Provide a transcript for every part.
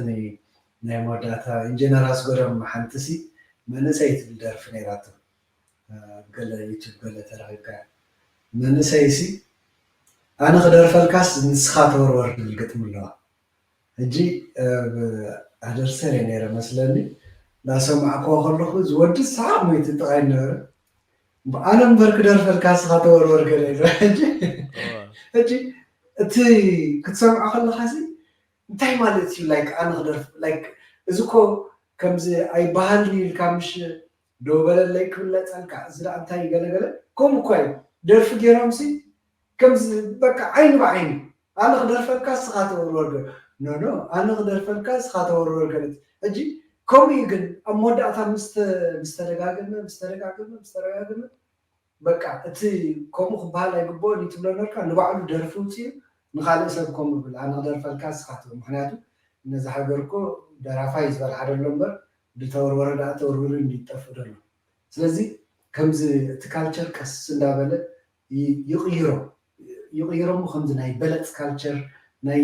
ናይ መወዳእታ ኢንጂነር ኣስገዶም ሓንቲ ሲ መንእሰይ ትብል ደርፊ ነይራቶ። ኣብ ገለ ዩቱብ ገለ ተረኺብካ። መንእሰይ ሲ ኣነ ክደርፈልካስ ንስኻ ተወርወር ትብል ግጥሚ ኣለዋ። ሕጂ ኣደርሰር እየ ነይረ መስለኒ። እናሰማዕክዎ ከለኹ ዝወዲ ሰሓቕ ሞይቲ ጥቓይ ነበረ። ኣነ እምበር ክደርፈልካ ንስኻ ተወርወር ገለ ኢሉ። ሕጂ ሕጂ እቲ ክትሰምዖ ከለኻ ሲ እንታይ ማለት እዩ? ላይክ ኣነ ክደርፍ ላይክ እዚ እኮ ከምዚ ኣይበሃልን ኢልካ ምሽ ደው በለለይ ክብለጸልካ እዚ ደኣ እንታይ ገለገለ ከምኡ እኳ እዩ። ደርፊ ገይሮም ሲ ከምዚ በቃ ዓይኒ ብዓይኒ ኣነ ክደርፈልካ ንስኻ ተወርወር ገለ ኖ ኖ ኣነ ክደርፈልካ ንስኻ ተወርወር ገለ። ሕጂ ከምኡ እዩ ግን ኣብ መወዳእታ ምስ ተ- ምስ ተደጋገመ ምስ ተደጋገመ ምስ ተደጋገመ በቃ እቲ ከምኡ ክበሃል ኣይግብኦን እዩ ትብሎ ነርካ ንባዕሉ ደርፊ ውፅኡ ንካልእ ሰብ ከምኡ ብል ኣነ ክደርፈልካ ንስኻ ትብል ምክንያቱ ነዚ ሃገር እኮ ደራፋይ ዝበልዓ ደሎ እምበር ድተወርወረ ደኣ ተወርዊሩ እንዲጠፍእ ደሎ ስለዚ ከምዚ እቲ ካልቸር ቀስ እንዳበለ ይቕይሮ ይቕይሮ እሞ ከምዚ ናይ በለፅ ካልቸር ናይ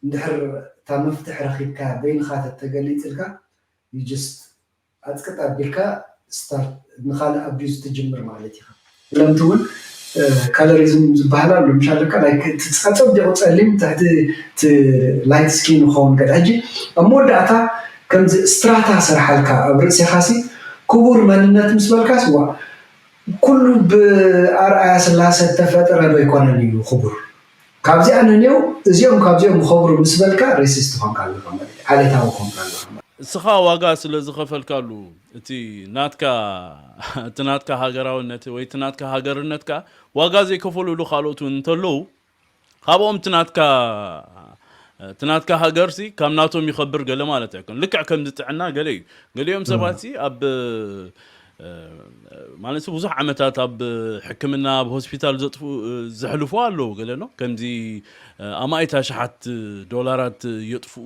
እንድሕር እታ መፍትሕ ረኪብካ በይንካ ተተገሊፅልካ just ኣፅቅጥ ኣቢልካ ስታርት ንካልእ ኣቢዩዝ ትጅምር ማለት ኢኻ። ክለምቲ እውን ካለሪዝም ዝበሃል ኣሎ ምሻለካ ኣፀቢቑ ፀሊም ትሕቲ ላይት ስኪን ክኸውን ገለ ሕጂ ኣብ መወዳእታ ከምዚ ስትራታ ስርሓልካ ኣብ ርእሲኻ ሲ ክቡር መንነት ምስ በልካ ስዋ ኩሉ ብኣርኣያ ስላሰ እተፈጠረ ዶ ኣይኮነን እዩ ክቡር ካብዚኣ ነንየው እዚኦም ካብዚኦም ይኸብሩ ምስ በልካ ሬሲስት ኾንካ ኣለኻ ማለት እዩ። ዓሌታዊ ኾንካ ኣለኻ ማለት እዩ። እስኻ ዋጋ ስለ ዝኸፈልካሉ እቲ ናትካ እቲ ናትካ ሃገራውነት ወይ እቲ ናትካ ሃገርነትካ ዋጋ ዘይከፈሉሉ ካልኦት እውን እንተለዉ ካብኦም እቲ ናትካ እቲ ናትካ ሃገርሲ ካብ ናቶም ይኸብር ገለ ማለት ኣይኮን ልክዕ ከምዚ ጥዕና ገለ እዩ ገሊኦም ሰባት ሲ ኣብ ማለት ብዙሕ ዓመታት ኣብ ሕክምና ኣብ ሆስፒታል ዘጥፍኡ ዘሕልፉ ኣለዉ ገለ ሎ ከምዚ ኣማኢት ኣሽሓት ዶላራት የጥፍኡ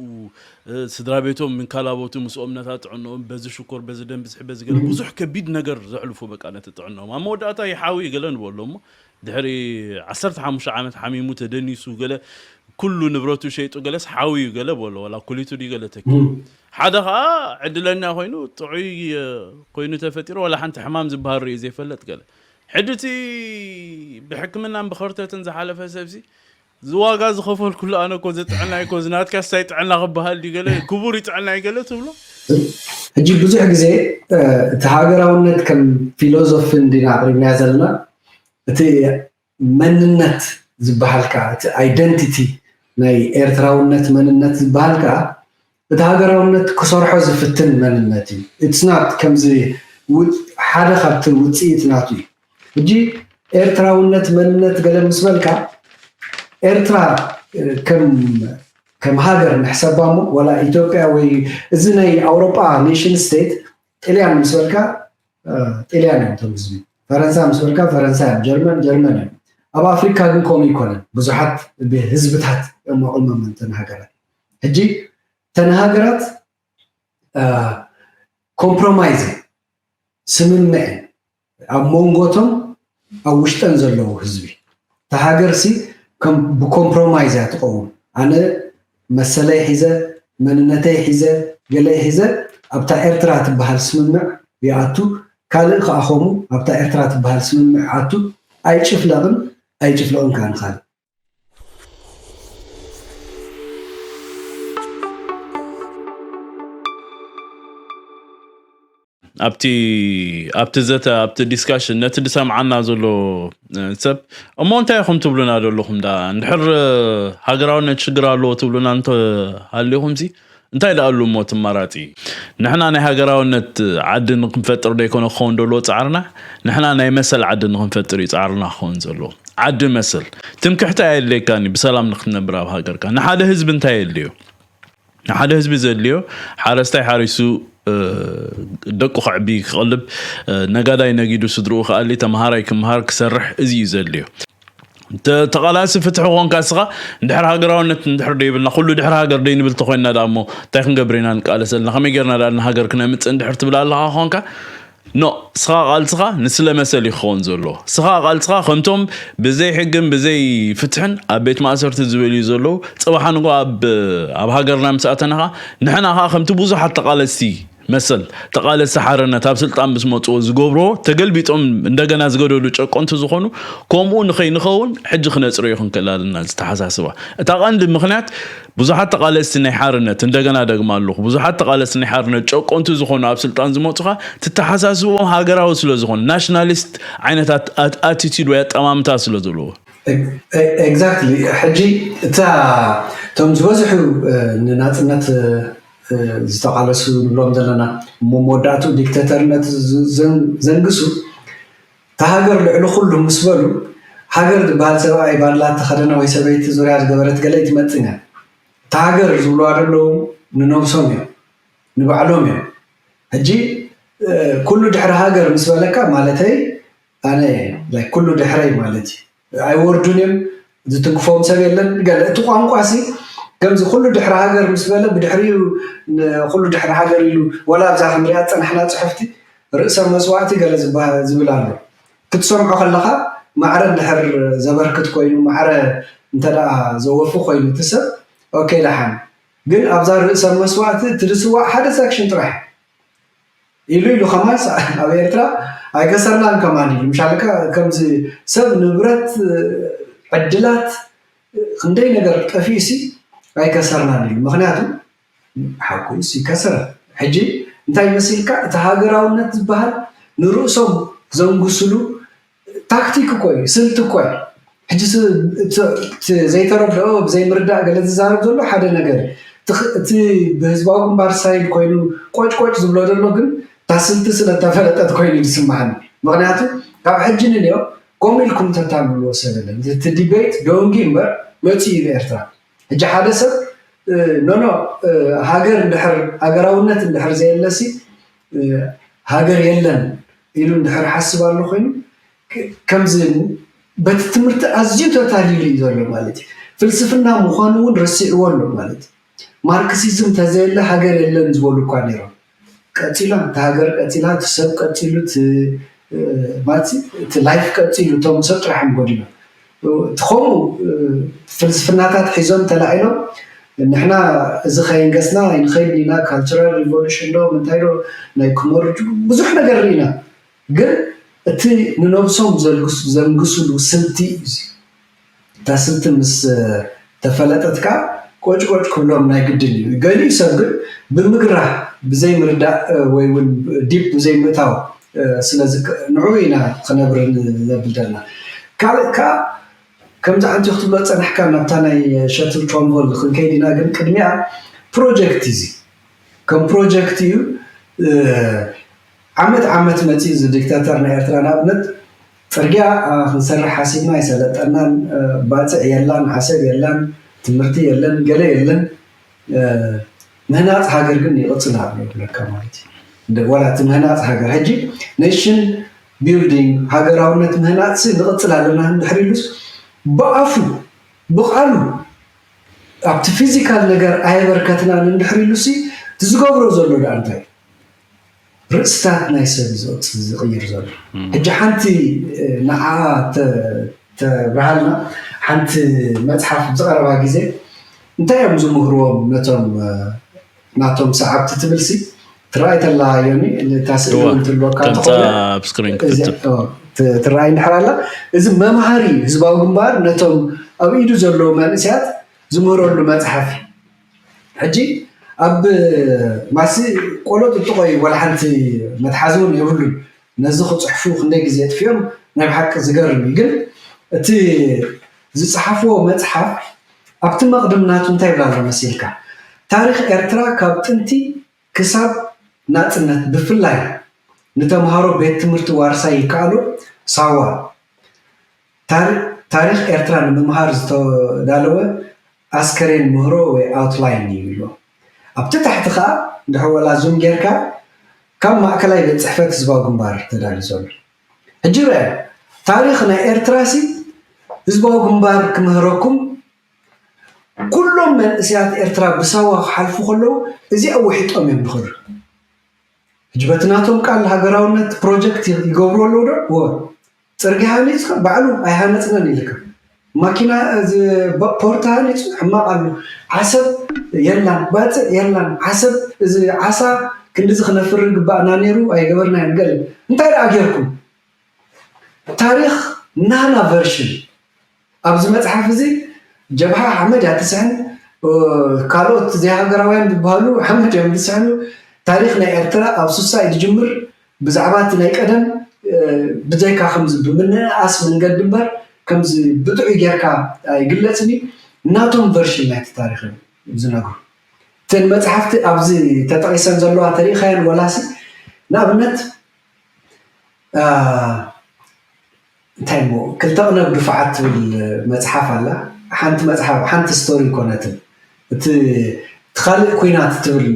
ስድራ ቤቶም ምንካላቦቱ ምስኦም ነታ ጥዕንኦም በዚ ሽኮር በዚ ደም ብዝሒ በዚ ገለ ብዙሕ ከቢድ ነገር ዘሕልፉ በቃ ነቲ ጥዕንኦም ኣብ መወዳእታ ይሓዊ ገለ ንበሎ እሞ ድሕሪ ዓሰርተ ሓሙሽተ ዓመት ሓሚሙ ተደኒሱ ገለ ኩሉ ንብረቱ ሸይጡ ገለስ ሓዊ እዩ ገለ በሎ ዋላ ኩሊቱ ድዩ ገለ ተኪ ሓደ ከዓ ዕድለኛ ኮይኑ ጥዑይ ኮይኑ ተፈጢሩ ዋላ ሓንቲ ሕማም ዝበሃል ርእዩ ዘይፈለጥ ገለ ሕጂ እቲ ብሕክምናን ብኸርተትን ዝሓለፈ ሰብሲ ዝዋጋ ዝኸፈልኩሉ ኣነ እኮ ዝጥዕና እኮ ዝናትካ ስታይ ጥዕና ክበሃል ድዩ ገለ ክቡር ይጥዕና እዩ ገለ ትብሎ ሕጂ ብዙሕ ግዜ እቲ ሃገራውነት ከም ፊሎዞፊ እንዲና ኣቅሪብናዮ ዘለና እቲ መንነት ዝበሃል ከዓ እቲ ኣይደንቲቲ ናይ ኤርትራውነት መንነት ዝበሃል ከዓ እቲ ሃገራውነት ክሰርሖ ዝፍትን መንነት እዩ it's not ከምዚ ሓደ ካብቲ ውፅኢት ናቱ እዩ ሕጂ ኤርትራውነት መንነት ገለ ምስ በልካ ኤርትራ ከም ከም ሃገር ንሕሰባ እሞ ዋላ ኢትዮጵያ ወይ እዚ ናይ ኣውሮጳ ኔሽን ስቴት ጥልያን ምስ በልካ ጥልያን እዮም እቶም ህዝቢ ፈረንሳ ምስ በልካ ፈረንሳ እዮም ጀርመን ጀርመን እዮም ኣብ ኣፍሪካ ግን ከምኡ ይኮነን ብዙሓት ህዝብታት እዮም ኣቁሞም እንተን ሃገራት ሕጂ እተን ሃገራት ኮምፕሮማይዝ ስምምዕ ኣብ መንጎቶም ኣብ ውሽጠን ዘለዉ ህዝቢ እታ ሃገር ሲ ብኮምፕሮማይዝ እያ ትኸውን ኣነ መሰለይ ሒዘ መንነተይ ሒዘ ገለይ ሒዘ ኣብታ ኤርትራ ትበሃል ስምምዕ ይኣቱ ካልእ ከዓ ከምኡ ኣብታ ኤርትራ ትበሃል ስምምዕ ኣቱ ኣይጭፍለቕን ኣይጭፍለቕን ከዓ ንካልእ ኣብቲ ኣብቲ ዘተ ኣብቲ ዲስካሽን ነቲ ዝሰምዓና ዘሎ ሰብ እሞ እንታይ ኢኹም ትብሉና ዘለኹም ዳ እንድሕር ሃገራውነት ሽግር ኣለዎ ትብሉና እንተሃሊኹም ሲ እንታይ ደኣሉ እሞ ትማራፂ ንሕና ናይ ሃገራውነት ዓዲ ንክንፈጥር ደይኮነ ክኸውን ደልዎ ፃዕርና ንሕና ናይ መሰል ዓዲ ንክንፈጥር እዩ ፃዕርና ክኸውን ዘለዎ ዓዲ መሰል ትምክሕቲ ኣየድልየካን እዩ ብሰላም ንክትነብር ኣብ ሃገርካ ንሓደ ህዝቢ እንታይ የድልዮ ንሓደ ህዝቢ ዘድልዮ ሓረስታይ ሓሪሱ ደቁ ከዕቢ ክቐልብ ነጋዳይ ነጊዱ ስድርኡ ክኣሊ ተምሃራይ ክምሃር ክሰርሕ እዚ እዩ ዘድልዮ ተቓላሲ ፍትሒ ኮንካ እስኻ እንድሕር ሃገራውነት እንድሕር ደይብልና ኩሉ ድሕሪ ሃገር ደይንብል ተኮይንና ደኣ እሞ እንታይ ክንገብር ኢና ንቃለስ ዘለና ከመይ ጌርና ደኣ ንሃገር ክነምፅእ እንድሕር ትብል ኣለኻ ኮንካ ኖ፣ ስኻ ቃልስኻ ንስለ መሰል እዩ ክኸውን ዘለዎ። ስኻ ቃልስኻ ከምቶም ብዘይ ሕግን ብዘይ ፍትሕን ኣብ ቤት ማእሰርቲ ዝበልዩ ዘለዉ፣ ጽባሕ ንጎ ኣብ ኣብ ሃገርና ምስ ኣተናኻ፣ ንሕና ኸኣ ከምቲ ብዙሓት ተቓለስቲ መሰል፣ ተቓለስቲ ሓርነት ኣብ ስልጣን ምስ መጽዎ ዝገብርዎ፣ ተገልቢጦም እንደገና ዝገደዱ ጨቆንቲ ዝኾኑ፣ ከምኡ ንኸይንኸውን ሕጂ ክነጽርዮ ክንክእል ኣለና። ዝተሓሳስባ እታ ቀንዲ ምኽንያት ብዙሓት ተቓለስቲ ናይ ሓርነት፣ እንደገና ደግማ ኣለኹ፣ ብዙሓት ተቓለስቲ ናይ ሓርነት ጨቆንቲ ዝኾኑ ኣብ ስልጣን ዝመጹኻ፣ ትተሓሳስቦም ሃገራዊ ስለ ዝኾነ፣ ናሽናሊስት ዓይነት ኣት-፣ ኣት-፣ ኣቲቲድ ወይ ኣጠማምታ ስለ ዘለዎ። ኤግዛክትሊ። ሕጂ እታ እቶም ዝበዝሑ ንናፅነት ዝተቃለሱ ንብሎም ዘለና፣ እሞ መወዳእቱ ዲክተተርነት ዘንግሱ፣ እታ ሃገር ልዕሊ ኩሉ ምስ በሉ፣ ሃገር ዝበሃል ሰብኣይ ባድላ ተኸደነ ወይ ሰበይቲ ዙርያ ዝገበረት ገለ ኣይትመፅን እያ። እታ ሃገር ዝብልዋ ዘለዉ ንነብሶም እዮም፣ ንባዕሎም እዮም። ሕጂ ኩሉ ድሕሪ ሃገር ምስ በለካ፣ ማለተይ ኣነ ኩሉ ድሕረይ ማለት እዩ። ኣይወርዱን እዮም፣ ዝትንክፎም ሰብ የለን። ገለ እቲ ቋንቋ ሲ ከምዚ ኩሉ ድሕሪ ሃገር ምስ በለ፣ ብድሕሪኡ ኩሉ ድሕሪ ሃገር ኢሉ፣ ወላ ኣብዛ ክንሪኣ ዝፀናሕና ፅሑፍቲ ርእሰ መስዋእቲ ገለ ዝብል ኣሎ። ክትሰምዖ ከለኻ ማዕረ ድሕር ዘበርክት ኮይኑ፣ ማዕረ እንተ ዘወፊ ኮይኑ እቲ ሰብ፣ ኦኬ ደሓን። ግን ኣብዛ ርእሰ መስዋእቲ እቲ ዝስዋእ ሓደ ሰክሽን ጥራሕ ኢሉ ኢሉ ከማን ኣብ ኤርትራ ኣይከሰርናን ከማን ኢሉ። ምሻልካ ከምዚ ሰብ ንብረት፣ ዕድላት፣ ክንደይ ነገር ጠፊኡ ሲ ኣይከሰርናን ኢሉ። ምክንያቱ ሓቁ ሲ ከሰረ። ሕጂ እንታይ መሲልካ፣ እቲ ሃገራውነት ዝበሃል ንርእሶም ዘንግስሉ ታክቲክ እኮ እዩ፣ ስልቲ እኮ እዩ። ሕጂ ዘይተረድኦ ብዘይምርዳእ ገለ ዝዛረብ ዘሎ ሓደ ነገር፣ እቲ ብህዝባዊ ግንባር ሳይድ ኮይኑ ቆጭቆጭ ዝብሎ ዘሎ ግን እታ ስልቲ ስለተፈለጠት ኮይኑ ዝስማዓኒ። ምክንያቱ ካብ ሕጂ ንንዮ ከምኡ ኢልኩም ተታልልዎ ሰብ የለን። እቲ ዲቤት ደንጊ እምበር መፂኡ እዩ ኤርትራ። ሕጂ ሓደ ሰብ ኖኖ ሃገር እንድሕር ሃገራውነት እንድሕር ዘየለሲ ሃገር የለን ኢሉ እንድሕር ሓስብ ኣሎ ኮይኑ፣ ከምዚ በቲ ትምህርቲ ኣዝዩ ተታሊሉ እዩ ዘሎ ማለት እዩ። ፍልስፍና ምዃኑ እውን ረሲዕዎ ኣሎ ማለት እዩ። ማርክሲዝም ተዘየለ ሃገር የለን ዝበሉ እኳ ነይሮም። ቀፂላ፣ እታ ሃገር ቀፂላ፣ እቲ ሰብ ቀፂሉ፣ ማለት እቲ ላይፍ ቀፂሉ፣ እቶም ሰብ ጥራሕ እዮም ጎዲሎም። እቲ ከምኡ ፍልስፍናታት ሒዞም ተላዒሎም፣ ንሕና እዚ ከየንገስና ኣይንኸይድን ኢና፣ ካልቸራል ሪቮሉሽን ዶ ምንታይ ዶ ናይ ክመርጁ ብዙሕ ነገር ርኢና። ግን እቲ ንነብሶም ዘንግስሉ ስልቲ እዩ እዚ። እታ ስልቲ ምስ ተፈለጠት ከዓ ቆጭቆጭ ክብሎም ናይ ግድን እዩ። ገሊኡ ሰብ ግን ብምግራህ ብዘይምርዳእ ወይ እውን ዲፕ ብዘይምእታው ስለ ንዑ ኢና ክነብር ዘብል ዘለና። ካልእ ከዓ ከምዚ ኣንቲ ክትብሎ ፀናሕካ ናብታ ናይ ሸትል ትሮምቦል ክንከይድ ኢና። ግን ቅድሚያ ፕሮጀክት እዚ ከም ፕሮጀክት እዩ። ዓመት ዓመት መፂኡ እዚ ዲክታተር ናይ ኤርትራ ንኣብነት ፅርግያ ክንሰርሕ ሓሲብና ኣይሰለጠናን፣ ባፅዕ የላን፣ ዓሰብ የላን፣ ትምህርቲ የለን፣ ገለ የለን። ምህናፅ ሃገር ግን ይቕፅል ኣሎ ይብለካ ማለት እዩ። ዋላ እቲ ምህናፅ ሃገር ሕጂ ኔሽን ቢልዲንግ ሃገራውነት ምህናፅሲ ንቕፅል ኣለና እንድሕር ኢሉስ ብኣፉ ብቓሉ ኣብቲ ፊዚካል ነገር ኣየበርከትናን እንድሕር ኢሉሲ እቲ ዝገብሮ ዘሎ ደኣ እንታይ? ርእስታት ናይ ሰብ ዝቕይር ዘሎ። ሕጂ ሓንቲ ንዓ ተብርሃልና፣ ሓንቲ መፅሓፍ ብዝቐረባ ግዜ እንታይ እዮም ዝምህርዎም ነቶም ናቶም ሰዓብቲ ትብልሲ ትረኣይ ተላ ዮኒ፣ ነታ ስእሊ እውን ትልወካ ትረኣይ እንድሕር ኣላ፣ እዚ መምሃሪ ህዝባዊ ግንባር ነቶም ኣብ ኢዱ ዘለዉ መንእስያት ዝምህረሉ መፅሓፍ እዩ። ሕጂ ኣብ ማሲ ቆሎ ጥጥቆ እዩ፣ ዋላ ሓንቲ መትሓዚ እውን የብሉን። ነዚ ክፅሕፉ ክንደይ ግዜ የጥፊኦም፣ ናይ ብሓቂ ዝገርም እዩ። ግን እቲ ዝፀሓፍዎ መፅሓፍ ኣብቲ መቕድም ናቱ እንታይ ይብላ ኣሎ መሲልካ? ታሪኽ ኤርትራ ካብ ጥንቲ ክሳብ ናፅነት ብፍላይ ንተምሃሮ ቤት ትምህርቲ ዋርሳይ ይከኣሎ ሳዋ ታሪኽ ኤርትራ ንምምሃር ዝተዳለወ ኣስከሬን ምህሮ ወይ ኣውትላይን እዩ ይብሎ። ኣብቲ ታሕቲ ከዓ እንድሕር ወላ ዙም ጌርካ ካብ ማእከላይ ቤት ፅሕፈት ህዝባዊ ግንባር ተዳልዩ ዘሎ። ሕጂ ርአ ታሪኽ ናይ ኤርትራ ሲ ህዝባዊ ግንባር ክምህረኩም ኩሎም መንእስያት ኤርትራ ብሳዋ ክሓልፉ ከለዉ እዚኣ ውሒጦም እዮም ዝኸዱ። ሕጂ በቲ ናቶም ቃል ሃገራውነት ፕሮጀክት ይገብሩ ኣለዉ ዶ? ወ ጽርግያ ሃኒጽካ ባዕሉ ኣይሃነጽናን ኢልካ፣ ማኪና እዚ ፖርት ሃኒጹ ሕማቕ ኣሎ፣ ዓሰብ የላን፣ ባጽዕ የላን፣ ዓሰብ እዚ ዓሳ ክንድዚ ክነፍሪ ግባእና ነይሩ ኣይገበርናዮን። ገለ እንታይ ደኣ ጌርኩም? ታሪኽ ናና ቨርሽን ኣብዚ መጽሓፍ እዚ ጀብሃ ሓመድ እያ ትስሕን፣ ካልኦት ዘይሃገራውያን ዝበሃሉ ሓመድ እዮም ዝስሕኑ። ታሪኽ ናይ ኤርትራ ኣብ ሱሳ እዩ ዝጅምር። ብዛዕባ እቲ ናይ ቀደም ብዘይካ ከምዚ ብምንእኣስ መንገዲ እምበር ከምዚ ብጥዑይ ጌርካ ኣይግለጽን እዩ። ናቶም ቨርሽን ናይቲ ታሪኽ እዮም ዝነግሩ። እተን መጽሓፍቲ ኣብዚ ተጠቒሰን ዘለዋ ተሪኢኻየን ወላሲ ንኣብነት እንታይ እሞ ክልተ ቅነብ ድፋዓት ትብል መፅሓፍ ኣላ። ሓንቲ መፅሓፍ ሓንቲ ስቶሪ ይኮነትን እቲ ካልእ ኩናት ትብል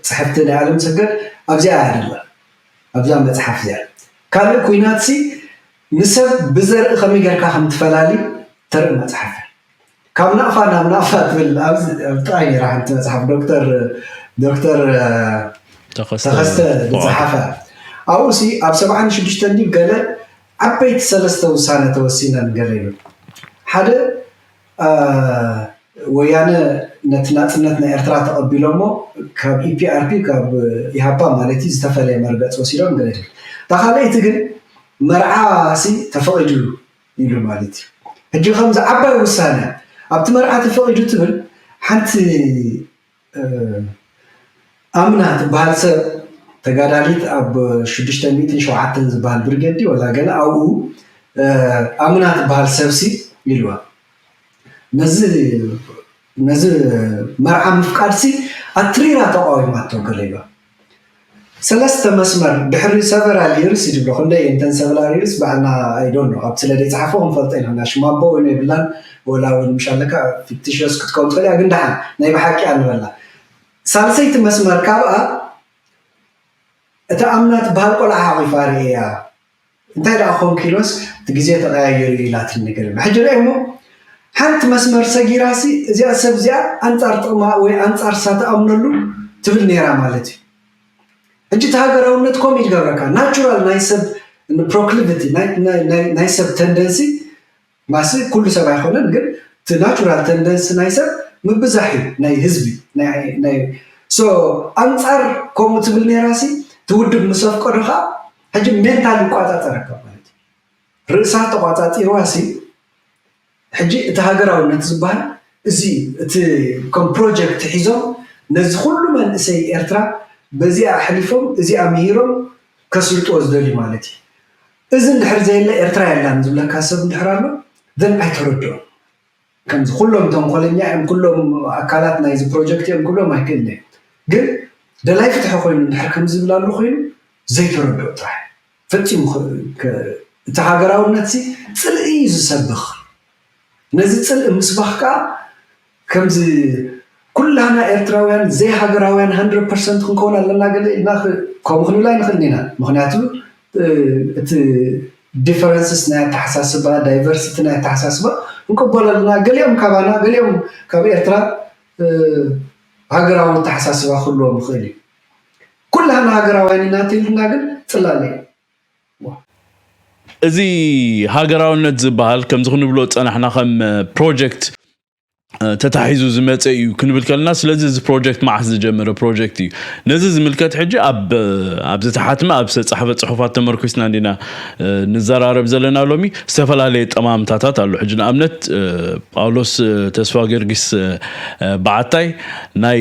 ፅሕፍቲ ናይ ኣለም ሰገድ ኣብዚኣ እያ ደላ። ኣብዛ መፅሓፍ እዚኣ ካልእ ኩናት ሲ ንሰብ ብዘርኢ ከመይ ጌርካ ከም ትፈላሊ ተርኢ መፅሓፍ እያ። ካብ ናቕፋ ናብ ናቕፋ ትብል ኣብ ጥራይ ነራ ሓንቲ መፅሓፍ ዶክተር ዶክተር ተኸስተ ዝፀሓፈ ኣብኡ ሲ ኣብ ሰብዓን ሽዱሽተን ድዩ ገለ ዓበይቲ ሰለስተ ውሳነ ተወሲነን ገለ ይብል። ሓደ ወያነ ነቲ ናፅነት ናይ ኤርትራ ተቐቢሎሞ ካብ ኢፒኣርፒ ካብ ኢሃፓ ማለት እዩ ዝተፈለየ መርገፂ ወሲዶም ገለ ትብል። እታ ካልኣይቲ ግን መርዓ ሲ ተፈቒዱ ኢሉ ማለት እዩ። ሕጂ ከምዚ ዓባይ ውሳነ ኣብቲ መርዓ ተፈቒዱ ትብል ሓንቲ ኣምና ትበሃል ሰብ ተጋዳሊት ኣብ ሽዱሽተ ሚእትን ሸውዓተን ዝበሃል ብርጌድ ወላ ገለ ኣብኡ ኣምና ትበሃል ሰብሲ ኢልዋ ነዚ ነዚ መርዓ ምፍቃድሲ ኣትሪራ ተቃዊማቶ ገለ ኢልዋ። ሰለስተ መስመር ድሕሪ ሰቨራል ይርስ ይድብሎ ክንደይ እንተን ሰቨራል ይርስ ባዕልና ኣይዶን ኣብ ስለ ደይፀሓፎ ክንፈልጦ ኢና ሽማቦ ወይ የብላን ወላ እውን ምሽ ኣለካ ፊክቲሽስ ክትከውን ትኽእል እያ ግን ደሓን ናይ ብሓቂ ኣንበላ ሳልሰይቲ መስመር ካብኣ እታ ኣምና ትበሃል ቆልዓ ሓቂፋ ርእያ እንታይ ደኣ ኮንኪሎስ እቲ ግዜ ተቀያየሩ ኢላትኒ ገለ ሕጂ ርእሞ ሓንቲ መስመር ሰጊራሲ እዚኣ ሰብ እዚኣ ኣንፃር ጥቕማ ወይ ኣንፃር ሳትኣምነሉ ትብል ነይራ ማለት እዩ ሕጂ እቲ ሃገራውነት ኮም ይገብረካ ናቹራል ናይ ሰብ ፕሮክሊቪቲ ናይ ሰብ ተንደንሲ ማሲ ኩሉ ሰብ ኣይኮነን ግን እቲ ናቹራል ተንደንሲ ናይ ሰብ ምብዛሕ እዩ ናይ ህዝቢ ሶ ኣንፃር ከምኡ ትብል ነይራሲ ትውድብ ምስ ኣፍቀዶ ከዓ ሕጂ ሜንታል ይቋፃፀረካ ማለት እዩ ርእሳ ተቋፃፂርዋ ሲ ሕጂ እቲ ሃገራውነት ዝበሃል እዚ እቲ ከም ፕሮጀክት ሒዞም ነዚ ኩሉ መንእሰይ ኤርትራ በዚኣ ኣሕሊፎም እዚኣ ምሂሮም ከስልጥዎ ዝደልዩ ማለት እዩ እዚ እንድሕር ዘየለ ኤርትራ የላን ዝብለካ ሰብ እንድሕር ኣሎ ዘን ኣይተረድኦም ከምዚ ኩሎም ተንኮለኛ እዮም ኩሎም ኣካላት ናይዚ ፕሮጀክት እዮም ክብሎም ኣይክእልን እየ ግን ደላይ ፍትሒ ኮይኑ እንድሕር ከምዚ ዝብል ኣሎ ኮይኑ ዘይተረድኦ ጥራሕ ፈፂሙ እቲ ሃገራውነት ሲ ፅልኢ እዩ ዝሰብኽ ነዚ ፅልኢ ምስባኽ ከዓ ከምዚ ኩላና ኤርትራውያን ዘይሃገራውያን 100 ፐርሰንት ክንከውን ኣለና ገለ ኢልና ከምኡ ክንብል ኣይንኽእል ኢና ምክንያቱ እቲ ዲፈረንስስ ናይ ኣተሓሳስባ ዳይቨርሲቲ ናይ ኣተሓሳስባ ክንቅበሎ ኣለና ገሊኦም ካባና ገሊኦም ካብ ኤርትራ ሃገራዊ ኣተሓሳስባ ክህልዎም ይኽእል እዩ ኩላና ሃገራውያን ኢና ትልና ግን ፅላለ እዩ እዚ ሃገራውነት ዝበሃል ከምዚ ክንብሎ ዝፀናሕና ከም ፕሮጀክት ተታሒዙ ዝመፀ እዩ ክንብል ከለና ስለዚ እዚ ፕሮጀክት መዓስ ዝጀመረ ፕሮጀክት እዩ ነዚ ዝምልከት ሕጂ ኣብ ዝተሓትመ ኣብ ዝተፃሕፈ ፅሑፋት ተመርኩስና እንዲና ንዘራረብ ዘለና ሎሚ ዝተፈላለየ ጠማምታታት ኣሎ ሕጂ ንኣብነት ጳውሎስ ተስፋ ጊዮርጊስ በዓታይ ናይ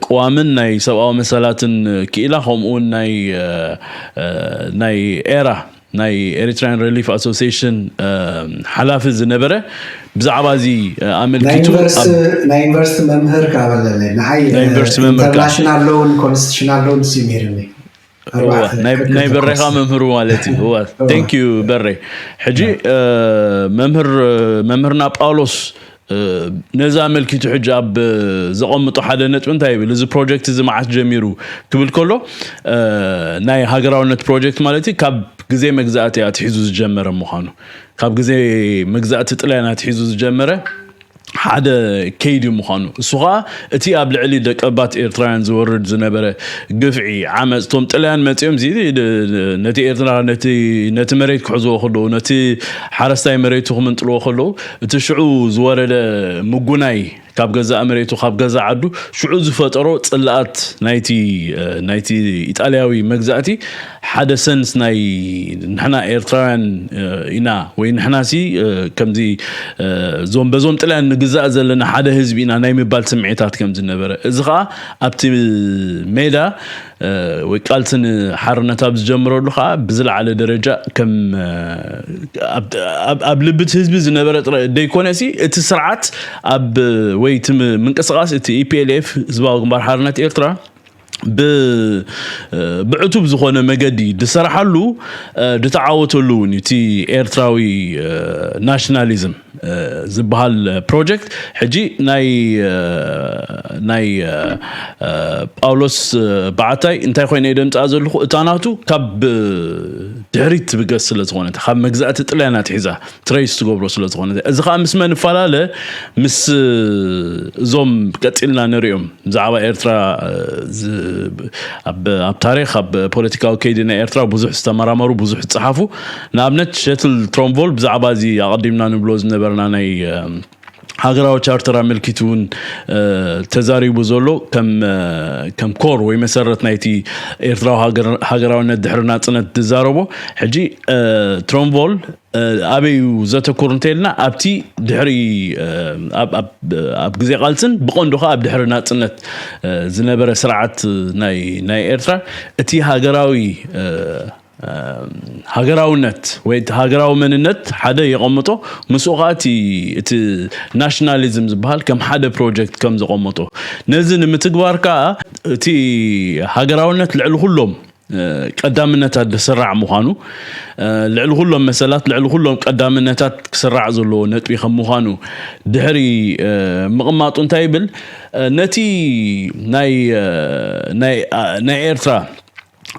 ቅዋምን ናይ ሰብኣዊ መሰላትን ክኢላ ከምኡውን ናይ ናይ ኤራ ናይ Eritrean Relief Association ሓላፊ ዝነበረ ብዛዕባ እዚ ኣመልኪቱ ናይ ዩኒቨርሲቲ መምህር ካበለለ ንዓይ ኢንተርናሽናል ሎውን ኮንስቲቱሽናል ሎውን ሲ ምሂርኒ ናይ በሬኻ መምህሩ ማለት እዩ thank you በሬ ሕጂ መምህር መምህርና ጳውሎስ ነዚ ኣመልኪቱ ሕጂ ኣብ ዘቐምጦ ሓደ ነጥቢ እንታይ ይብል እዚ ፕሮጀክት እዚ መዓስ ጀሚሩ ክብል ከሎ ናይ ሃገራውነት ፕሮጀክት ማለት እዩ ካብ ግዜ መግዛእቲ ኣትሒዙ ዝጀመረ ምዃኑ ካብ ግዜ መግዛእቲ ጥልያን ኣትሒዙ ዝጀመረ ሓደ ከይዲ ምዃኑ፣ እሱ ከዓ እቲ ኣብ ልዕሊ ደቀባት ኤርትራውያን ዝወርድ ዝነበረ ግፍዒ፣ ዓመፅ፣ እቶም ጥልያን መፂኦም እዚ ነቲ ኤርትራ፣ ነቲ ነቲ መሬት ክሕዝዎ ከለዉ፣ ነቲ ሓረስታይ መሬቱ ክምንጥልዎ ከለዉ፣ እቲ ሽዑ ዝወረደ ምጉናይ ካብ ገዛእ መሬቱ፣ ካብ ገዛእ ዓዱ፣ ሽዑ ዝፈጠሮ ፅልኣት ናይቲ ናይቲ ኢጣልያዊ መግዛእቲ ሓደ ሰንስ ናይ ንሕና ኤርትራውያን ኢና፣ ወይ ንሕና ሲ ከምዚ እዞም በዞም ጥልያን ንግዛእ ዘለና ሓደ ህዝቢ ኢና ናይ ምባል ስምዒታት ከም ዝነበረ፣ እዚ ከዓ ኣብቲ ሜዳ ወይ ቃልሲ ንሓርነት ኣብ ዝጀምረሉ ከዓ ብዝለዓለ ደረጃ ከም ኣብ ልቢ እቲ ህዝቢ ዝነበረ ጥራይ ደይኮነሲ፣ እቲ ስርዓት ኣብ ወይ እቲ ምንቅስቃስ እቲ ኢፒኤልኤፍ፣ ህዝባዊ ግንባር ሓርነት ኤርትራ፣ ብዕቱብ ዝኾነ መገዲ ዝሰርሓሉ፣ ዝተዓወተሉ እውን እቲ ኤርትራዊ ናሽናሊዝም ዝበሃል ፕሮጀክት፣ ሕጂ ናይ ናይ ጳውሎስ በዓታይ እንታይ ኮይነ እየ ደምፅኣ ዘለኹ፣ እታ ናቱ ካብ ድሕሪት ትብገስ ስለ ዝኾነት፣ ካብ መግዛእቲ ጥልያን ኣትሒዛ ትረይስ ትገብሮ ስለ ዝኾነት፣ እዚ ከዓ ምስ መን ይፈላለ? ምስ እዞም ቀፂልና ንሪኦም ብዛዕባ ኤርትራ ኣብ ታሪክ፣ ኣብ ፖለቲካዊ ከይዲ ናይ ኤርትራ ብዙሕ ዝተመራመሩ፣ ብዙሕ ዝፀሓፉ፣ ንኣብነት ሸትል ትሮንቮል ብዛዕባ እዚ ኣቐዲምና ንብሎ ዝነበርና ናይ ሃገራዊ ቻርተር ኣመልኪቱ እውን ተዛሪቡ ዘሎ፣ ከም ኮር ወይ መሰረት ናይቲ ኤርትራዊ ሃገራውነት ድሕሪ ናፅነት ዝዛረቦ፣ ሕጂ ትሮንቮል ኣበይ እዩ ዘተኩር እንተልና፣ ኣብቲ ድሕሪ ኣብ ግዜ ቃልስን ብቐንዱ ከዓ ኣብ ድሕሪ ናፅነት ዝነበረ ስርዓት ናይ ኤርትራ፣ እቲ ሃገራዊ ሃገራውነት ወይ እቲ ሃገራዊ መንነት ሓደ የቐምጦ፣ ምስኡ ከዓ እቲ ናሽናሊዝም ዝበሃል ከም ሓደ ፕሮጀክት ከም ዘቐመጦ፣ ነዚ ንምትግባር ከዓ እቲ ሃገራውነት ልዕሊ ኩሎም ቀዳምነታት ዝስራዕ ምዃኑ፣ ልዕሊ ኩሎም መሰላት፣ ልዕሊ ኩሎም ቀዳምነታት ክስራዕ ዘለዎ ነጥቢ ከም ምዃኑ ድሕሪ ምቕማጡ እንታይ ይብል? ነቲ ናይ ኤርትራ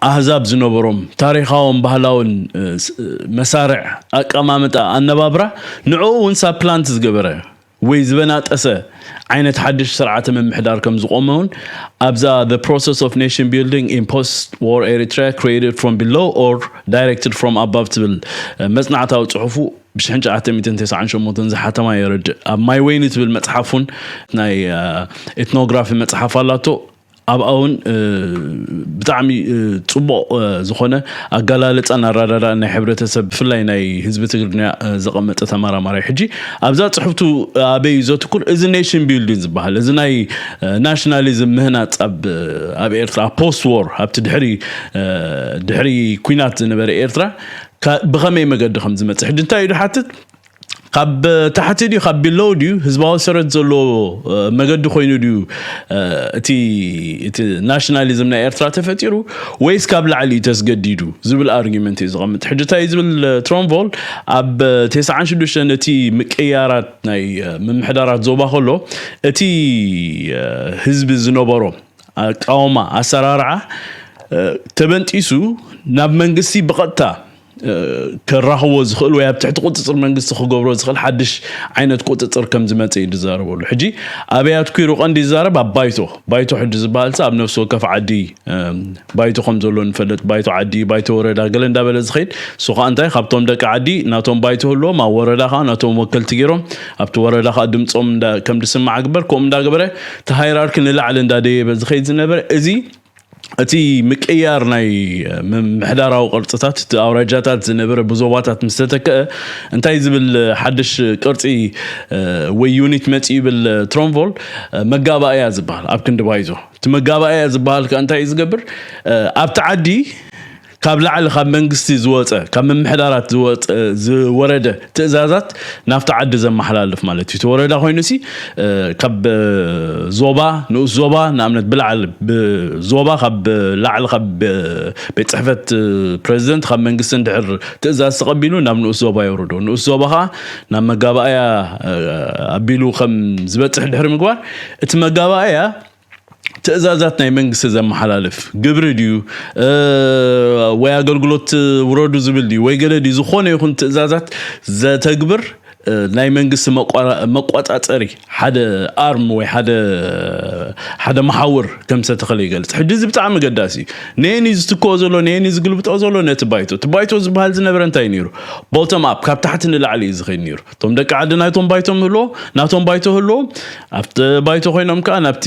ኣህዛብ ዝነበሮም ታሪኻውን ባህላውን መሳርዕ፣ ኣቀማምጣ፣ ኣነባብራ፣ ንዕኡ እውን ሳፕላንት ዝገበረ ወይ ዝበናጠሰ ዓይነት ሓድሽ ስርዓተ ምምሕዳር ከም ዝቆመ እውን ኣብዛ The Process of Nation Building in Post-War Eritrea: Created from Below or Directed from Above ትብል መጽናዕታዊ ጽሑፉ ብሽሕን ትሽዓተ ሚእትን ተስዓን ሸሞንተን ዝሓተማ የረድእ። ኣብ ማይ ወይኒ ትብል መጽሓፉን ናይ ኤትኖግራፊ መጽሓፍ ኣላቶ። ኣብኣ እውን ብጣዕሚ ፅቡቕ ዝኾነ ኣገላልፃን ኣረዳዳእን ናይ ሕብረተሰብ፣ ብፍላይ ናይ ህዝቢ ትግርኛ፣ ዘቐመጠ ተመራማሪ። ሕጂ ኣብዛ ፅሕፍቱ ኣበይ እዩ ዘትኩር? እዚ ኔሽን ቢልዲንግ ዝበሃል፣ እዚ ናይ ናሽናሊዝም ምህናፅ ኣብ ኤርትራ፣ ፖስት ዎር፣ ኣብቲ ድሕሪ ድሕሪ ኩናት ዝነበረ ኤርትራ ብኸመይ መገዲ ከም ዝመፅእ። ሕጂ እንታይ እዩ ድሓትት? ካብ ታሕቲ ድዩ ካብ ቢሎው ድዩ ህዝባዊ ሰረት ዘለዎ መገዲ ኮይኑ ድዩ እቲ እቲ ናሽናሊዝም ናይ ኤርትራ ተፈጢሩ፣ ወይስ ካብ ላዕሊ እዩ ተስገዲዱ ዝብል ኣርጊመንት እዩ ዝቐምጥ። ሕጂ እንታይ እዩ ዝብል ትሮንቮል? ኣብ ተስዓን ሽዱሽተን እቲ ምቅያራት ናይ ምምሕዳራት ዞባ ከሎ፣ እቲ ህዝቢ ዝነበሮ ኣቃውማ ኣሰራርዓ ተበንጢሱ ናብ መንግስቲ ብቐጥታ ከራኽቦ ዝኽእል ወይ ኣብ ትሕቲ ቁፅፅር መንግስቲ ክገብሮ ዝኽእል ሓድሽ ዓይነት ቁፅፅር ከም ዝመፀ እዩ ዝዛረበሉ። ሕጂ ኣበይ ኣትኪሩ ቀንዲ ይዛረብ? ኣብ ባይቶ። ባይቶ ሕጂ ዝበሃል ኣብ ነፍሲ ወከፍ ዓዲ ባይቶ ከም ዘሎ ንፈልጥ። ባይቶ ዓዲ፣ ባይቶ ወረዳ ገለ እንዳበለ ዝኸይድ፣ እሱ ከዓ እንታይ ካብቶም ደቂ ዓዲ ናቶም ባይቶ ህልዎም፣ ኣብ ወረዳ ከዓ ናቶም ወከልቲ ገይሮም፣ ኣብቲ ወረዳ ከዓ ድምፆም ከም ዝስማዕ ግበር። ከምኡ እንዳገበረ እቲ ሃይራርኪ ንላዕሊ እንዳደየበ ዝኸይድ ዝነበረ፣ እዚ እቲ ምቅያር ናይ ምምሕዳራዊ ቅርፅታት፣ እቲ ኣውራጃታት ዝነበረ ብዞባታት ምስ ተተክአ፣ እንታይ ዝብል ሓድሽ ቅርፂ ወይ ዩኒት መፂኡ ይብል ትሮንቮል? መጋባእያ ዝበሃል ኣብ ክንዲ ባይዞ። እቲ መጋባእያ ዝበሃል ከ እንታይ እዩ ዝገብር? ኣብቲ ዓዲ ካብ ላዕሊ ካብ መንግስቲ ዝወፀ፣ ካብ ምምሕዳራት ዝወፀ ዝወረደ ትእዛዛት ናብቲ ዓዲ ዘመሓላልፍ ማለት እዩ። እቲ ወረዳ ኮይኑ ሲ ካብ ዞባ፣ ንኡስ ዞባ ንኣብነት ብላዕሊ ብዞባ ካብ ላዕሊ ካብ ቤት ፅሕፈት ፕሬዚደንት ካብ መንግስቲ እንድሕር ትእዛዝ ተቐቢሉ ናብ ንኡስ ዞባ የውርዶ። ንኡስ ዞባ ከዓ ናብ መጋባእያ ኣቢሉ ከም ዝበፅሕ ድሕሪ ምግባር፣ እቲ መጋባእያ ትእዛዛት ናይ መንግስቲ ዘመሓላልፍ፣ ግብሪ ድዩ ወይ ኣገልግሎት ውረዱ ዝብል ድዩ ወይ ገለ ድዩ፣ ዝኾነ ይኹን ትእዛዛት ዘተግብር ናይ መንግስቲ መቋጻጸሪ ሓደ ኣርም ወይ ሓደ ሓደ መሓውር ከም ዝተተኸለ ይገልጽ። ሕጂ እዚ ብጣዕሚ ገዳሲ እዩ። ነየን እዩ ዝትክኦ ዘሎ፣ ነየን እዩ ዝግልብጦ ዘሎ? ነቲ ባይቶ። እቲ ባይቶ ዝበሃል ዝነበረ እንታይ ነይሩ? ቦቶም ኣፕ፣ ካብ ታሕቲ ንላዕሊ እዩ ዝኸይድ ነይሩ። እቶም ደቂ ዓዲ ናይቶም ባይቶ ምህልዎ ናቶም ባይቶ ህልዎም ኣብቲ ባይቶ ኮይኖም ከዓ ናብቲ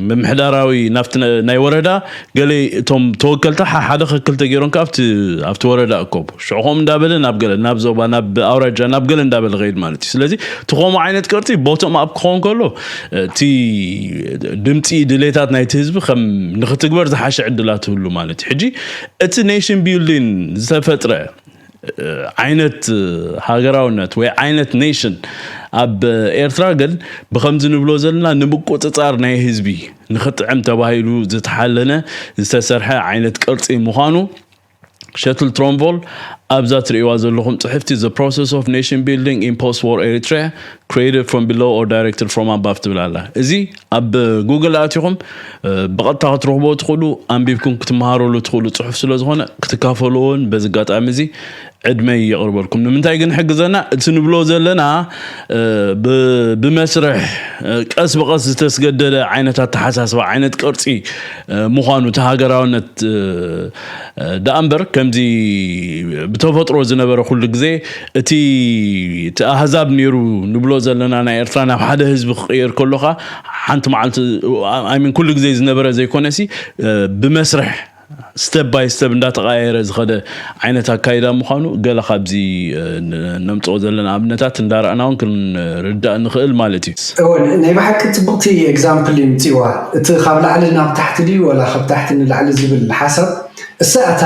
ምምሕዳራዊ ናብቲ ናይ ወረዳ ገለ እቶም ተወከልታ ሓደ ክክልተ ገይሮም ከዓ ኣብቲ ወረዳ እከቡ። ሽዑ ከምኡ እንዳበለ ናብ ገለ ናብ ዞባ ናብ ኣውራጃ ናብ ገለ እንዳበለ ከይድ ማለት እዩ። ስለዚ እቲ ከምኡ ዓይነት ቅርፂ ቦቶም ኣፕ ክኸውን ከሎ እቲ ድምፂ ድሌታት ናይቲ ህዝቢ ከም ንክትግበር ዝሓሸ ዕድላት ትህሉ ማለት እዩ። ሕጂ እቲ ኔሽን ቢልዲንግ ዝተፈጥረ ዓይነት ሃገራውነት ወይ ዓይነት ኔሽን ኣብ ኤርትራ ግን ብከምዚ ንብሎ ዘለና ንምቁፅፃር ናይ ህዝቢ ንክጥዕም ተባሂሉ ዝተሓለነ ዝተሰርሐ ዓይነት ቅርፂ ምዃኑ ሸትል ትሮንቮል ኣብዛ ትርእይዋ ዘለኹም ፅሕፍቲ the process of nation building in post war Eritrea created from below or directed from above ትብል ኣላ። እዚ ኣብ ጉግል ኣቲኹም ብቐጥታ ክትረኽቦ ትኽእሉ፣ ኣንቢብኩም ክትመሃረሉ ትኽእሉ ፅሑፍ ስለዝኾነ ክትካፈሉ እውን በዚ ኣጋጣሚ እዚ ዕድመይ የቕርበልኩም። ንምንታይ ግን ሕግዘና እቲ ንብሎ ዘለና ብመስርሕ ቀስ ብቐስ ዝተስገደደ ዓይነት ኣተሓሳስባ ዓይነት ቅርፂ ምዃኑ እቲ ሃገራውነት ደኣ እምበር ከምዚ ብተፈጥሮ ዝነበረ ኩሉ ግዜ እቲ እቲ ኣህዛብ ነይሩ ንብሎ ዘለና ናይ ኤርትራ ናብ ሓደ ህዝቢ ክቕየር ከሎኻ ሓንቲ መዓልቲ ሚን ኩሉ ግዜ ዝነበረ ዘይኮነሲ ብመስርሕ step by step እንዳተቐያየረ ዝኸደ ዓይነት ኣካይዳ ምዃኑ ገለ ካብዚ ነምፅኦ ዘለና ኣብነታት እንዳረኣና እውን ክንርዳእ ንኽእል ማለት እዩ። ናይ ብሓቂ ፅቡቕቲ example እዩ ምፅዋ። እቲ ካብ ላዕሊ ናብ ታሕቲ ድዩ ወላ ካብ ታሕቲ ንላዕሊ ዝብል ሓሳብ እሳ እታ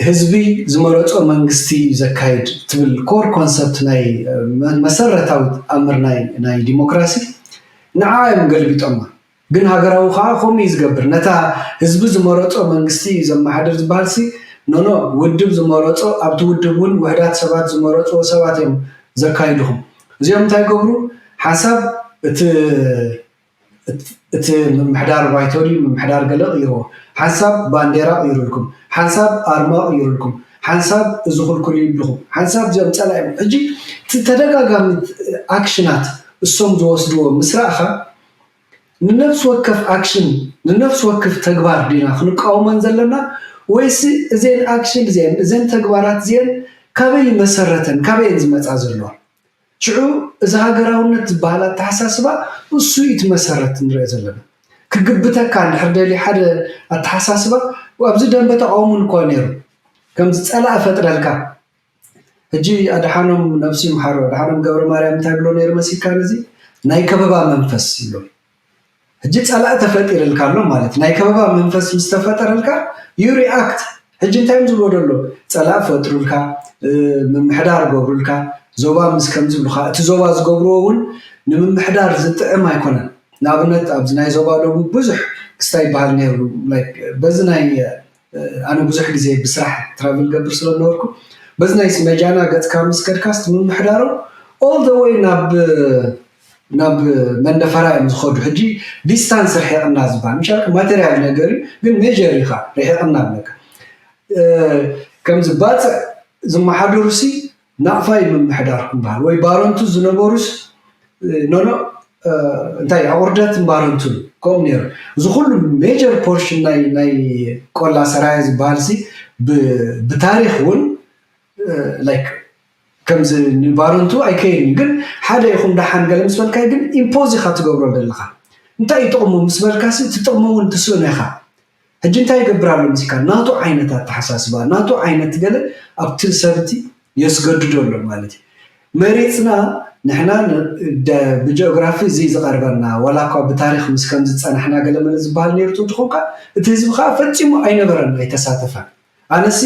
ህዝቢ ዝመረፆ መንግስቲ ዘካይድ ትብል core concept ናይ መሰረታዊ ኣምር ናይ ዲሞክራሲ ንዓ እዮም ገልቢጦማ። ግን ሃገራዊ ከዓ ከምኡ እዩ ዝገብር። ነታ ህዝቢ ዝመረፆ መንግስቲ እዩ ዘመሓድር ዝበሃል ሲ ኖኖ ውድብ ዝመረፆ ኣብቲ ውድብ እውን ውሕዳት ሰባት ዝመረፅዎ ሰባት እዮም ዘካይድኹም። እዚኦም እንታይ ገብሩ ሓንሳብ እቲ እቲ ምምሕዳር ባይቶ ድዩ ምምሕዳር ገለ ቅይርዎ ሓንሳብ ባንዴራ ቅይሩልኩም ሓንሳብ ኣርማ ቅይሩልኩም ሓንሳብ እዚ ኩልኩል ይብልኹም ሓንሳብ እዚኦም ፀላኢኹም ሕጂ እቲ ተደጋጋሚ ኣክሽናት እሶም ዝወስድዎ ምስ ረእኻ ንነፍሲ ወከፍ ኣክሽን ንነፍሲ ወከፍ ተግባር ዲና ክንቃወመን ዘለና ወይሲ እዘን ኣክሽን እዚአን እዘን ተግባራት እዚአን ካበይ መሰረተን ካበየን ዝመፃ ዘለዋ ሽዑ እዚ ሃገራውነት ዝበሃል ኣተሓሳስባ እሱ እዩ እቲ መሰረት ንሪኦ ዘለና ክግብተካ እንድሕር ደልዩ ሓደ ኣተሓሳስባ ኣብዚ ደንበ ተቃውሞን እኳ ነይሩ ከምዚ ፀላእ እፈጥረልካ ሕጂ ኣድሓኖም ነብሱ ይምሓሮ ኣድሓኖም ገብረ ማርያም እንታይ ብሎ ነይሩ መሲልካ ነዚ ናይ ከበባ መንፈስ ይብሎ ሕጂ ፀላእ ተፈጢርልካ ኣሎ ማለት ናይ ከበባ መንፈስ ምስ ተፈጠረልካ you react ሕጂ እንታይ እዮም ዝብሎ ዘሎ ፀላእ ፈጥሩልካ ምምሕዳር ገብሩልካ ዞባ ምስ ከም ዝብሉካ እቲ ዞባ ዝገብርዎ እውን ንምምሕዳር ዝጥዕም ኣይኮነን ንኣብነት ኣብዚ ናይ ዞባ ደቡብ ብዙሕ ክስታይ ይበሃል ነይሩ በዚ ናይ ኣነ ብዙሕ ግዜ ብስራሕ travel ገብር ስለ ዝነበርኩ በዚ ናይ መጃና ገፅካ ምስ ከድካስ ምምሕዳሮም all the way ናብ ናብ መንደፈራ እዮም ዝኸዱ ሕጂ distance ርሒቕና ዝበሃል ምሻልካ material ነገር እዩ ግን major ኢኻ ርሒቕና ኣለካ ከምዚ ባፅዕ ዝመሓደሩ ሲ ናቕፋ እዩ ምምሕዳር ክበሃል ወይ ባረንቱ ዝነበሩስ ኖኖ እንታይ ኣቑርደት እምባረንቱ ከምኡ ነይሩ እዚ ኩሉ major portion ናይ ናይ ቆላ ሰራየ ዝበሃል ሲ ብታሪክ እውን like ከምዚ ንባረንቱ ኣይከይድን እዩ ግን ሓደ ይኹም ደሓን ገለ ምስ በልካይ ግን impose ኢኻ ትገብሮ ዘለኻ እንታይ እዩ ጥቕሙ ምስ በልካ ሲ እቲ ጥቕሙ እውን ትስእኖ ኢኻ ሕጂ እንታይ ይገብር ኣሎ ሙዚቃ ናቱ ዓይነት ኣተሓሳስባ ናቱ ዓይነት ገለ ኣብቲ ሰብቲ የስገድዶ ኣሎ ማለት እዩ መሪፅና ንሕና ብጂኦግራፊ እዚ ዝቐርበና ዋላ እኳ ብታሪክ ምስ ከም ዝፀናሕና ገለመለ ዝበሃል ነይሩ ትኾንካ እቲ ህዝቢ ከዓ ፈፂሙ ኣይነበረን ኣይተሳተፈን ኣነሲ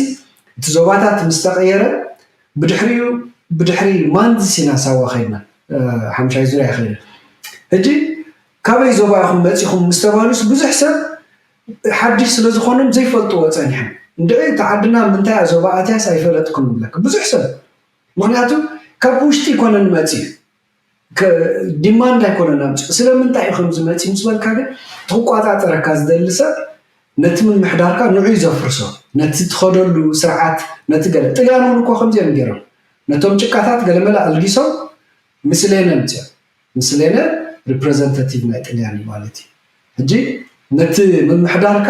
እቲ ዞባታት ምስ ተቐየረ ብድሕሪኡ ብድሕሪ ማንዝስ ኢና ሳዋ ከይድና ሓምሻይ ዙርያ ከይደ ሕጂ ካበይ ዞባ ኢኹም መፂኹም ምስ ተባህሉስ ብዙሕ ሰብ ሓድሽ ስለ ዝኾኖም ዘይፈልጥዎ ፀኒሖም እንድዒ እቲ ዓድና ምንታይ እያ ዞባ ኣትያስ ኣይፈለጥኩን ይብለካ ብዙሕ ሰብ ምክንያቱ ካብ ውሽጢ ይኮነ ንመፅኡ demand ኣይኮነን ኣምፅኡ ስለምንታይ እዩ ከምዚ መፅኡ ምስ በልካ ግን ትቆፃፀረካ ዝደሊ ሰብ ነቲ ምምሕዳርካ ንዑ እዩ ዘፍርሶ ነቲ ትኸደሉ ስርዓት ነቲ ገለ ጥልያን እውን እኮ ከምዚኦም ገይሮም ነቶም ጭቃታት ገለመለ ኣልጊሶም ምስሌነ ምፅኦም። ምስሌነ ሪፕሬዘንታቲቭ ናይ ጥልያን እዩ ማለት እዩ። ሕጂ ነቲ ምምሕዳርካ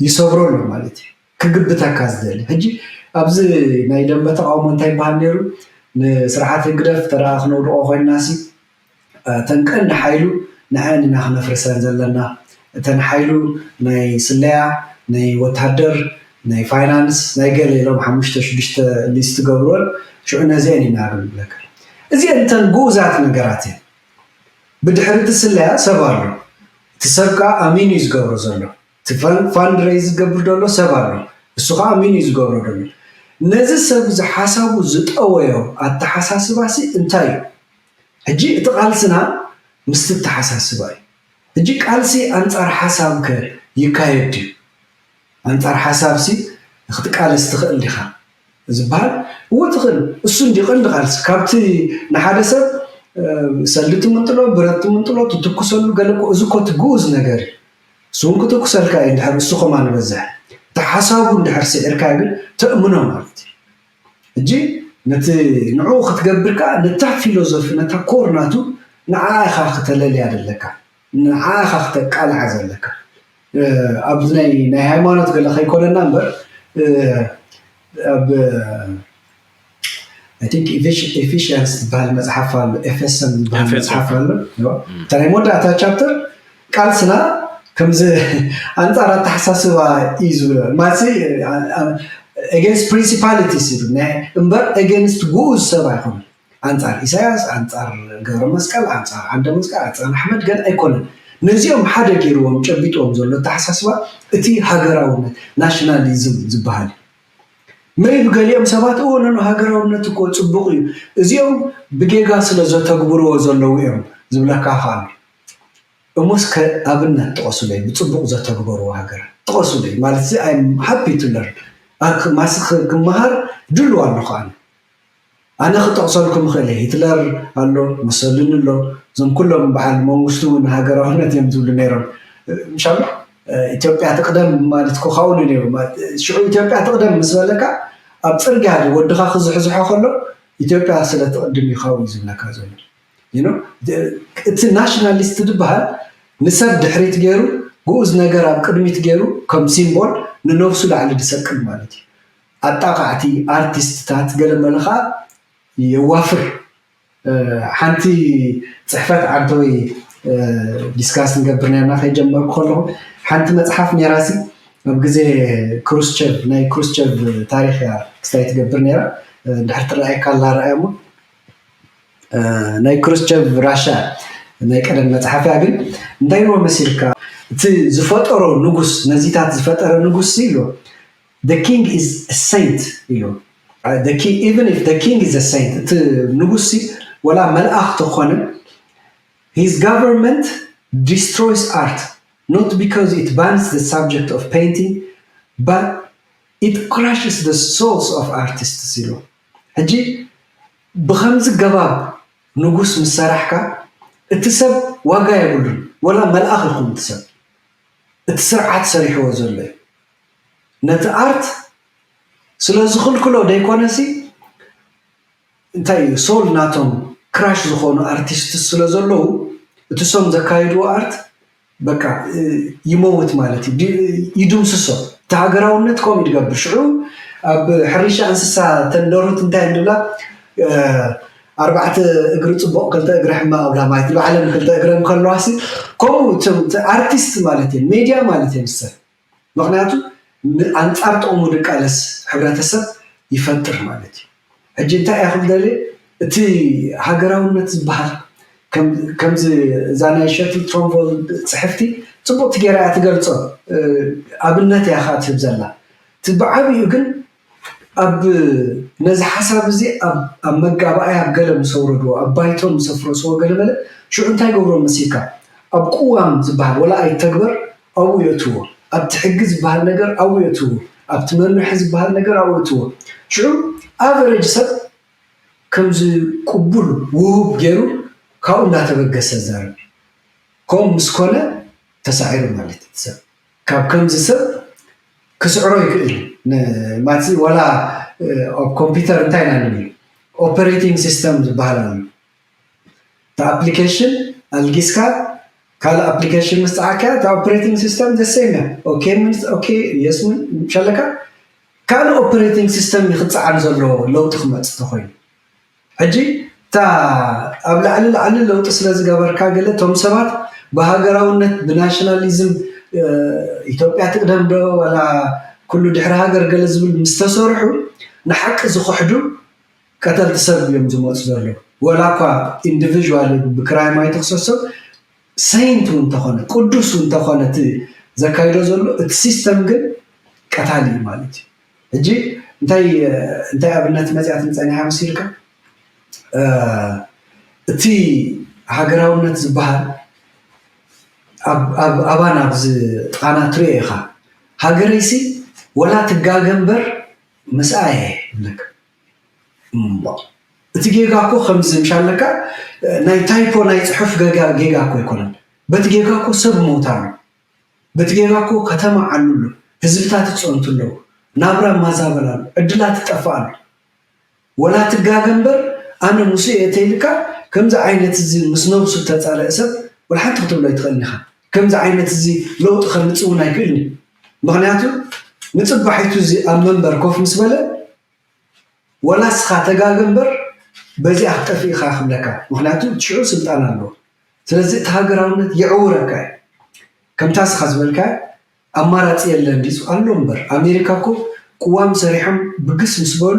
ይሰብሮ ኣሎ ማለት እዩ። ክግብተካ ዝደሊ ሕጂ ኣብዚ ናይ ደንበ ተቃውሞ እንታይ ይበሃል ነይሩ? ንስርዓት ህግደፍ ተረኣ ክነውድቆ ኮይንና ሲ እተን ቀንዲ ሓይሉ ንዐን ኢና ክነፍርሰን ዘለና። እተን ሓይሉ ናይ ስለያ፣ ናይ ወታደር፣ ናይ ፋይናንስ፣ ናይ ገለ ኢሎም ሓሙሽተ ሽዱሽተ ሊስት ገብርወን ሽዑ ነዚአን ኢና ንብለካ። እዚአን እተን ግኡዛት ነገራት እየን። ብድሕሪ እቲ ስለያ ሰብ ኣሎ። እቲ ሰብ ከዓ ኣሚኑ እዩ ዝገብሮ ዘሎ። እቲ ፋንድ ሬይዝ ዝገብር ዘሎ ሰብ ኣሎ። እሱ ከዓ ኣሚኑ እዩ ዝገብሮ ዘሎ። ነዚ ሰብ እዚ ሓሳቡ ዝጠወዮ ኣተሓሳስባ ሲ እንታይ እዩ? ሕጂ እቲ ቃልስና ምስቲ ኣተሓሳስባ እዩ። ሕጂ ቃልሲ ኣንጻር ሓሳብ ከ ይካየድ ድዩ? ኣንጻር ሓሳብ ሲ ክትቃለስ ትኽእል ዲኻ ዝበሃል እዎ ትኽእል። እሱ እንዲ ቀንዲ ቃልሲ ካብቲ ንሓደ ሰብ ሰልዲ ትምንጥሎ ብረት ትምንጥሎ ትትኩሰሉ ገለ እኮ እዚ እኮ እቲ ግኡዝ ነገር እዩ። እሱ እውን ክትኩሰልካ እዩ እንድሕር እሱ ከማን በዝሕ እቲ ሓሳቡ እንድሕር ስዒርካ ግን ተእምኖ ማለት እዩ። ሕጂ ነቲ ንዕኡ ክትገብር ከዓ ነታ ፊሎዞፊ ነታ ኮር ናቱ ንዓ ኢኻ ክተለልያ ዘለካ ንዓ ኢኻ ክተቃልዓ ዘለካ ኣብዚ ናይ ናይ ሃይማኖት ገለ ከይኮነና እምበር ኣብ I think Ephesians ዝበሃል መፅሓፍ ኣሎ ኤፌሶን ዝበሃል መፅሓፍ ኣሎ እታ ናይ መወዳእታ ቻፕተር ቃልስና ከምዚ ኣንፃር ኣተሓሳስባ እዩ ዝብሎ ማለት against principalities እዩ እምበር against ግኡዝ ሰብ ኣይኮነን ኣንፃር ኢሳያስ ኣንፃር ገብረ መስቀል ኣንፃር ዓንደ መስቀል ኣንፃር ኣሕመድ ገለ ኣይኮነን ነዚኦም ሓደ ገይርዎም ጨቢጥዎም ዘሎ ኣተሓሳስባ እቲ ሃገራውነት ናሽናሊዝም ዝበሃል እዩ maybe ገሊኦም ሰባት እዎ ኖኖ ሃገራውነት እኮ ፅቡቕ እዩ እዚኦም ብጌጋ ስለ ዘተግብርዎ ዘለዉ እዮም ዝብለካ ከ ኣሎ እሞ እስከ ኣብነት ጥቐሱለይ ብፅቡቕ ዘተግበርዎ ሃገራት ጥቐሱለይ ማለት እዚ I'm happy to learn ማሲ ክመሃር ድልው ኣለኹ ኣነ ኣነ ክጠቕሰልኩም ይኽእል እየ ሂትለር ኣሎ ሙሰሊኒ ኣሎ እዞም ኩሎም በዓል መንግስቱ እውን ሃገራውነት እዮም ዝብሉ ነይሮም ምሻሎ ኢትዮጵያ ትቕደም ማለት እኮ ካብኡ ነይሩ ሽዑ ኢትዮጵያ ትቕደም ምስ በለካ ኣብ ፅርግያ ወድኻ ክዝሕዝሖ ከሎ ኢትዮጵያ ስለ ትቕድም እዩ ካብኡ እዩ ዝብለካ ዘሎ እቲ ናሽናሊስት ዝበሃል ንሰብ ድሕሪት ገይሩ ግኡዝ ነገር ኣብ ቅድሚት ገይሩ ከም ሲምቦል ንነብሱ ላዕሊ ዝሰቅል ማለት እዩ ኣጣቃዕቲ ኣርቲስትታት ገለ መለ ከዓ የዋፍር ሓንቲ ፅሕፈት ዓንተወይ ዲስካስ ንገብር ነርና ከይጀመርኩ ከለኹ ሓንቲ መፅሓፍ ነራሲ ኣብ ግዜ ክሩስቸቭ ናይ ክሩስቸቭ ታሪክ እያ ክስታይ ትገብር ነራ ድሕር ትረኣየካ ኣላ ረኣያ እሞ ናይ ክሩስቸቭ ራሻ ናይ ቀደም መፅሓፍ እያ ግን እንታይ ኢልዎ መሲልካ እቲ ዝፈጠሮ ንጉስ ነዚታት ዝፈጠረ ንጉስ ኢልዎ the king is a saint ኢሉ even if the king is a saint እቲ ንጉስ ሲ ወላ መልኣኽ ተኾነ his government destroys art not because it bans the subject of painting but it crushes the souls of artists ኢሉ ሕጂ ብኸምዚ ገባብ ንጉስ ምስ ሰራሕካ እቲ ሰብ ዋጋ የብሉን ወላ መልኣኽ ይኹን እቲ ሰብ እቲ ስርዓት ሰሪሕዎ ዘሎ እዩ ነቲ ኣርት ስለ ዝኽልክሎ ደይኮነሲ እንታይ እዩ ሶል ናቶም ክራሽ ዝኾኑ ኣርቲስት ስለ ዘለዉ እቲ ሶም ዘካይድዎ ኣርት በቃ ይመውት ማለት እዩ ይድምስሶ እቲ ሃገራውነት ከምኡ ይድገብር ሽዑ ኣብ ሕርሻ እንስሳ ተንደሩት እንታይ እንድብላ ኣርባዕተ እግሪ ፅቡቕ ክልተ እግሪ ሕማቕ ኣብላ ማለት ባዕለን ክልተ እግረን ከለዋሲ ከምኡ ኣርቲስት ማለት እዩ ሜድያ ማለት እዩ ንሰብ ምክንያቱ ኣንፃር ጥቕሙ ድቃለስ ሕብረተሰብ ይፈጥር ማለት እዩ ሕጂ እንታይ እያ ክብደለ እቲ ሃገራውነት ዝበሃል ከምዚ እዛ ናይ ሸትል ትሮንቮል ፅሕፍቲ ፅቡቅ ትጌራ እያ ትገልፆ ኣብነት እያ ከዓ ትህብ ዘላ እቲ ብዓብኡ ግን ኣብ ነዚ ሓሳብ እዚ ኣብ መጋባኣይ ኣብ ገለ ምስ ኣውረድዎ ኣብ ባይቶ ምስ ኣፍረስዎ ገለ በለ ሽዑ እንታይ ገብሮ መሲልካ ኣብ ቅዋም ዝበሃል ወላ ኣይተግበር ኣብኡ የእትዎ ኣብቲ ሕጊ ዝበሃል ነገር ኣብኡ የእትዎ ኣብቲ መምርሒ ዝበሃል ነገር ኣብኡ የእትዎ ሽዑ ኣቨረጅ ሰብ ከምዚ ቅቡል ውሁብ ገይሩ ካብኡ እንዳተበገሰ ዛረብ ከምኡ ምስ ኮነ ተሳዒሩ ማለት እዩ ሰብ ካብ ከምዚ ሰብ ክስዕሮ ይክእል እዩ ማለትዚ ዋላ ኣብ ኮምፒውተር እንታይ ኢና ንብል ኦፐሬቲንግ ሲስተም ዝበሃል ኣሎ። እቲ ኣፕሊኬሽን ኣልጊስካ ካልእ ኣፕሊኬሽን ምስ ጸዓካ፣ እቲ ኦፕሬቲንግ ሲስተም ዘሰይመ ኦኬ፣ ምስ ኦኬ፣ የስ፣ ምን ሸለካ ካልእ ኦፐሬቲንግ ሲስተም ይኽጽዓን ዘሎ ለውጢ ክመጽእ ተኾይኑ። ሕጂ እታ ኣብ ላዕሊ ላዕሊ ለውጢ ስለ ዝገበርካ፣ ገለ እቶም ሰባት ብሃገራውነት ብናሽናሊዝም ኢትዮጵያ ትቅደም ዶ ዋላ ኩሉ ድሕሪ ሃገር ገለ ዝብል ምስ ተሰርሑ፣ ንሓቂ ዝኽሕዱ ቀተልቲ ሰብ እዮም ዝመፁ ዘለዉ። ወላ እኳ ኢንዲቪዥዋል ብክራይም ኣይትኽሰሶም፣ ሰይንት እውን እንተኾነ፣ ቅዱስ እውን እንተኾነ እቲ ዘካይዶ ዘሎ፣ እቲ ሲስተም ግን ቀታሊ እዩ ማለት እዩ። ሕጂ እንታይ እንታይ ኣብነት መፅያት ንፀኒሓ መሲልካ? እቲ ሃገራውነት ዝበሃል ኣባና ኣብዚ ጣና ትሪኦ ኢኻ። ሃገረይሲ ወላ ትጋገ እምበር ምስኣ እየ ይብለካ። እምቧ። እቲ ጌጋ እኮ ከምዚ ምሻለካ ናይ ታይፖ ናይ ፅሑፍ ጌጋ እኮ ኣይኮነን። በቲ ጌጋ እኮ ሰብ ሞታ ኣሎ። በቲ ጌጋ እኮ ከተማ ዓሉ ኣሎ። ህዝብታት ይፀንቱ ኣለዉ። ናብራ ማዛበል ኣሎ። ዕድላት ይጠፍእ ኣሎ። ወላ ትጋገ እምበር ኣነ ሙሴ እየ ተይልካ ከምዚ ዓይነት እዚ ምስ ነብሱ ተፃለአ ሰብ ወላ ሓንቲ ክትብሎ ኣይትኽእልን ኢኻ። ከምዚ ዓይነት እዚ ለውጢ ከምፅእ እውን ኣይክእልን እዩ። ምክንያቱ ንፅባሒቱ እዚ ኣብ መንበር ኮፍ ምስ በለ ወላ እስኻ ተጋገ እምበር በዚኣ ክጠፍእ ኢኻ ክብለካ። ምክንያቱ ሽዑ ስልጣን ኣለዎ። ስለዚ እቲ ሃገራውነት የዕውረካ እዩ። ከምታ እስኻ ዝበልካ ኣማራፂ የለን ድዩ ኣሎ እምበር ኣሜሪካ እኮ ቅዋም ሰሪሖም ብግስ ምስ በሉ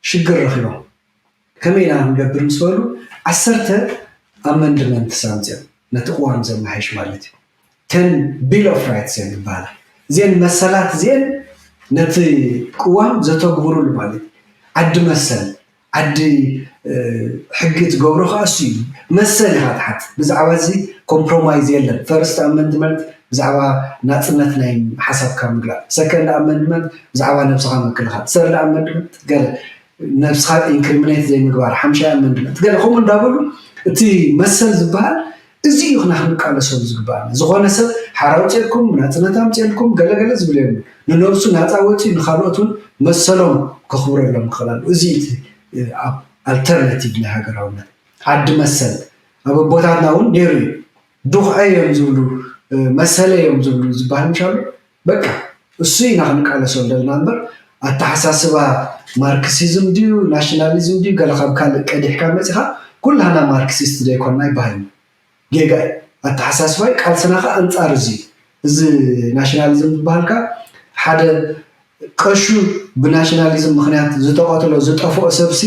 ሽግር ረኺቦም ከመይ ኢና ክንገብር ምስ በሉ ዓሰርተ ኣመንድመንት ኣምፅኦም ነቲ ቅዋም ዘመሓይሽ ማለት እዩ። ተን ቢል ኦፍ ራይትስ እየን ዝበሃላ። እዚአን መሰላት እዚአን ነቲ ቅዋም ዘተግብሩሉ ማለት እዩ። ዓዲ መሰል ዓዲ ሕጊ ትገብሮ ከዓ እሱ እዩ። መሰል ኢኻ ትሓት። ብዛዕባ እዚ ኮምፕሮማይዝ የለን። ፈርስት ኣመንድመንት ብዛዕባ ናፅነት ናይ ሓሳብካ ምግላፅ፣ ሰከንድ ኣመንድመንት ብዛዕባ ነብስኻ ምክልኻል፣ ሰርድ ኣመንድመንት ገለ ነብስኻ ኢንክሪሚኔት ዘይምግባር፣ ሓምሻይ ኣመንድመንት ገለ ከምኡ እንዳበሉ እቲ መሰል ዝበሃል እዚ እዩ ክና ክንቃለሰሉ ዝግባኣና። ዝኾነ ሰብ ሓራ ኣውፅኤልኩም ናፅነት ኣምፅኤልኩም ገለገለ ዝብል የሉ። ንነብሱ ናፃ ወፂኡ ንካልኦት እውን መሰሎም ከኽብረሎም ክኽእል ኣለዎ። እዚ እቲ ኣብ ኣልተርናቲቭ ናይ ሃገራውነት ዓዲ መሰል ኣብ ኣቦታትና እውን ነይሩ እዩ። ዱኽዐ እዮም ዝብሉ መሰለ እዮም ዝብሉ ዝበሃል ምሻሉ በቃ እሱ ኢና ክንቃለሶ ዘለና እምበር ኣተሓሳስባ ማርክሲዝም ድዩ ናሽናሊዝም ድዩ ገለ ካብ ካልእ ቀዲሕካ መፂኻ ኩላህና ማርክሲስት ዘይኮንና ይበሃል እዩ። ጌጋ እዩ። ኣተሓሳስባይ ቃልስና ከ ኣንፃር እዚ እዚ ናሽናሊዝም ዝበሃልካ ሓደ ቀሹ ብናሽናሊዝም ምክንያት ዝተቐትሎ ዝጠፍኦ ሰብሲ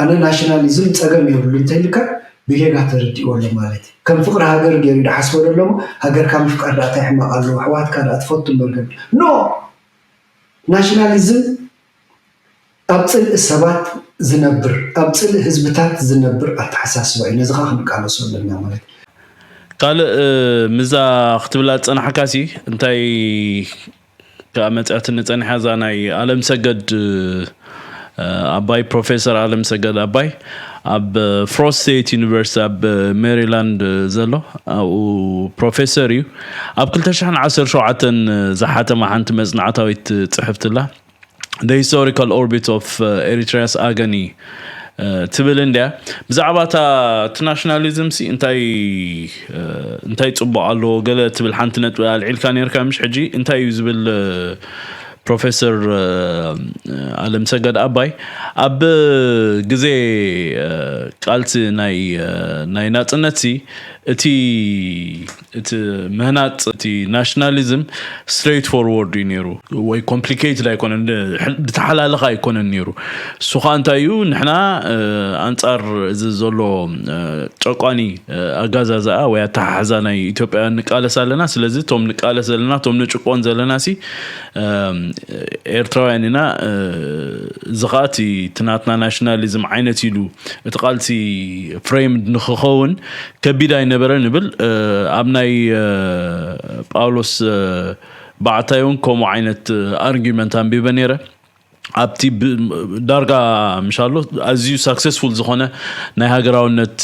ኣነ ናሽናሊዝም ፀገም የብሉ እንተይልካ ብጌጋ ተረዲእዎ ኣሎ ማለት እዩ። ከም ፍቅሪ ሃገር ገይሩ ይሓስቦ ደሎ ሃገርካ ምፍቃር ዳኣ እንታይ ሕማቅ ኣለዎ ኣሕዋትካ ዳኣ ትፈቱ እምበር ገ ኖ ናሽናሊዝም ኣብ ፅልኢ ሰባት ዝነብር ኣብ ፅልኢ ህዝብታት ዝነብር ኣተሓሳስባ እዩ። ነዚ ከዓ ክንቃለሶ ኣለና ማለት እዩ። ካልእ ምዛ ክትብላ ዝፀናሕካ ሲ እንታይ ከዓ መፅኣትኒ ፀኒሓ እዛ ናይ ኣለም ሰገድ ኣባይ ፕሮፌሰር ኣለም ሰገድ ኣባይ ኣብ ፍሮ ስቴት ዩኒቨርሲቲ ኣብ ሜሪላንድ ዘሎ ኣብኡ ፕሮፌሰር እዩ ኣብ ክልተ ሽሕን ዓሰርተ ሸውዓተን ዝሓተማ ሓንቲ መፅናዕታዊት ፅሕፍትላ The Historical Orbit of Eritrea's Agony ትብል እንድያ። ብዛዕባ እታ እቲ ናሽናሊዝም ሲ እንታይ እንታይ ፅቡቅ ኣለዎ ገለ ትብል ሓንቲ ነጥቢ ኣልዒልካ ነርካ ምሽ ሕጂ እንታይ እዩ ዝብል ፕሮፌሰር ኣለም ሰገድ ኣባይ ኣብ ግዜ ቃልሲ ናይ ናይ ናፅነት ሲ እቲ እቲ ምህናፅ እቲ ናሽናሊዝም ስትሬት ፎርወርድ እዩ ነይሩ ወይ ኮምፕሊኬትድ ኣይኮነን ዝተሓላለኸ ኣይኮነን ነይሩ እሱ ከዓ እንታይ እዩ ንሕና ኣንፃር እዚ ዘሎ ጨቋኒ ኣጋዛዝኣ ወይ ኣተሓሕዛ ናይ ኢትዮጵያ ንቃለስ ኣለና ስለዚ እቶም ንቃለስ ዘለና እቶም ንጭቆን ዘለና ሲ ኤርትራውያን ኢና እዚ ከዓ እቲ ናትና ናሽናሊዝም ዓይነት ኢሉ እቲ ቃልሲ ፍሬምድ ንክኸውን ከቢድ ኣይነበረን ይብል ኣብ ናይ ጳውሎስ ባዕታይ እውን ከምኡ ዓይነት ኣርጊመንት ኣንቢበ ነይረ ኣብቲ ብ- ዳርጋ ምሻሎ ኣዝዩ ሳክሰስፉል ዝኾነ ናይ ሃገራውነት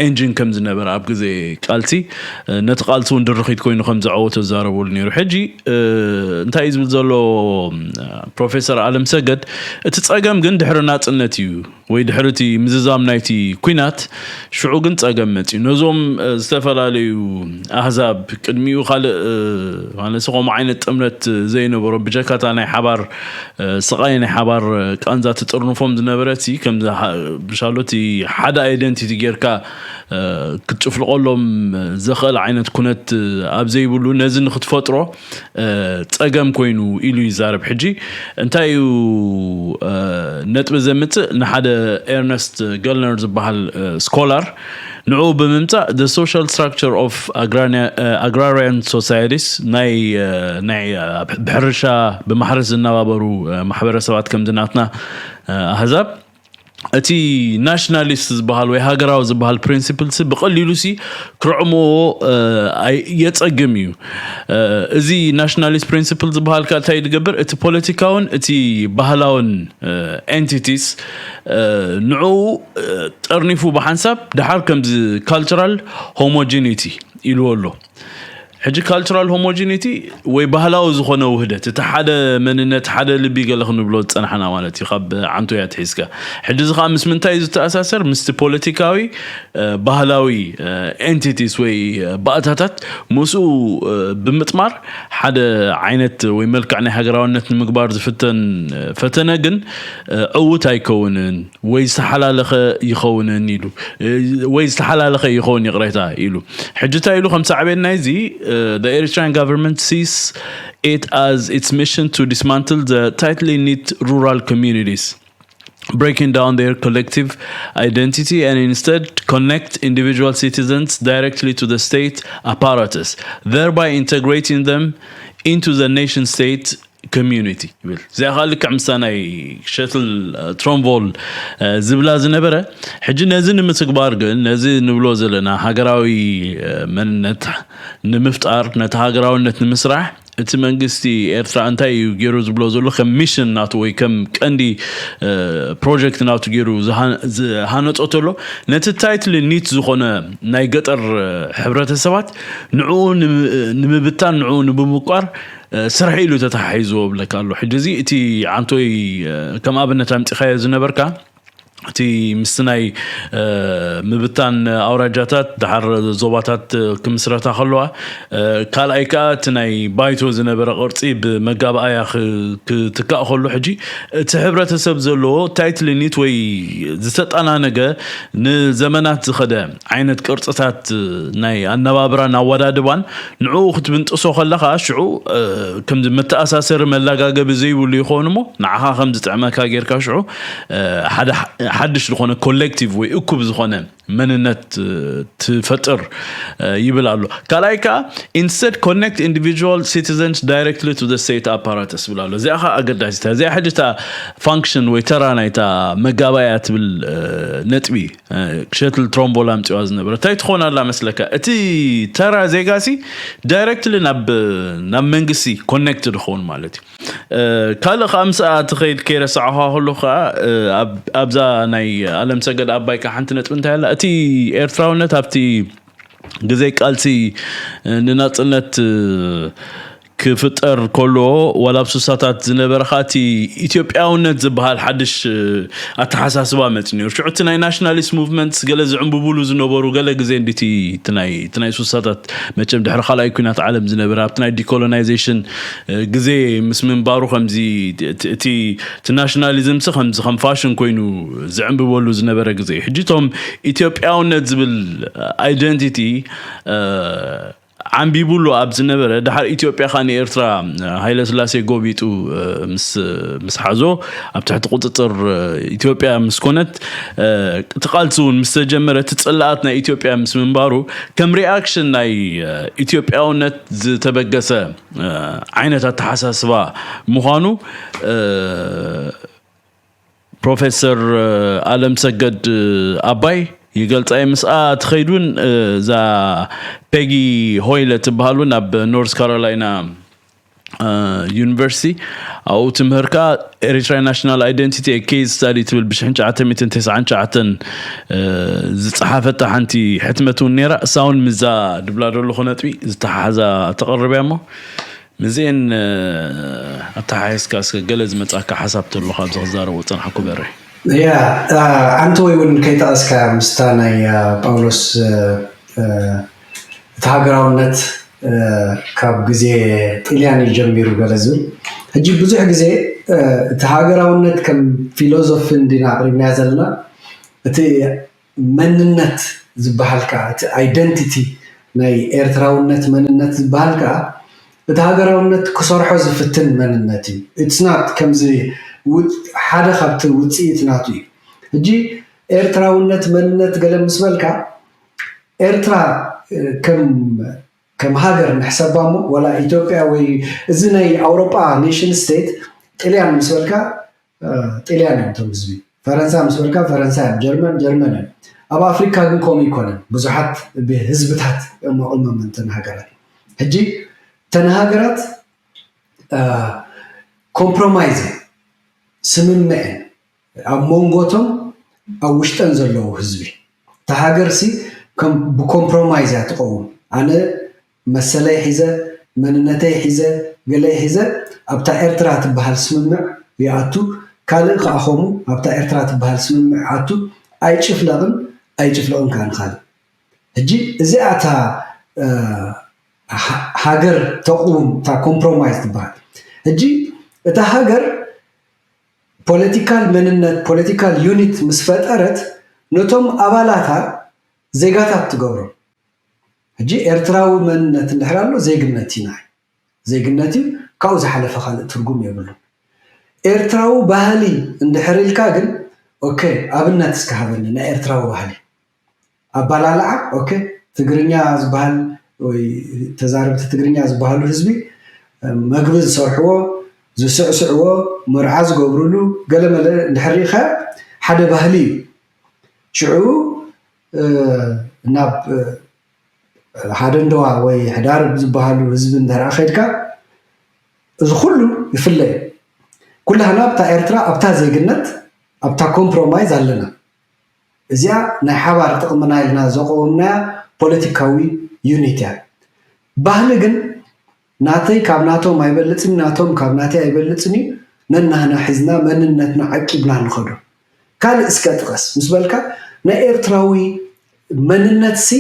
ኤንጂን ከም ዝነበረ ኣብ ግዜ ቃልሲ፣ ነቲ ቃልሲ እውን ድርኺት ኮይኑ ከም ዘዐወቶ ዝዛረበሉ ነይሩ። ሕጂ እንታይ እዩ ዝብል ዘሎ ፕሮፌሰር ኣለም ሰገድ? እቲ ጸገም ግን ድሕሪ ናጽነት እዩ፣ ወይ ድሕሪ እቲ ምዝዛም ናይቲ ኲናት፣ ሽዑ ግን ጸገም መጽዩ። ነዞም ዝተፈላለዩ ኣህዛብ፣ ቅድሚኡ ካልእ ማለት ከምኡ ዓይነት ጥምረት ዘይነበሮ፣ ብጀካታ ናይ ሓባር ስቓይ ናይ ሓባር ቃንዛ ትጥርንፎም ዝነበረት፣ ከምዚ ብሻሎቲ ሓደ ኣይደንቲቲ ጌርካ ክትጭፍልቐሎም ዘኽእል ዓይነት ኩነት ኣብ ዘይብሉ፣ ነዚ ንክትፈጥሮ ጸገም ኮይኑ ኢሉ ይዛረብ። ሕጂ እንታይ እዩ ነጥቢ ዘምጽእ? ንሓደ ኤርነስት ገልነር ዝበሃል ስኮላር ንዕኡ ብምምጻእ፣ the social structure of agrarian societies፣ ናይ ናይ ብሕርሻ ብማሕረስ ዝነባበሩ ማሕበረሰባት ከምዚ ናትና ኣህዛብ፣ እቲ ናሽናሊስት ዝበሃል ወይ ሃገራዊ ዝበሃል ፕሪንሲፕል ሲ ብቐሊሉ ሲ ክርዕምዎ የጸግም እዩ። እዚ ናሽናሊስት ፕሪንሲፕል ዝበሃል ከ እንታይ ዝገብር? እቲ ፖለቲካውን እቲ ባህላውን ኤንቲቲስ ንዕኡ ጠርኒፉ ብሓንሳብ ድሓር ከምዚ ካልቸራል ሆሞጂኒቲ ኢልዎ ኣሎ። ሕጂ ካልቸራል ሆሞጂኒቲ ወይ ባህላዊ ዝኾነ ውህደት፣ እቲ ሓደ መንነት፣ ሓደ ልቢ ገለ ክንብሎ ዝጸናሕና ማለት እዩ፣ ካብ ዓንቶያ ትሒዝካ። ሕጂ እዚ ከዓ ምስ ምንታይ እዩ ዝተኣሳሰር? ምስቲ ፖለቲካዊ ባህላዊ ኤንቲቲስ ወይ ባእታታት ምስኡ ብምጥማር ሓደ ዓይነት ወይ መልክዕ ናይ ሃገራውነት ንምግባር ዝፍተን ፈተነ ግን ዕዉት ኣይከውንን ወይ ዝተሓላለኸ ይኸውንን ኢሉ፣ ወይ ዝተሓላለኸ ይኸውን፣ ይቕሬታ፣ ኢሉ። ሕጂ እንታይ ኢሉ ከም ሳዕቤን ናይዚ? The Eritrean government sees it as its mission to dismantle the tightly knit rural communities, breaking down their collective identity and instead connect individual citizens directly to the state apparatus, thereby integrating them into the nation state community ይብል። እዚኣ ከዓ ልክዕ ምስታ ናይ ሸትል ትሮምቦል ዝብላ ዝነበረ። ሕጂ ነዚ ንምትግባር ግን፣ ነዚ ንብሎ ዘለና ሃገራዊ መንነት ንምፍጣር፣ ነቲ ሃገራውነት ንምስራሕ፣ እቲ መንግስቲ ኤርትራ እንታይ እዩ ገይሩ ዝብሎ ዘሎ? ከም ሚሽን ናቱ ወይ ከም ቀንዲ ፕሮጀክት ናቱ ገይሩ ዝሃነጾ ተሎ፣ ነቲ ታይትሊ ኒት ዝኾነ ናይ ገጠር ሕብረተሰባት ንዕኡ ንምብታን፣ ንዕኡ ንምብቋር ስራሕ ኢሉ ተተሓሒዝዎ ብለካ ኣሎ። ሕጂ እዚ እቲ ዓንቶይ ከም ኣብነት ኣምፂኻዮ ዝነበርካ፣ እቲ ምስቲ ናይ ምብታን ኣውራጃታት፣ ድሓር ዞባታት ክምስረታ ከለዋ፣ ካልኣይ ከዓ እቲ ናይ ባይቶ ዝነበረ ቅርፂ ብመጋባእያ ክትካእ ከሎ፣ ሕጂ እቲ ሕብረተሰብ ዘለዎ ታይትሊ ኒት ወይ ዝተጠናነገ ንዘመናት ዝኸደ ዓይነት ቅርፅታት ናይ ኣነባብራን ኣወዳድባን ንዕኡ ክትብንጥሶ ከለኻ፣ ሽዑ ከምዚ መተኣሳሰሪ መላጋገቢ ዘይብሉ ይኸውን እሞ፣ ንዓኻ ከም ዝጥዕመካ ጌርካ ሽዑ ሓደ ሓድሽ ዝኾነ ኮሌክቲቭ ወይ እኩብ ዝኾነ መንነት ትፈጥር ይብል ኣሎ። ካልኣይ ከዓ instead connect individual citizens directly to the state apparatus ይብል ኣሎ። እዚኣ ከዓ ኣገዳሲታ፣ እዚኣ ሕጂ እታ ፋንክሽን ወይ ተራ ናይታ መጋባእያ ትብል ነጥቢ ሸትል ትሮምቦል ኣምፂዋ ዝነበረ እንታይ ትኾን ኣላ መስለካ? እቲ ተራ ዜጋሲ ዳይሬክትሊ ናብ ናብ መንግስቲ ኮኔክትድ ክኸውን ማለት እዩ። ካልእ ከዓ ምስኣ ትኸይድ ከይረሳዕኻ ከሎ ከዓ ኣብዛ ናይ ኣለም ሰገድ ኣባይ ከዓ ሓንቲ ነጥቢ እንታይ ኣላ? እቲ ኤርትራውነት ኣብቲ ግዜ ቃልሲ ንናፅነት ክፍጠር ከሎ ዋላ ኣብ ሱሳታት ዝነበረ ከዓ እቲ ኢትዮጵያውነት ዝበሃል ሓድሽ ኣተሓሳስባ መፂ ነይሩ። ሽዑ እቲ ናይ ናሽናሊስት ሙቭመንትስ ገለ ዝዕንብቡሉ ዝነበሩ ገለ ግዜ እንዲቲ እቲ ናይ ሱሳታት መቸም ድሕሪ ካልኣይ ኩናት ዓለም ዝነበረ ኣብቲ ናይ ዲኮሎናይዜሽን ግዜ ምስ ምንባሩ ከምዚ እቲ ናሽናሊዝም ሲ ከምዚ ከም ፋሽን ኮይኑ ዝዕንብበሉ ዝነበረ ግዜ እዩ። ሕጂ እቶም ኢትዮጵያውነት ዝብል ኣይደንቲቲ ዓንቢቡሉ ኣብ ዝነበረ ድሓር ኢትዮጵያ ከዓ ንኤርትራ ሃይለ ስላሴ ጎቢጡ ምስ ሓዞ ኣብ ትሕቲ ቁፅፅር ኢትዮጵያ ምስ ኮነት እቲ ቃልሲ እውን ምስ ተጀመረ እቲ ፅላኣት ናይ ኢትዮጵያ ምስ ምንባሩ ከም ሪኣክሽን ናይ ኢትዮጵያውነት ዝተበገሰ ዓይነት ኣተሓሳስባ ምዃኑ ፕሮፌሰር ኣለም ሰገድ ኣባይ ይገልጻ እዩ። ምስኣ ትኸይድ እውን እዛ ፔጊ ሆይለ ትበሃል እውን ኣብ ኖርዝ ካሮላይና ዩኒቨርሲቲ ኣብኡ ትምህር ከዓ ኤሪትራዊ ናሽናል ኣይደንቲቲ ኤ ኬዝ ስታዲ ትብል ብሽሕን ትሽዓተ ሚእትን ተስዓን ትሽዓተን ዝፀሓፈታ ሓንቲ ሕትመት እውን ነይራ። እሳ እውን ምዛ ድብላ ዘለኹ ነጥቢ ዝተሓሓዛ ተቐርብ እያ እሞ ምስዚኤን ኣተሓሒዝካ እስከ ገለ ዝመፅኣካ ሓሳብ ተሎ ካብዚ ክዛረቦ ዝፀናሕኩ በረ። ያ ኣንቲ ወይ እውን ከይጠቐስካ ምስታ ናይ ጳውሎስ እቲ ሃገራውነት ካብ ግዜ ጥልያን እዩ ጀሚሩ ገለ ዝብል። ሕጂ ብዙሕ ግዜ እቲ ሃገራውነት ከም ፊሎዞፊ እንዲና ኣቕሪብናዮ ዘለና፣ እቲ መንነት ዝበሃል ከዓ እቲ ኣይደንቲቲ ናይ ኤርትራውነት መንነት ዝበሃል ከዓ እቲ ሃገራውነት ክሰርሖ ዝፍትን መንነት እዩ። ኢትስ ናት ከምዚ ሓደ ካብቲ ውፅኢት ናቱ እዩ። ሕጂ ኤርትራውነት መንነት ገለ ምስ በልካ ኤርትራ ከም ከም ሃገር ንሕሰባ እሞ ዋላ ኢትዮጵያ ወይ እዚ ናይ ኣውሮጳ ኔሽን ስቴት ጥልያን ምስ በልካ ጥልያን እዮም እቶም ህዝቢ። ፈረንሳ ምስ በልካ ፈረንሳ እዮም፣ ጀርመን ጀርመን እዮም። ኣብ ኣፍሪካ ግን ከምኡ ይኮነን። ብዙሓት ህዝብታት እዮም ኣቑሞም እተን ሃገራት። ሕጂ እተን ሃገራት ኮምፕሮማይዝ ስምምዕን ኣብ መንጎቶም ኣብ ውሽጠን ዘለዉ ህዝቢ እታ ሃገር ሲ ብኮምፕሮማይዝ እያ ትቐውም። ኣነ መሰለይ ሒዘ መንነተይ ሒዘ ገለይ ሒዘ ኣብታ ኤርትራ ትበሃል ስምምዕ ይኣቱ፣ ካልእ ከዓ ከምኡ ኣብታ ኤርትራ ትበሃል ስምምዕ ይኣቱ። ኣይጭፍለቕን ኣይጭፍለቕን ከዓ ንካልእ። ሕጂ እዚኣ እታ ሃገር ተቕውም እታ ኮምፕሮማይዝ ትበሃል። ሕጂ እታ ሃገር ፖለቲካል መንነት ፖለቲካል ዩኒት ምስ ፈጠረት ነቶም ኣባላታ ዜጋታት ትገብሮም። ሕጂ ኤርትራዊ መንነት እንድሕር ኣሎ ዜግነት እዩ ናይ ዜግነት እዩ። ካብኡ ዝሓለፈ ካልእ ትርጉም የብሉን። ኤርትራዊ ባህሊ እንድሕር ኢልካ ግን ኦኬ ኣብነት እስከ ሃበኒ ናይ ኤርትራዊ ባህሊ ኣባላልዓ ኦኬ ትግርኛ ዝበሃል ወይ ተዛረብቲ ትግርኛ ዝበሃሉ ህዝቢ መግቢ ዝሰርሕዎ ዝስዕስዕዎ መርዓ ዝገብርሉ ገለመለ እንድሕር ርኢኻ ሓደ ባህሊ እዩ። ሽዑ ናብ ሓደ እንደዋ ወይ ሕዳር ዝበሃሉ ህዝቢ እንድሕር ከድካ እዚ ኩሉ ይፍለ እዩ። ኩላህና ኣብታ ኤርትራ ኣብታ ዜግነት ኣብታ ኮምፕሮማይዝ ኣለና። እዚኣ ናይ ሓባር ጥቕምና ኢልና ዘቆወምናያ ፖለቲካዊ ዩኒት እያ። ባህሊ ግን ናተይ ካብ ናቶም ኣይበልፅን ናቶም ካብ ናተይ ኣይበልፅን እዩ። ነናህና ሒዝና መንነትና ዓቂብና ንኸዶ። ካልእ እስከ ጥቀስ ምስ በልካ ናይ ኤርትራዊ መንነት ሲ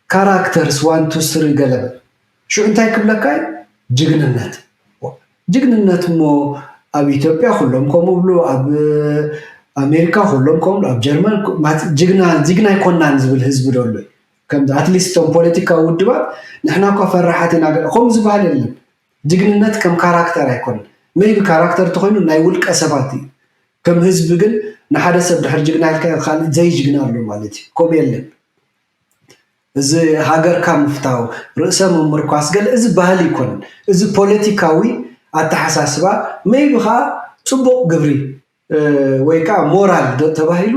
ካራክተርስ ዋን ቱ ስሪ ገለበ ሽዑ እንታይ ክብለካ እዩ? ጅግንነት። ጅግንነት እሞ ኣብ ኢትዮጵያ ኩሎም ከምኡ ብሉ፣ ኣብ ኣሜሪካ ኩሎም ከምኡ፣ ኣብ ጀርመን ጅግና ጅግና ኣይኮናን ዝብል ህዝቢ ዶ ኣሎ? ከምዚ ኣትሊስት እቶም ፖለቲካዊ ውድባት ንሕና እኳ ፈራሓት ኢና ገለ ከምኡ ዝበሃል የለን። ጅግንነት ከም ካራክተር ኣይኮነን። ሜይቢ ካራክተር ተኮይኑ ናይ ውልቀ ሰባት እዩ። ከም ህዝቢ ግን ንሓደ ሰብ ድሕር ጅግና ኢልካ ካልእ ዘይጅግና ኣሎ ማለት እዩ። ከምኡ የለን። እዚ ሃገርካ ምፍታው ርእሰ ምምርኳስ ገለ እዚ ባህሊ ኣይኮነን። እዚ ፖለቲካዊ ኣተሓሳስባ ሜይቢ ከዓ ፅቡቕ ግብሪ ወይ ከዓ ሞራል ተባሂሉ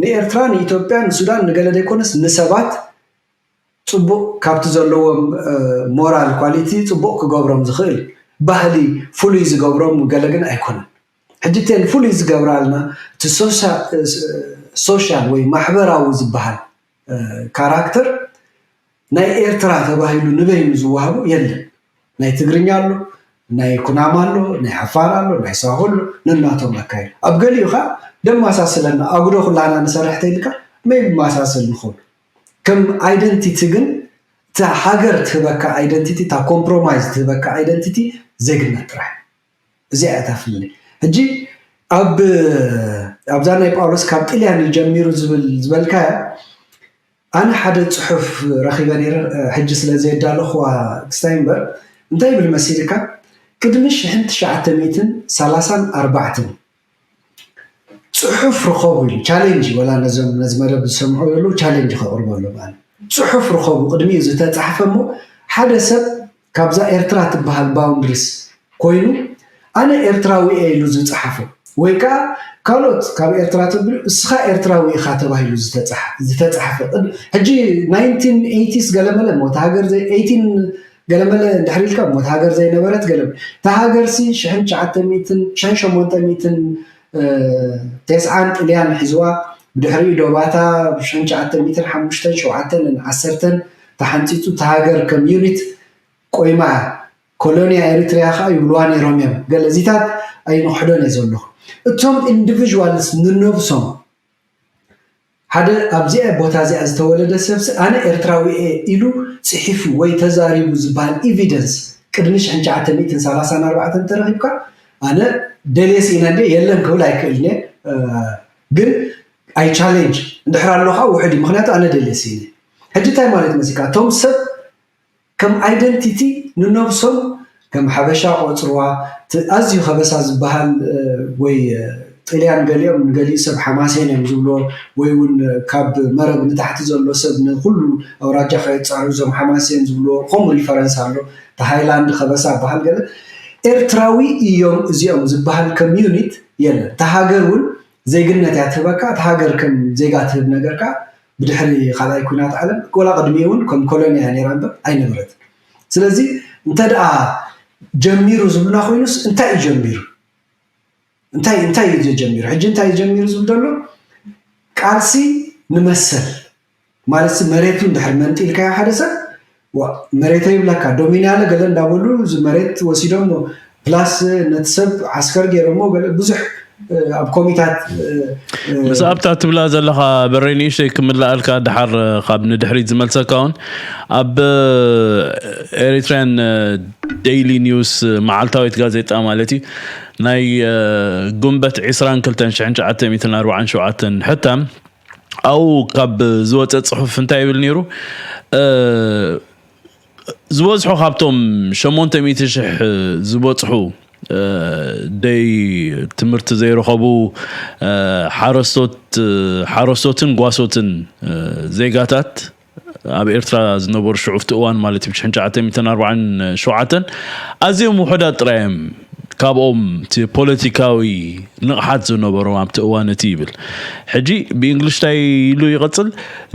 ንኤርትራ ንኢትዮጵያ ንሱዳን ንገለ ዘይኮነስ ንሰባት ፅቡቕ ካብቲ ዘለዎም ሞራል ኳሊቲ ፅቡቕ ክገብሮም ዝኽእል ባህሊ ፍሉይ ዝገብሮም ገለ ግን ኣይኮነን። ሕጂ እተን ፍሉይ ዝገብራልና እቲ ሶሻል ወይ ማሕበራዊ ዝበሃል ካራክተር ናይ ኤርትራ ተባሂሉ ንበይኑ ዝወሃቡ የለን። ናይ ትግርኛ ኣሎ፣ ናይ ኩናማ ኣሎ፣ ናይ ዓፋር ኣሎ፣ ናይ ሳሆ ኣሎ፣ ነናቶም ኣካይዱ ኣብ ገሊኡ ከዓ ደማሳስለና ኣጉዶ ኩላና ንሰርሕ ተይልካ መይ ማሳስል ንኽእል ከም ኣይደንቲቲ ግን እታ ሃገር ትህበካ ኣይደንቲቲ እታ ኮምፕሮማይዝ ትህበካ ኣይደንቲቲ ዜግነት ጥራሕ። እዚኣ እያ እታ ፍልልይ። ሕጂ ኣብ ኣብዛ ናይ ጳውሎስ ካብ ጥልያን እዩ ጀሚሩ ዝብል ዝበልካያ ኣነ ሓደ ፅሑፍ ረኺበ ነይረ ሕጂ ስለ ዘየዳለኹዋ ክስታይ እምበር እንታይ ይብል መሲልካ ቅድሚ ሽሕን ትሽዓተ ሚእትን ሰላሳን ኣርባዕተን ፅሑፍ ርኸቡ ኢሉ ቻሌንጅ ወላ ነዞም ነዚ መደብ ዝሰምዑ ዘለዉ ቻሌንጅ ከቕርበሎም ኣነ ፅሑፍ ርኸቡ ቅድሚኡ ዝተፃሕፈ እሞ ሓደ ሰብ ካብዛ ኤርትራ ትበሃል boundaries ኮይኑ ኣነ ኤርትራዊ እየ ኢሉ ዝፀሓፎ ወይ ከዓ ካልኦት ካብ ኤርትራ ተብሉ እስኻ ኤርትራዊ ኢኻ ተባሂሉ ዝተፃሓፈ ሕጂ ናይንቲን ኤይቲስ ገለመለ ሞ እቲ ሃገር ዘይ ኤይቲን ገለመለ እንድሕር ኢልካ እሞ እታ ሃገር ዘይነበረት ገለ እታ ሃገርሲ ሽሕን ትሽዓተ ሚእትን ሽሕን ሸሞንተ ሚእትን ተስዓን ጥልያን ሒዝዋ፣ ብድሕሪኡ ዶባታ ብሽሕን ትሽዓተ ሚእትን ሓሙሽተን ሸውዓተን ዓሰርተን ተሓንፂፁ እታ ሃገር ከም ዩኒት ቆይማ እያ። ኮሎኒያ ኤሪትሪያ ከዓ ይብልዋ ነይሮም እዮም። ገለ እዚታት ኣይንኽሕዶን እየ ዘለኹ። እቶም ኢንዲቪዥዋልስ ንነብሶም ሓደ ኣብዚኣ ቦታ እዚኣ ዝተወለደ ሰብሲ ኣነ ኤርትራዊ እየ ኢሉ ፅሒፉ ወይ ተዛሪቡ ዝበሃል ኤቪደንስ ቅድሚ ሽሕን ትሽዓተ ሚእትን ሰላሳን ኣርባዕተን ተረኺብካ ኣነ ደልየ ስኢነ እንደ የለን ክብል ኣይክእልን እየ። ግን ኣይ ቻሌንጅ እንድሕር ኣሎ ከዓ ውሕድ እዩ። ምክንያቱ ኣነ ደልየ ስኢነ። ሕጂ እንታይ ማለት መሲካ እቶም ሰብ ከም ኣይደንቲቲ ንነብሶም ከም ሓበሻ ቆፅርዋ። ኣዝዩ ከበሳ ዝበሃል ወይ ጥልያን ገሊኦም ንገሊኡ ሰብ ሓማሴን እዮም ዝብልዎ ወይ እውን ካብ መረብ ንታሕቲ ዘሎ ሰብ ንኩሉ ኣውራጃ ከየፃሩ እዞም ሓማሴን ዝብልዎ ከምኡ ሪፈረንስ ኣሎ። እቲ ሃይላንድ ከበሳ በሃል ገለ ኤርትራዊ እዮም እዚኦም ዝበሃል ከም ዩኒት የለን። እታ ሃገር እውን ዜግነት እያ ትህበካ። እታ ሃገር ከም ዜጋ ትህብ ነገር ከዓ ብድሕሪ ካልኣይ ኩናት ዓለም ወላ ቅድሚኡ እውን ከም ኮሎኒ እያ ነይራ እምበር ኣይነበረትን። ስለዚ እንተ ደኣ ጀሚሩ ዝብልና ኮይኑስ እንታይ እዩ ጀሚሩ? እንታይ እንታይ እዩ ጀሚሩ? ሕጂ እንታይ እዩ ጀሚሩ ዝብል ዘሎ ቃልሲ ንመሰል ማለት መሬቱ እንድሕር መንጢልካዮ ሓደ ሰብ መሬተ ይብለካ ዶሚን ያለ ገለ እንዳበሉ እዚ መሬት ወሲዶም ፕላስ ነቲ ሰብ ዓስከር ገይሮሞ ገለ ብዙሕ ኣብ ኮሚታት ምስ ኣብታ ትብላ ዘለካ በረ ንእሽተይ ክምልኣልካ ድሓር ካብ ንድሕሪት ዝመልሰካ እውን ኣብ ኤሪትሪያን ዴይሊ ኒውስ መዓልታዊት ጋዜጣ ማለት እዩ ናይ ጉንበት ዕስራን ክልተን ሽሕን ትሽዓተ ሚእትን ኣርባዓን ሸውዓተን ሕታም ኣብኡ ካብ ዝወፀ ፅሑፍ እንታይ ይብል ነይሩ? ዝበዝሑ ካብቶም ሸሞንተ ሚእቲ ሽሕ ዝበፅሑ ደይ ትምህርቲ ዘይረኸቡ ሓረስቶት ሓረስቶትን ጓሶትን ዜጋታት ኣብ ኤርትራ ዝነበሩ ሽዑ ኣብቲ እዋን ማለት እዩ ሽሕን ትሽዓተ ሚእትን ኣርባዓን ሸውዓተን ኣዝዮም ውሑዳት ጥራይ እዮም ካብኦም እቲ ፖለቲካዊ ንቕሓት ዝነበሮም ኣብቲ እዋን እቲ ይብል። ሕጂ ብእንግሊሽ እንታይ ኢሉ ይቐጽል?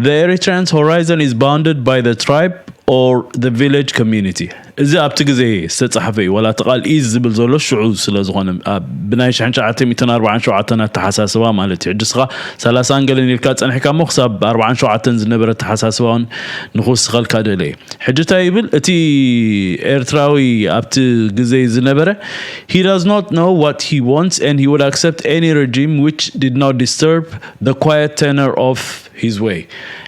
The Eritrean's horizon is bounded by the tribe or the village community። እዚ ኣብቲ ግዜ ዝተጻሕፈ እዩ። ዋላ እቲ ቃል is ዝብል ዘሎ ሽዑ ስለ ዝኾነ ብናይ ሽሕን ትሽዓተ ሚእትን ኣርባዓን ሸውዓተን ኣተሓሳስባ ማለት እዩ። ሕጂ እስኻ ሰላሳን ገለን ኢልካ ጸኒሕካ እሞ ክሳብ ኣርባዓን ሸውዓተን ዝነበረ ኣተሓሳስባ እውን ንክውስኸልካ ደለየ። ሕጂ እንታይ ይብል እቲ ኤርትራዊ ኣብቲ ግዜ ዝነበረ he does not know what he wants and he would accept any regime which did not disturb the quiet tenor of his way።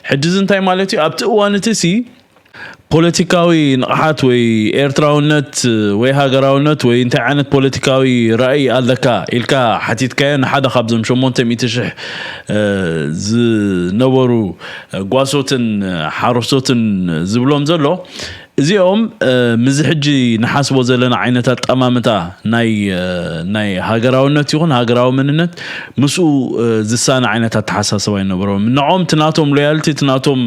ሕጂ እዚ እንታይ ማለት እዩ? ኣብቲ እዋን እቲ ሲ ፖለቲካዊ ንቕሓት ወይ ኤርትራውነት ወይ ሃገራውነት ወይ እንታይ ዓይነት ፖለቲካዊ ራእይ ኣለካ ኢልካ ሓቲትካዮ ንሓደ ካብዞም ሸሞንተ ሚእቲ ሽሕ ዝነበሩ ጓሶትን ሓረስቶትን ዝብሎም ዘሎ እዚኦም ምዚ ሕጂ ንሓስቦ ዘለና ዓይነት ኣጠማምታ ናይ ናይ ሃገራውነት ይኹን ሃገራዊ መንነት ምስኡ ዝሳነ ዓይነት ኣተሓሳስባ ይነበሮም። ንዖም እቲ ናቶም ሎያልቲ እቲ ናቶም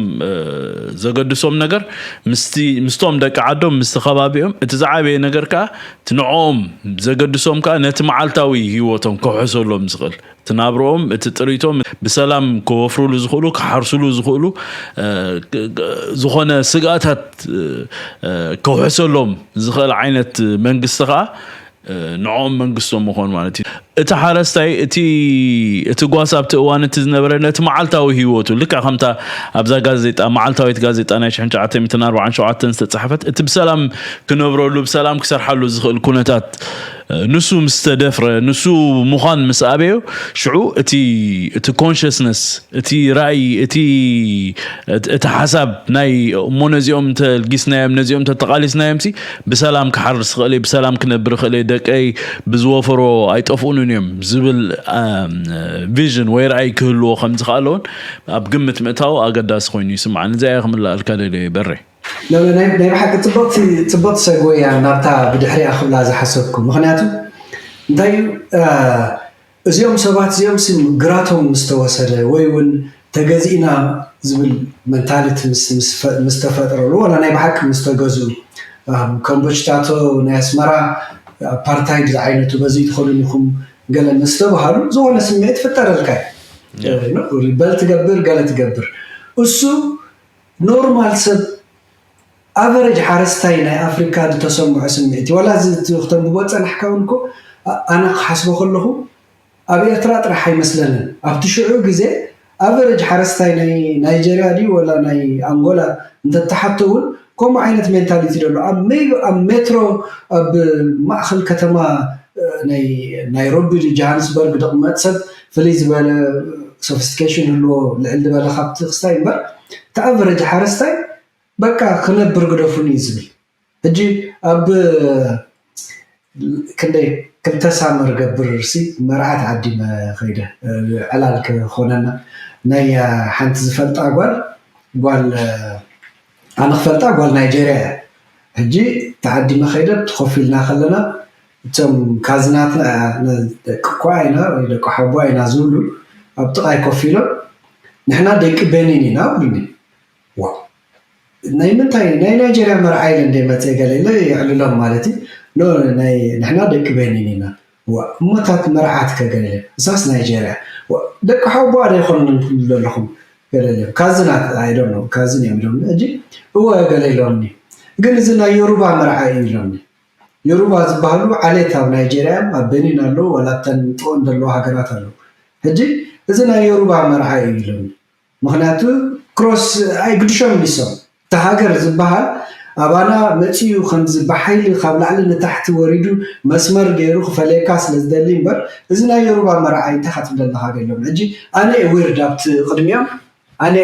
ዘገድሶም ነገር ምስቶም ደቂ ዓዶም ምስቲ ከባቢኦም እቲ ዝዓበየ ነገር ከዓ እቲ ንዖም ዘገድሶም ከዓ ነቲ መዓልታዊ ህይወቶም ከውሕሰሎም ዝኽእል እቲ ናብርኦም እቲ ጥሪቶም ብሰላም ከወፍርሉ ዝኽእሉ ክሓርስሉ ዝኽእሉ ዝኾነ ስግኣታት ከውሕሰሎም ዝኽእል ዓይነት መንግስቲ ከዓ ንዕኦም መንግስቶም ምኾኑ ማለት እዩ። እቲ ሓረስታይ እቲ እቲ ጓሳ ኣብቲ እዋን እቲ ዝነበረ ነቲ መዓልታዊ ህይወቱ ልክዕ ከምታ ኣብዛ ጋዜጣ መዓልታዊት ጋዜጣ ናይ ሽሕን ትሽዓተ ሚእትን ኣርባዓን ሸውዓተን ዝተፃሕፈት እቲ ብሰላም ክነብረሉ ብሰላም ክሰርሓሉ ዝኽእል ኩነታት ንሱ ምስ ተደፍረ ንሱ ምዃን ምስ ኣበዮ ሽዑ እቲ እቲ ኮንሽስነስ እቲ ራእይ እቲ እቲ ሓሳብ ናይ እሞ ነዚኦም ተልጊስናዮም ነዚኦም ተተቃሊስናዮም ሲ ብሰላም ክሓርስ ክእል ብሰላም ክነብር ክእል ደቀይ ብዝወፈሮ ኣይጠፍኡንን እዮም ዝብል ቪዥን ወይ ራእይ ክህልዎ ከም ዝኽኣለውን ኣብ ግምት ምእታው ኣገዳሲ ኮይኑ ይስምዓኒ። እዚኣ ክምልኣልካ ደልየ በሬ። ናይ ብሓቂ ፅብቕቲ ሰጉ እያ ናብታ ብድሕሪኣ ክብላ ዝሓሰብኩ። ምክንያቱ እንታይ እዩ እዚኦም ሰባት እዚኦም ሲ ግራቶም ምስተወሰደ ወይ እውን ተገዚእና ዝብል መንታሊቲ ምስተፈጥረሉ ዋላ ናይ ብሓቂ ምስተገዝኡ ከም ቦችታቶ ናይ ኣስመራ ኣፓርታይድ ዝዓይነቱ በዚ ትኸዱን ኢኹም ገለ ምስተባሃሉ ዝኾነ ስምዒት ፍጠረልካ እዩ። በል ትገብር ገለ ትገብር እሱ ኖርማል ሰብ ኣቨረጅ ሓረስታይ ናይ ኣፍሪካ ዝተሰምዖ ስምዒት ዋላ እዚ እቲ ክተንብቦ ፀናሕካ እውን እኮ ኣነ ክሓስቦ ከለኹ ኣብ ኤርትራ ጥራሕ ኣይመስለንን ኣብቲ ሽዑ ግዜ ኣቨረጅ ሓረስታይ ናይ ናይጀርያ ድዩ ወላ ናይ ኣንጎላ እንተተሓቶ እውን ከምኡ ዓይነት ሜንታሊቲ ደሎ ኣብ ሜትሮ ኣብ ማእኸል ከተማ ናይ ናይሮቢ ጃሃንስበርግ ደቕመጥ ሰብ ፍልይ ዝበለ ሶፊስቲኬሽን ህልዎ ልዕል ዝበለ ካብቲ ክስታይ እምበር እቲ ኣቨረጅ ሓረስታይ በቃ ክነብር ግደፉኒ እዩ ዝብል ሕጂ ኣብ ክንደይ ክልተ ሳመር ገብር ሲ መርዓ ተዓዲመ ከይደ ዕላል ክኾነና ናይ ሓንቲ ዝፈልጣ ጓል ጓል ኣነ ክፈልጣ ጓል ናይጀርያ እያ ሕጂ ተዓዲመ ከይደ ኮፍ ኢልና ከለና እቶም ካዝናትና ደቂ ኳ ኢና ወይ ደቂ ሓቦ ኢና ዝብሉ ኣብ ጥቓይ ኮፍ ኢሎም ንሕና ደቂ ቤኒን ኢና ብሉኒ ናይ ምንታይ ናይ ናይጀርያ መርዓ ኢለ እንደ መፀ ገለ ኢለ የዕልሎም ማለት እዩ ንሕና ደቂ ቤኒን ኢና እሞ እታት መርዓት ከገለ እሳስ ናይጀርያ ደቂ ሓቦ ኣደ ይኮኑ ዘለኹም ገለ ካዝናት ኣይደም ካዝን እዮም ኢሎም እጂ እወ ገለ ኢሎምኒ ግን እዚ ናይ ዮሩባ መርዓ እዩ ኢሎምኒ ዮሩባ ዝበሃሉ ዓሌት ኣብ ናይጀርያ ኣብ ቤኒን ኣለዉ ዋላ ተን ጥቕም ዘለዋ ሃገራት ኣለዉ ሕጂ እዚ ናይ ዮሩባ መርዓ እዩ ኢሎምኒ ምኽንያቱ ክሮስ ኣይግድሾም ሊሶም እቲ ሃገር ዝበሃል ኣባና መፂኡ ከምዚ ብሓይሊ ካብ ላዕሊ ንታሕቲ ወሪዱ መስመር ገይሩ ክፈለየካ ስለ ዝደሊ እምበር እዚ ናይ ዮሩባ መርዓይ እንታይ ካትብለና ሃገር ሎም ሕጂ ኣነ ዊርድ ኣብቲ ቅድሚኦም ኣነ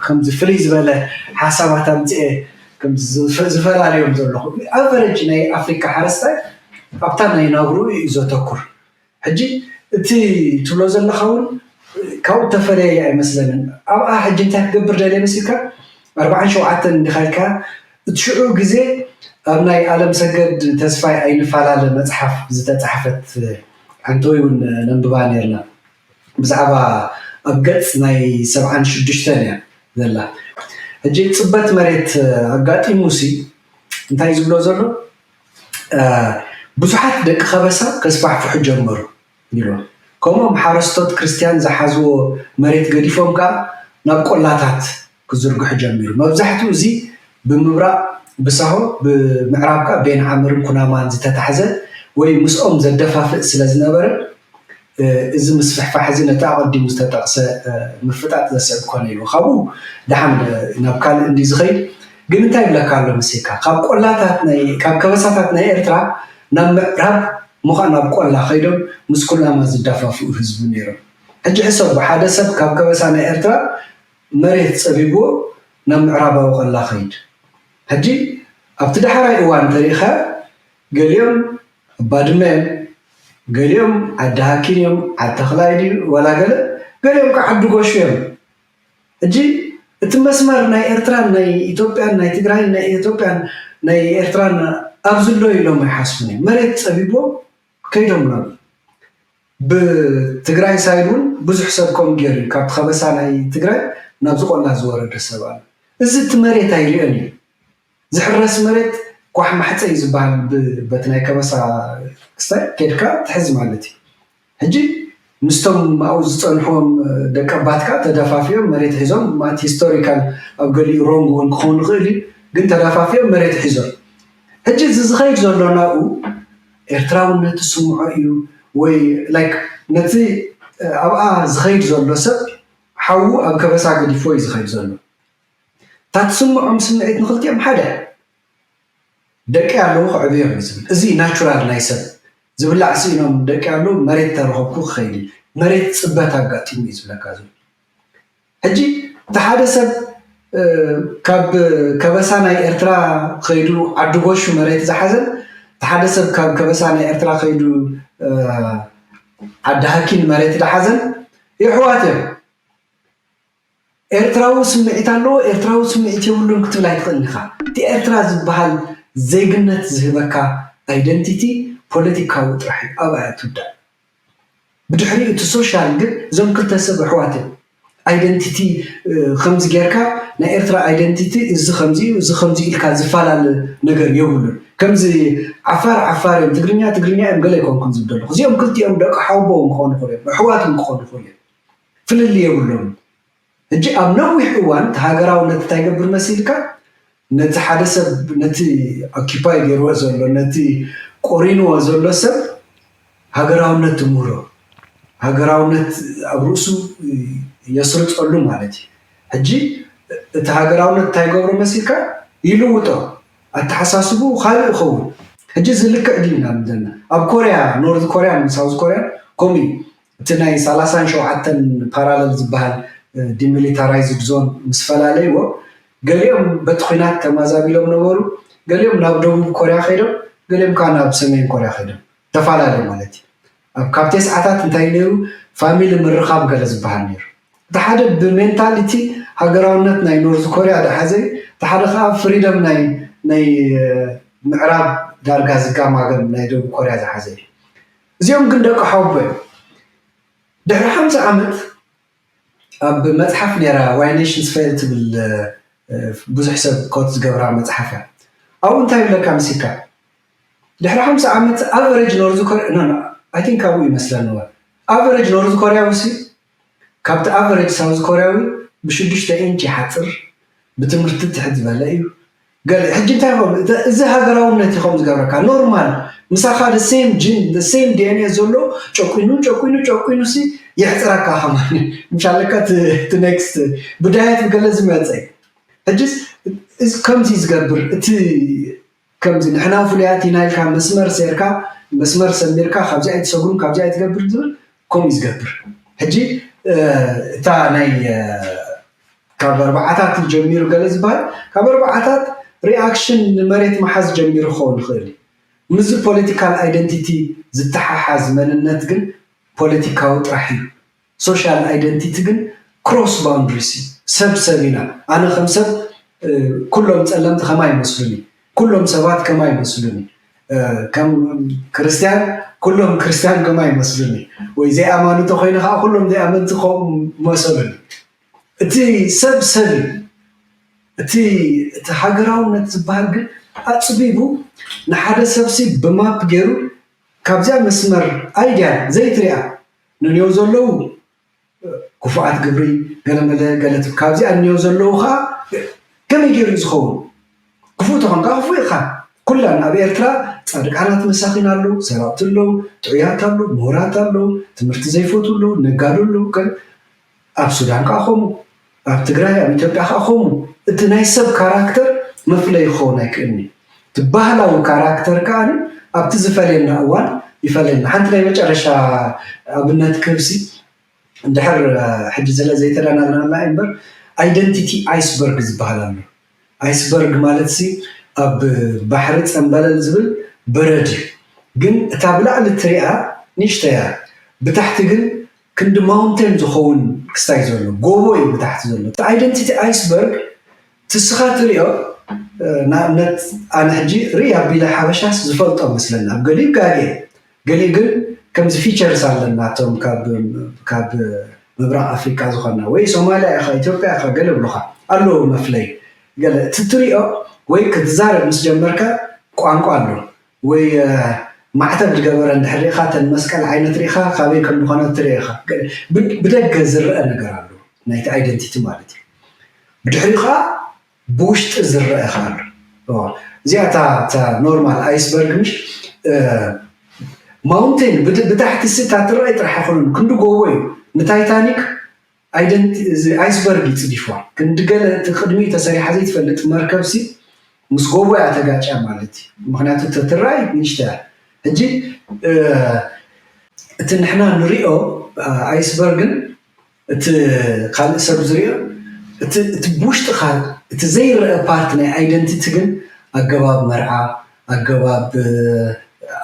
ከምዚ ፍልይ ዝበለ ሓሳባት ኣምፅኤ ዝፈላለዮም ዘለኹ ኣቨረጅ ናይ ኣፍሪካ ሓረስታይ ኣብታ ናይ ናብሩ እዩ ዘተኩር ሕጂ እቲ ትብሎ ዘለኻ እውን ካብኡ ተፈለየ ኣይመስለንን ኣብኣ ሕጂ እንታይ ክገብር ደልየ መሲልካ ኣርባዓን ሸውዓተን እንዲኻ ኢልካ እቲ ሽዑ ግዜ ኣብ ናይ ኣለም ሰገድ ተስፋይ ኣይንፈላለ መፅሓፍ ዝተፃሕፈት ሓንቲ ወይ እውን ነንብባ ነርና ብዛዕባ ኣብ ገፅ ናይ ሰብዓን ሽዱሽተን እያ ዘላ ሕጂ ፅበት መሬት ኣጋጢሙ ሲ እንታይ ዝብሎ ዘሎ ብዙሓት ደቂ ከበሳ ከስፋሕፍሑ ጀመሩ ይብሎ። ከምኦም ሓረስቶት ክርስትያን ዝሓዝዎ መሬት ገዲፎም ከኣ ናብ ቆላታት ክዝርግሑ ጀሚሩ። መብዛሕትኡ እዚ ብምብራቕ ብሳሆ፣ ብምዕራብ ከኣ ቤን ዓምርን ኩናማን ዝተታሕዘ ወይ ምስኦም ዘደፋፍእ ስለ ዝነበረ፣ እዚ ምስፍሕፋሕ እዚ ነቲ ኣቐዲሙ ዝተጠቕሰ ምፍጣጥ ዘስዕብ ኮነ ኢሉ። ካብኡ ደሓን ናብ ካልእ እንድዩ ዝኸይድ። ግን እንታይ ይብለካ ኣሎ መሲልካ? ካብ ቆላታት ናይ ካብ ከበሳታት ናይ ኤርትራ ናብ ምዕራብ ምዃን ናብ ቆላ ከይዶም ምስ ኩናማ ዝዳፋፍኡ ህዝቢ ነይሮም። ሕጂ ሕሰቡ፣ ሓደ ሰብ ካብ ከበሳ ናይ ኤርትራ መሬት ጸቢብዎ ናብ ምዕራባዊ ቆላ ከይድ። ሕጂ ኣብቲ ዳሕራይ እዋን እንተሪኢኻ ገሊኦም ኣብ ባድመ እዮም፣ ገሊኦም ዓዲ ሃኪን እዮም፣ ዓዲ ተኽላይ ድዩ ዋላ ገለ፣ ገሊኦም ከዓ ዓዲ ጎሹ እዮም። ሕጂ እቲ መስመር ናይ ኤርትራን ናይ ኢትዮጵያን ናይ ትግራይን ናይ ኢትዮጵያን ናይ ኤርትራን ኣብዚ ኣሎ ኢሎም ኣይሓስቡን እዮም። መሬት ፀቢቦም ከይዶም ናብ ብትግራይ ሳይድ እውን ብዙሕ ሰብ ከምኡ ገይሩ እዩ። ካብቲ ከበሳ ናይ ትግራይ ናብዚ ቆላ ዝወረደ ሰብ ኣሎ። እዚ እቲ መሬት ኣይሪኦን እዩ። ዝሕረስ መሬት ኳሕ ማሕፀ እዩ ዝበሃል በቲ ናይ ከበሳ ክስታይ ኬድካ ትሕዝ ማለት እዩ። ሕጂ ምስቶም ኣብኡ ዝፀንሕዎም ደቀባትካ ተደፋፊኦም መሬት ሒዞም ማለት ሂስቶሪካል ኣብ ገሊኡ ሮንግ እውን ክኸውን ይኽእል እዩ ግን ተደፋፊኦም መሬት ሒዞም ሕጂ እዚ ዝኸይድ ዘሎ ናብኡ ኤርትራውነት ዝስምዖ እዩ ወይ ላይክ ነቲ ኣብኣ ዝኸይድ ዘሎ ሰብ ሓዉ ኣብ ከበሳ ገዲፎ እዩ ዝኸይድ ዘሎ እታ ትስምዖም ስምዒት ንኽልቲኦም ሓደ ደቂ ኣለዉ ክዕብዮም እዩ ዝብል እዚ ናቹራል ናይ ሰብ ዝብላዕ ስኢኖም ደቂ ኣለዉ መሬት ተረኸብኩ ክኸይድ እዩ መሬት ፅበት ኣጋጢሙ እዩ ዝብለካ ዘሎ ሕጂ እቲ ሓደ ሰብ ካብ ከበሳ ናይ ኤርትራ ከይዱ ዓዲ ጎሹ መሬት ዝሓዘን እቲ ሓደ ሰብ ካብ ከበሳ ናይ ኤርትራ ከይዱ ዓዲ ሃኪን መሬት ዝሓዘን የሕዋት እዮም ኤርትራዊ ስምዒት ኣለዎ ኤርትራዊ ስምዒት የብሉን ክትብል ኣይትኽእልን ኢኻ እቲ ኤርትራ ዝበሃል ዜግነት ዝህበካ ኣይደንቲቲ ፖለቲካዊ ጥራሕ እዩ ኣብኣ ትውዳእ ብድሕሪኡ እቲ ሶሻል ግን እዞም ክልተ ሰብ ኣሕዋት እዮም ኣይደንቲቲ ከምዚ ጌርካ ናይ ኤርትራ ኣይደንቲቲ እዚ ከምዚ እዩ እዚ ከምዚ ኢልካ ዝፈላለ ነገር የብሉን ከምዚ ዓፋር ዓፋር እዮም ትግርኛ ትግርኛ እዮም ገለ ይኮንኩም ዝብል ዘለኹ እዚኦም ክልቲኦም ደቂ ሓውቦ ክኾኑ ይኽእሉ እዮም ኣሕዋት ክኾኑ ይኽእሉ እዮም ፍልልይ የብሎም ሕጂ ኣብ ነዊሕ እዋን እቲ ሃገራውነት እንታይ ይገብር መሲልካ ነቲ ሓደ ሰብ ነቲ ኦኪፓይ ገይርዎ ዘሎ ነቲ ቆሪንዎ ዘሎ ሰብ ሃገራውነት ትምህሮ ሃገራውነት ኣብ ርእሱ የስርፀሉ ማለት እዩ። ሕጂ እቲ ሃገራውነት እንታይ ገብሮ መሲልካ ይልውጦ ኣተሓሳስቡ ካልእ ይኸውን። ሕጂ እዚ ልክዕ ድዩ ኢና ዘለና ኣብ ኮርያ ኖርት ኮርያን ሳውዝ ኮርያን ከምኡ እዩ። እቲ ናይ ሰላሳን ሸውዓተን ፓራለል ዝበሃል ዲሚሊታራይዝድ ዞን ምስ ፈላለይዎ ገሊኦም በቲ ኲናት ተማዛቢሎም ነበሩ፣ ገሊኦም ናብ ደቡብ ኮርያ ከይዶም፣ ገሊኦም ከዓ ናብ ሰሜን ኮርያ ከይዶም ተፈላለዩ ማለት እዩ። ኣብ ካብ ቴስዓታት እንታይ ነይሩ ፋሚሊ ምርኻብ ገለ ዝበሃል ነይሩ። እቲ ሓደ ብሜንታሊቲ ሃገራውነት ናይ ኖርዝ ኮርያ ዝሓዘ እዩ፣ እቲ ሓደ ከዓ ፍሪደም ናይ ናይ ምዕራብ ዳርጋ ዝጋማገም ናይ ደቡብ ኮርያ ዝሓዘ እዩ። እዚኦም ግን ደቂ ሓቦ እዮም። ድሕሪ ሓምሳ ዓመት ኣብ መፅሓፍ ነይራ ዋይ ኔሽንስ ፌል ትብል ብዙሕ ሰብ ኮት ዝገብራ መፅሓፍ እያ። ኣብኡ እንታይ ይብለካ መሲልካ ድሕሪ ሓምሳ ዓመት ኣቨሬጅ ኖርዝ ኮርያ ኖ ኣይ ቲንክ ኣብኡ ይመስለኒ ኣቨሬጅ ኖርዝ ኮርያዊ ሲ ካብቲ ኣቨሬጅ ሳውዝ ኮርያዊ ብሽዱሽተ ኢንች ይሓፅር፣ ብትምህርቲ ትሕት ዝበለ እዩ። ገለ ሕጂ እንታይ ይኸውን እዚ ሃገራውነት ይኸውን ዝገብረካ ኖርማል ምሳኻ ሴም ጂን ሴም ዲኤንኤ ዘሎ ጨቁኑ ጨቁኑ ጨቁኑ ሲ የሕፅረካ ከማን ምሻለካ ቲ ኔክስት ብዳየት ገለ ዝመፀ ሕጂስ እዚ ከምዚ ዝገብር እቲ ከምዚ ንሕና ፍሉያት ኢና ኢልካ መስመር ሴርካ መስመር ሰሚርካ ካብዚ ኣይትሰጉም ካብዚ ኣይትገብር ዝብል ከምኡ ዝገብር ሕጂ እታ ናይ ካብ ኣርባዓታት ጀሚሩ ገለ ዝበሃል ካብ ኣርባዓታት ሪኣክሽን ንመሬት መሓዝ ጀሚሩ ክኸውን ይኽእል እዩ። ምስዚ ፖለቲካል ኣይደንቲቲ ዝተሓሓዝ መንነት ግን ፖለቲካዊ ጥራሕ እዩ። ሶሻል ኣይደንቲቲ ግን ክሮስ ባውንድሪስ እዩ። ሰብ ሰብ ኢና። ኣነ ከም ሰብ ኩሎም ፀለምቲ ከማይ ይመስሉኒ፣ ኩሎም ሰባት ከማይ ይመስሉኒ፣ ከም ክርስትያን ኩሎም ክርስትያን ከማይ ይመስሉኒ፣ ወይ ዘይኣማኑ ተኮይነ ከዓ ኩሎም ዘይኣመንቲ ከምኡ መሰሉኒ። እቲ ሰብ ሰብ እዩ። እቲ እቲ ሃገራውነት ዝበሃል ግን ኣፅቢቡ ንሓደ ሰብሲ ብማፕ ገይሩ ካብዚኣ መስመር ኣይድያ ዘይትሪኣ ንንዮ ዘለዉ ክፉኣት ግብሪ ገለመለ ገለት ካብዚኣ ንዮ ዘለዉ ከዓ ከመይ ገይሩ እዩ ዝኸውን? ክፉእ ተኾንካ ክፉእ ኢኻ። ኩላን ኣብ ኤርትራ ፃድቃናት መሳኺን ኣለዉ፣ ሰራቕቲ ኣለዉ፣ ጥዑያት ኣለዉ፣ ምሁራት ኣለዉ፣ ትምህርቲ ዘይፈትዉ ኣለዉ፣ ነጋዶ ኣለዉ። ኣብ ሱዳን ከዓ ከምኡ፣ ኣብ ትግራይ ኣብ ኢትዮጵያ ከዓ ከምኡ። እቲ ናይ ሰብ ካራክተር መፍለይ ክኸውን ኣይክእልኒ። እቲ ባህላዊ ካራክተር ከዓ ኣብቲ ዝፈልየና እዋን ይፈለየና። ሓንቲ ናይ መጨረሻ ኣብነት ክህብሲ እንድሕር ሕጂ ስለ ዘይተዳናናና እምበር ኣይደንቲቲ ኣይስበርግ ዝበሃል ኣሎ። ኣይስበርግ ማለት ሲ ኣብ ባሕሪ ፀምበለል ዝብል በረድ እዩ። ግን እታ ብላዕሊ ትሪኣ ንእሽተያ ብታሕቲ ግን ክንዲ ማውንቴን ዝኸውን ክስታይ ዘሎ ጎቦ እዩ ብታሕቲ ዘሎ። እቲ ኣይደንቲቲ ኣይስበርግ ትስኻ ትሪኦ ንኣብነት ኣነ ሕጂ ርኢ ኣቢለ ሓበሻስ ዝፈልጦ መስለኒ ኣብ ገሊኡ ጋጌ ገሊኡ ግን ከምዚ ፊቸርስ ኣለና እቶም ካብ ምብራቕ ኣፍሪቃ ዝኾና ወይ ሶማልያ ኢኻ ኢትዮጵያ ኢኻ ገለ ብሉኻ ኣለዎ መፍለይ ገለ እቲ ትሪኦ ወይ ክትዛረብ ምስ ጀመርካ ቋንቋ ኣሎ ወይ ማዕተብ ዝገበረ እንድሕር ሪኢኻ እተን መስቀል ዓይነት ሪኢኻ ካበይ ከም ዝኾነ ትርኢ ኢኻ ብደገ ዝረአ ነገር ኣሎ ናይቲ ኣይደንቲቲ ማለት እዩ ብድሕሪኡ ከዓ ብውሽጢ ዝረአ ከዓ ኣሎ እዚኣ እታ ኖርማል ኣይስበርግ ምሽ ማውንቴን ብታሕቲ ሲ እታ ትረኣይ ጥራሕ ኣይኮነን ክንዲ ጎቦ እዩ ንታይታኒክ ኣይስበርግ ይፅዲፍዋ ክንዲ ገለ እቲ ቅድሚ ተሰሪሓ ዘይትፈልጥ መርከብ ሲ ምስ ጎቦ እያ ተጋጭያ ማለት እዩ ምክንያቱ ተትረኣይ ንእሽተ እያ ሕጂ እቲ ንሕና ንሪኦ ኣይስበርግን እቲ ካልእ ሰብ ዝሪኦ እቲ ብውሽጥኻ እቲ ዘይረአ ፓርት ናይ ኣይደንቲቲ ግን ኣገባብ መርዓ ኣገባብ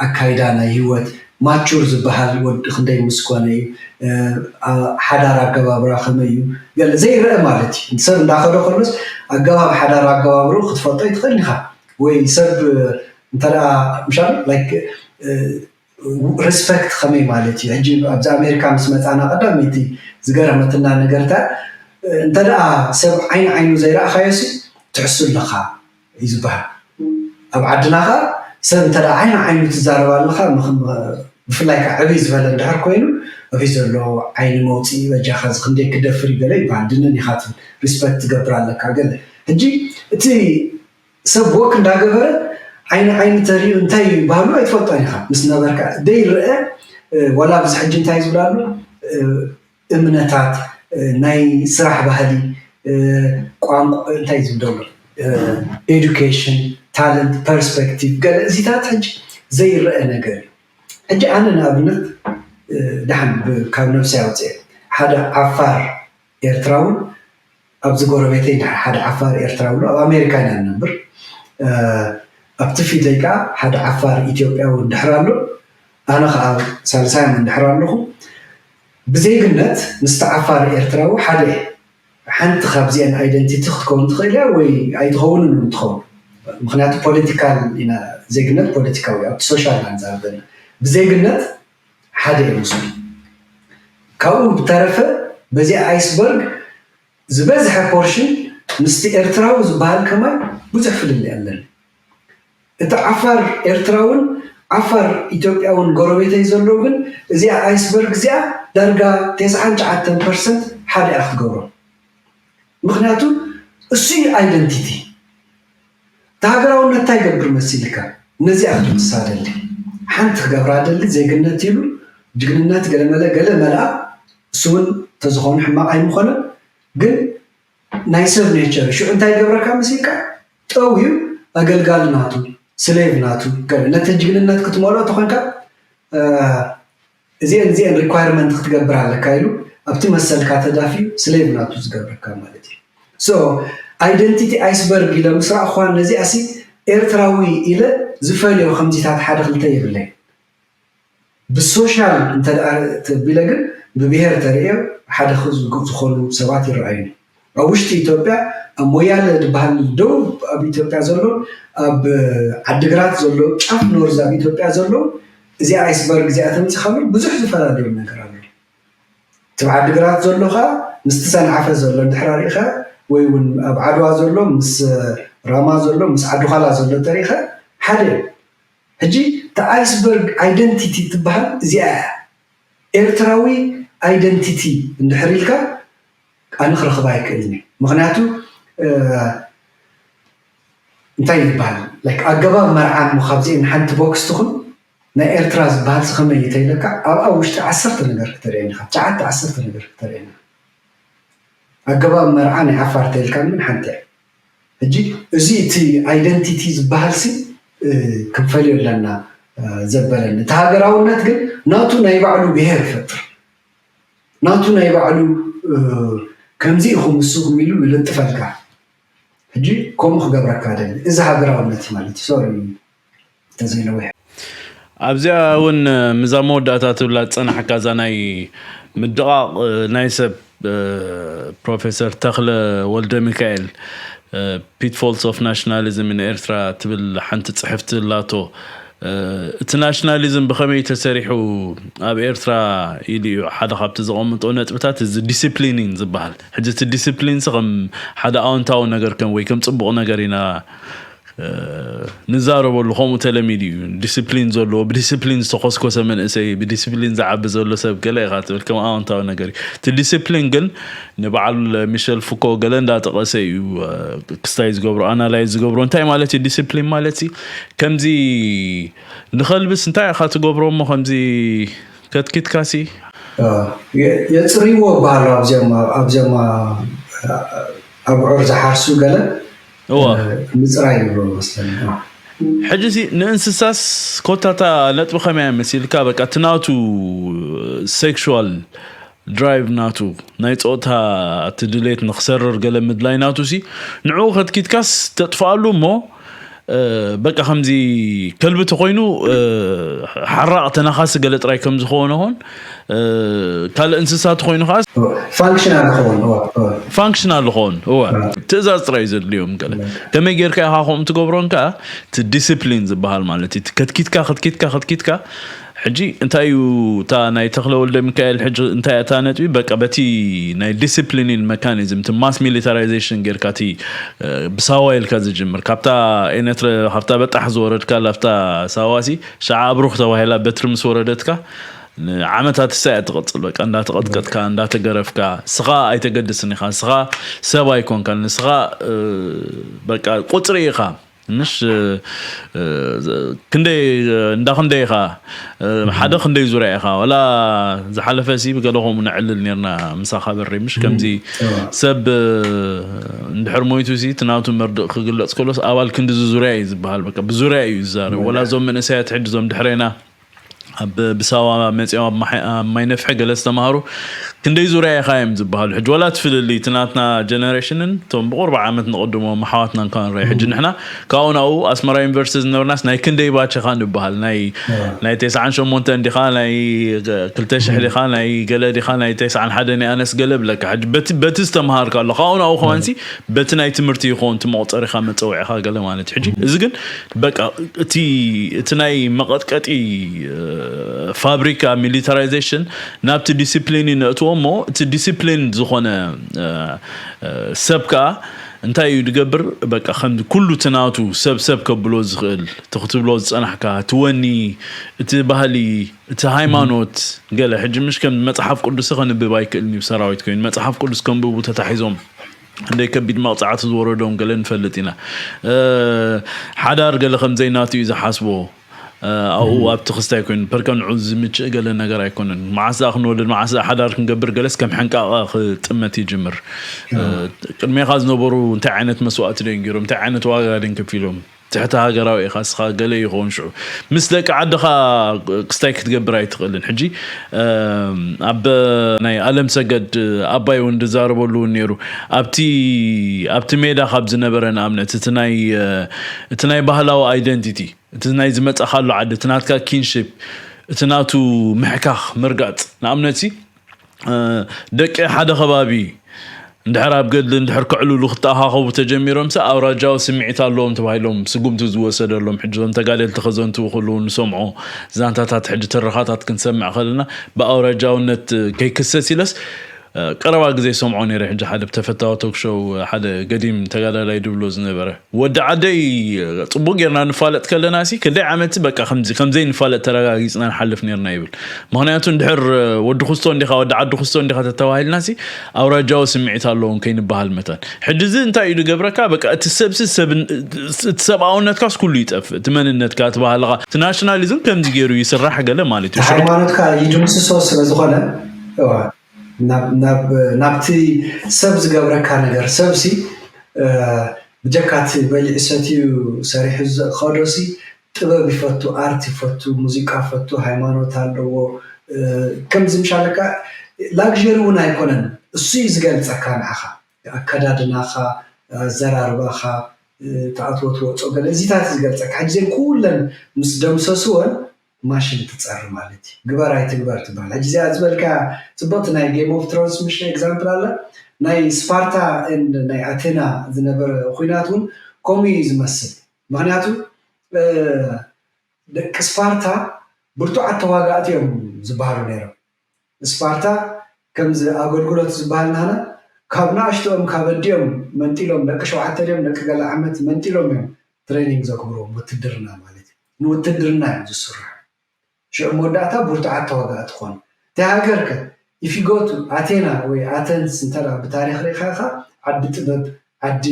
ኣካይዳ ናይ ህይወት ማቹር ዝበሃል ወዲ ክንደይ ምስ ኮነ እዩ ሓዳር ኣገባብራ ከመይ እዩ ገለ ዘይረአ ማለት እዩ ሰብ እንዳኸዶ ከሎስ ኣገባብ ሓዳር ኣገባብርኡ ክትፈልጦ ይትኽእል ኢኻ ወይ ሰብ እንተ ምሻ ሪስፐክት ከመይ ማለት እዩ ሕጂ ኣብዚ ኣሜሪካ ምስ መፃና ቀዳመይቲ ዝገረመትና ነገርታ እንተ ደኣ ሰብ ዓይኒ ዓይኑ ዘይረእኻዮ ሲ ትሕሱ ኣለኻ እዩ ዝበሃል ኣብ ዓድና ኸ ሰብ እንተ ደኣ ዓይኒ ዓይኑ ትዛረብ ኣለኻ ብፍላይ ከዓ ዕብይ ዝበለ እንድሕር ኮይኑ እብይ ዘሎ ዓይኒ መውፅኢ በጃኻ እዚ ክንደይ ክደፍር ይገለ ይበሃል ድንን ኢኻ ትብል ሪስፐክት ትገብር ኣለካ ገለ ሕጂ እቲ ሰብ ወክ እንዳገበረ ዓይኒ ዓይኒ ተሪኡ እንታይ እዩ ባህሉ ኣይትፈልጦን ኢኻ። ምስ ነበርካ ዘይረአ ዋላ ኣብዚ ሕጂ እንታይ ዝብላሉ እምነታት፣ ናይ ስራሕ ባህሊ፣ ቋንቋ፣ እንታይ ዝብደሎ፣ ኤዱኬሽን፣ ታለንት፣ ፐርስፔክቲቭ፣ ገለ እዚታት ሕጂ ዘይረአ ነገር እዩ። ሕጂ ኣነ ንኣብነት ደሓን ካብ ነብሲ ኣውፅአ ሓደ ዓፋር ኤርትራውን ኣብዚ ጎረቤተይ ሓደ ዓፋር ኤርትራዊ ኣሎ ኣብ ኣሜሪካ ኢና ንነብር። ኣብቲ ፊተይ ከዓ ሓደ ዓፋር ኢትዮጵያዊ እንድሕር ኣሎ፣ ኣነ ከዓ ሳልሳይ እንድሕር ኣለኹ። ብዜግነት ምስቲ ዓፋር ኤርትራዊ ሓደ እየ። ሓንቲ ካብዚአን ኣይደንቲቲ ክትከውን ትኽእል እያ ወይ ኣይትኸውንን እውን ትኸውን። ምክንያቱ ፖለቲካል ኢና፣ ዜግነት ፖለቲካዊ ኣብቲ ሶሻል ኢና ንዛረብ ዘለና። ብዜግነት ሓደ እየ ምስሉ። ካብኡ ብተረፈ በዚኣ ኣይስበርግ ዝበዝሐ ፖርሽን ምስቲ ኤርትራዊ ዝበሃል ከማይ ብዙሕ ፍልልይ ኣለኒ። እቲ ዓፋር ኤርትራውን ዓፋር ኢትዮጵያውን ጎረቤተይ ዘለዉ ግን እዚኣ ኣይስበርግ እዚኣ ዳርጋ ተስዓን ትሽዓተን ፐርሰንት ሓደ እያ ክትገብሮ። ምክንያቱ እሱ እዩ ኣይደንቲቲ። እቲ ሃገራውነት እንታይ ይገብር መሲልካ? ነዚኣ ክትምልሳ ደሊ፣ ሓንቲ ክገብራ ደሊ፣ ዜግነት ኢሉ ጅግንነት ገለመለ ገለ መልኣ፣ እሱ እውን ተዝኾኑ ሕማቕ ኣይምኾነን። ግን ናይ ሰብ ኔቸር ሽዑ እንታይ ይገብረካ መሲልካ? ጠውዩ ኣገልጋሊ ናቱ፣ ስሌቭ ናቱ ገለ ነቲ ጅግንነት ክትመልኦ ተኾንካ እዚአን እዚአን ሪኳየርመንት ክትገብር ኣለካ ኢሉ ኣብቲ መሰልካ ተዳፍዩ ስሌቭ ናቱ ዝገብረካ ማለት እዩ። ሶ ኣይደንቲቲ ኣይስበርግ ኢለ ምስ ረኣኹዋ ነዚኣሲ ኤርትራዊ ኢለ ዝፈልዮ ከምዚታት ሓደ ክልተ የብለይ። ብሶሻል እንተ ተቢለ ግን ብብሄር ተርእዮ ሓደ ዝኾኑ ሰባት ይረኣዩ። ኣብ ውሽጢ ኢትዮጵያ ኣብ ሞያለ ዝበሃል ደቡብ ኣብ ኢትዮጵያ ዘሎ፣ ኣብ ዓድግራት ዘሎ፣ ጫፍ ኖርዝ ኣብ ኢትዮጵያ ዘሎ እዚኣ ኣይስበርግ እዚኣ ተምፂኻሉ ብዙሕ ዝፈላለዮም ነገር ኣሎ። እቲ ዓድግራት ዘሎ ከዓ ምስቲ ሰንዓፈ ዘሎ እንድሕር ሪእኻ ወይ እውን ኣብ ዓድዋ ዘሎ ምስ ራማ ዘሎ ምስ ዓድዃላ ዘሎ ተሪእኻ ሓደ እዩ። ሕጂ እቲ ኣይስበርግ ኣይደንቲቲ ትበሃል እዚኣ እያ። ኤርትራዊ ኣይደንቲቲ እንድሕር ኢልካ ኣነ ክረኽባ ኣይክእልን እየ። ምክንያቱ እንታይ ይበሃል ኣገባብ መርዓ እሞ ካብዚአን ሓንቲ ቦክስ ትኹን ናይ ኤርትራ ዝበሃል ሲ ከመይ እዩ ተይለካ ኣብኣ ውሽጢ ዓሰርተ ነገር ክተርእየኒ ኢኻ ትሽዓተ ዓሰርተ ነገር ክተርእየኒ ኣገባብ መርዓ ናይ ዓፋር ተይልካ ምን ሓንቲ እያ። ሕጂ እዚ እቲ ኣይደንቲቲ ዝበሃል ሲ ክንፈልዮ ኣለና ዘበለኒ እቲ ሃገራውነት ግን ናቱ ናይ ባዕሉ ብሄር ይፈጥር ናቱ ናይ ባዕሉ ከምዚ ኢኹም ንስኹም ኢሉ ይልጥፈልካ ሕጂ ከምኡ ክገብረካ ደሊ እዚ ሃገራውነት ማለት እዩ ሶሪ እንተዘይነዊሕ ኣብዚኣ እውን ምዛ መወዳእታ ትብላ ዝፀናሕካ እዛ ናይ ምድቓቕ ናይ ሰብ ፕሮፌሰር ተኽለ ወልደ ሚካኤል Pitfalls of Nationalism in Eritrea ትብል ሓንቲ ፅሕፍቲ ኣላቶ እቲ ናሽናሊዝም ብኸመይ ተሰሪሑ ኣብ ኤርትራ ኢሉ እዩ ሓደ ካብቲ ዘቐምጦ ነጥብታት እዚ ዲስፕሊኒን ዝበሃል ሕጂ እቲ ዲስፕሊን ሲ ከም ሓደ ኣወንታዊ ነገር ከም ወይ ከም ፅቡቕ ነገር ኢና ንዛረበሉ ከምኡ ተለሚዱ እዩ ዲስፕሊን ዘለዎ ብዲስፕሊን ዝተኮስኮሰ መንእሰይ ብዲስፕሊን ዝዓቢ ዘሎ ሰብ ገለ ኢካ ትብል ከም ኣወንታዊ ነገር እዩ እቲ ዲስፕሊን ግን ንበዓል ሚሸል ፍኮ ገለ እንዳጠቀሰ እዩ ክስታይ ዝገብሮ ኣናላይዝ ዝገብሮ እንታይ ማለት እዩ ዲስፕሊን ማለት ሲ ከምዚ ንኸልብስ እንታይ ኢኻ ትገብሮ እሞ ከምዚ ከትኪትካሲ የፅርይዎ በሃሉ ኣብዚኦም ኣብዚኦም ኣብዑር ዝሓርሱ ገለ እዋ ምፅራይ ይብሎ መስለኒ ሕጂ ሲ ንእንስሳስ ኮታታ ነጥቢ ከመያ መሲልካ በቃ እቲ ናቱ ሴክሽዋል ድራይቭ ናቱ ናይ ፆታ እቲ ድሌት ንክሰርር ገለ ምድላይ ናቱ ሲ ንዕኡ ከትኪትካስ ተጥፍኣሉ እሞ በቃ ከምዚ ከልቢ ተኮይኑ ሓራቕ ተናኻሲ ገለ ጥራይ ከም ዝኸውን ሆን ካልእ እንስሳ ተኮይኑ ከዓ ፋንክሽናል ክኸውን ፋንክሽናል ክኸውን እወ ትእዛዝ ጥራይ ዘድልዮም ገለ ከመይ ጌርካ ኢኻ ከምኡ ትገብሮን ከዓ እቲ ዲስፕሊን ዝበሃል ማለት እዩ ከትኪትካ ከትኪትካ ከትኪትካ ሕጂ እንታይ እዩ እታ ናይ ተክለ ወልደ ሚካኤል ሕጂ እንታይ እታ ነጥቢ በቃ በቲ ናይ ዲስፕሊኒን መካኒዝም እቲ ማስ ሚሊታራይዜሽን ጌርካ እቲ ብሳዋ ኢልካ ዝጅምር ካብታ ኤነትረ ካብታ በጣሕ ዝወረድካ ላፍታ ሳዋሲ ሸዓ ኣብሩኽ ተባሂላ በትሪ ምስ ወረደትካ ንዓመታት እሳ እያ ትቐፅል በቃ እንዳተቐጥቀጥካ እንዳተገረፍካ ስኻ ኣይተገድስን ኢኻ ንስኻ ሰብ ኣይኮንካን ንስኻ በቃ ቁፅሪ ኢኻ ምሽ ክንደይ እንዳ ክንደይ ኢኻ ሓደ ክንደይ ዙርያ ኢኻ ዋላ ዝሓለፈ ሲ ብገለ ከምኡ ነዕልል ነርና ምሳኻ በሪ ምሽ ከምዚ ሰብ እንድሕር ሞይቱ ሲ ትናቱ መርድእ ክግለጽ ከሎስ ኣባል ክንድዚ ዙርያ እዩ ዝበሃል በቃ ብዙርያ እዩ ዝዛረብ ወላ እዞም መንእሰያት ሕጂ እዞም ድሕሬና ኣብ ብሳዋ መፂኦም ኣብ ማይነፍሒ ገለ ዝተምሃሩ ክንደይ ዙርያ ኢኻ እዮም ዝበሃሉ ሕጂ ዋላ ትፍልልይ እቲ ናትና ጀነሬሽንን እቶም ብቁርባ ዓመት ንቅድሞ መሓዋትና እንኳ ንርኢ ሕጂ ንሕና ካብኡ ናብኡ ኣስመራ ዩኒቨርሲቲ ዝነበርናስ ናይ ክንደይ ባች ኢኻ ንበሃል ናይ ናይ ተስዓን ሸሞንተን ዲኻ ናይ ክልተ ሽሕ ዲኻ ናይ ገለ ዲኻ ናይ ተስዓን ሓደ ናይ ኣነስ ገለ ብለካ ሕጂ በቲ ዝተምሃርካ ኣሎ ካብኡ ናብኡ ከማንሲ በቲ ናይ ትምህርቲ ይኸውን እቲ መቁፀሪኻ መፀውዒኻ ገለ ማለት ሕጂ እዚ ግን በቃ እቲ እቲ ናይ መቐጥቀጢ ፋብሪካ ሚሊታራይዜሽን ናብቲ ዲስፕሊን ነእትዎ እሞ እቲ ዲስፕሊን ዝኾነ ሰብ ከዓ እንታይ እዩ ዝገብር በቃ ከም ኩሉ ትናቱ ሰብ ሰብ ከብሎ ዝኽእል እቲ ክትብሎ ዝፀናሕካ እቲ ወኒ እቲ ባህሊ እቲ ሃይማኖት ገለ ሕጂ ምሽ ከም መፅሓፍ ቅዱስ ከንብብ ኣይክእልን እዩ ሰራዊት ኮይኑ መፅሓፍ ቅዱስ ከንብቡ ተታሒዞም እንደ ከቢድ መቕፃዕቲ ዝወረዶም ገለ ንፈልጥ ኢና ሓዳር ገለ ከምዘይናቱ እዩ ዝሓስቦ ኣብኡ ኣብቲ ክስታይ ኮይኑ ፐርከ ንዑ ዝምችእ ገለ ነገር ኣይኮነን መዓስ ኣ ክንወልድ መዓስ ሓዳር ክንገብር ገለስ ከም ሕንቃቐ ክጥመት ይጅምር ቅድሜኻ ዝነበሩ እንታይ ዓይነት መስዋእቲ ደን ገይሮም እንታይ ዓይነት ዋጋ ደን ከፊሎም ትሕቲ ሃገራዊ ኢኻ እስኻ ገለ ይኸውን ሽዑ ምስ ደቂ ዓድኻ ክስታይ ክትገብር ኣይትኽእልን ሕጂ ኣብ ናይ ኣለም ሰገድ ኣባይ እውን ዝዛረበሉ እውን ነይሩ ኣብቲ ኣብቲ ሜዳ ካብ ዝነበረ ንኣብነት እቲ ናይ እቲ ናይ ባህላዊ ኣይደንቲቲ እቲ ናይ ዝመፀኻሉ ዓዲ እቲ ናትካ ኪንሽፕ እቲ ናቱ ምሕካኽ ምርጋፅ ንኣብነት ደቂ ሓደ ከባቢ እንድሕር ኣብ ገድሊ እንድሕር ክዕልሉ ክተኣኻኸቡ ተጀሚሮም ሲ ኣውራጃዊ ስምዒት ኣለዎም ተባሂሎም ስጉምቲ ዝወሰደሎም ሕጂ ዞም ተጋደልቲ ከዘንትዉ ከለዉ ንሰምዖ ዛንታታት ሕጂ ትረኻታት ክንሰምዕ ከለና ብኣውራጃውነት ከይክሰስ ኢለስ ቀረባ ግዜ ሰምዖ ነይረ ሕጂ ሓደ ብተፈታዊ ቶክሾው ሓደ ገዲም ተጋዳላይ ድብሎ ዝነበረ ወዲ ዓደይ ፅቡቅ ጌርና ንፋለጥ ከለና ሲ ክንደይ ዓመት በቃ ከምዚ ከምዘይ ንፋለጥ ተረጋጊፅና ንሓልፍ ነርና ይብል ምክንያቱ እንድሕር ወዲ ክስቶ እንዲኻ ወዲ ዓዲ ክስቶ እንዲኻ ተተባሂልና ሲ ኣውራጃዊ ስምዒት ኣለዎም ከይንበሃል መታን ሕጂ እዚ እንታይ እዩ ዝገብረካ በቃ እቲ ሰብሲ እቲ ሰብኣውነትካስ ኩሉ ይጠፍእ እቲ መንነትካ እቲ ባህልኻ እቲ ናሽናሊዝም ከምዚ ገይሩ ይስራሕ ገለ ማለት እዩ ሃይማኖትካ ይድምስሶ ስለዝኾነ ናብቲ ሰብ ዝገብረካ ነገር ሰብሲ ብጀካቲ በሊዑ ሰትዩ ሰሪሑ ዝኸዶሲ ጥበብ ይፈቱ ኣርት ይፈቱ ሙዚቃ ፈቱ ሃይማኖት ኣለዎ ከምዚ ምሻለካ ላግሪ እውን ኣይኮነን እሱ እዩ ዝገልፀካ ንዓኻ ኣከዳድናኻ ኣዘራርባኻ ተኣትዎ ትወፅኦ ገለ እዚታት ዝገልፀካ ሕጂ ዜን ኩለን ምስ ደምሰስወን ማሽን ትፀሪ ማለት እዩ ግበር ኣይትግበር ትበሃል ሕጂ እዚኣ ዝበልካ ፅቡቅቲ ናይ game of thrones ምሽ example ኣለ ናይ ስፓርታ and ናይ ኣቴና ዝነበረ ኩናት እውን ከምኡ እዩ ዝመስል ምክንያቱ ደቂ ስፓርታ ብርቱዓት ተዋጋእቲ እዮም ዝበሃሉ ነይሮም ስፓርታ ከምዚ ኣገልግሎት ዝበሃል ናና ካብ ንኣሽትኦም ካብ ኣዲኦም መንጢሎም ደቂ ሸውዓተ ድዮም ደቂ ገለ ዓመት መንጢሎም እዮም training ዘግብርዎም ውትድርና ማለት እዩ ንውትድርና እዮም ዝስርሑ ሽዑ መወዳእታ ብርቱዓት ተዋጋእቲ ትኾኑ እቲ ሃገር ከ if you go to ኣቴና ወይ ኣተንስ እንተ ብታሪክ ሪኢካ ኢኻ ዓዲ ጥበብ ዓዲ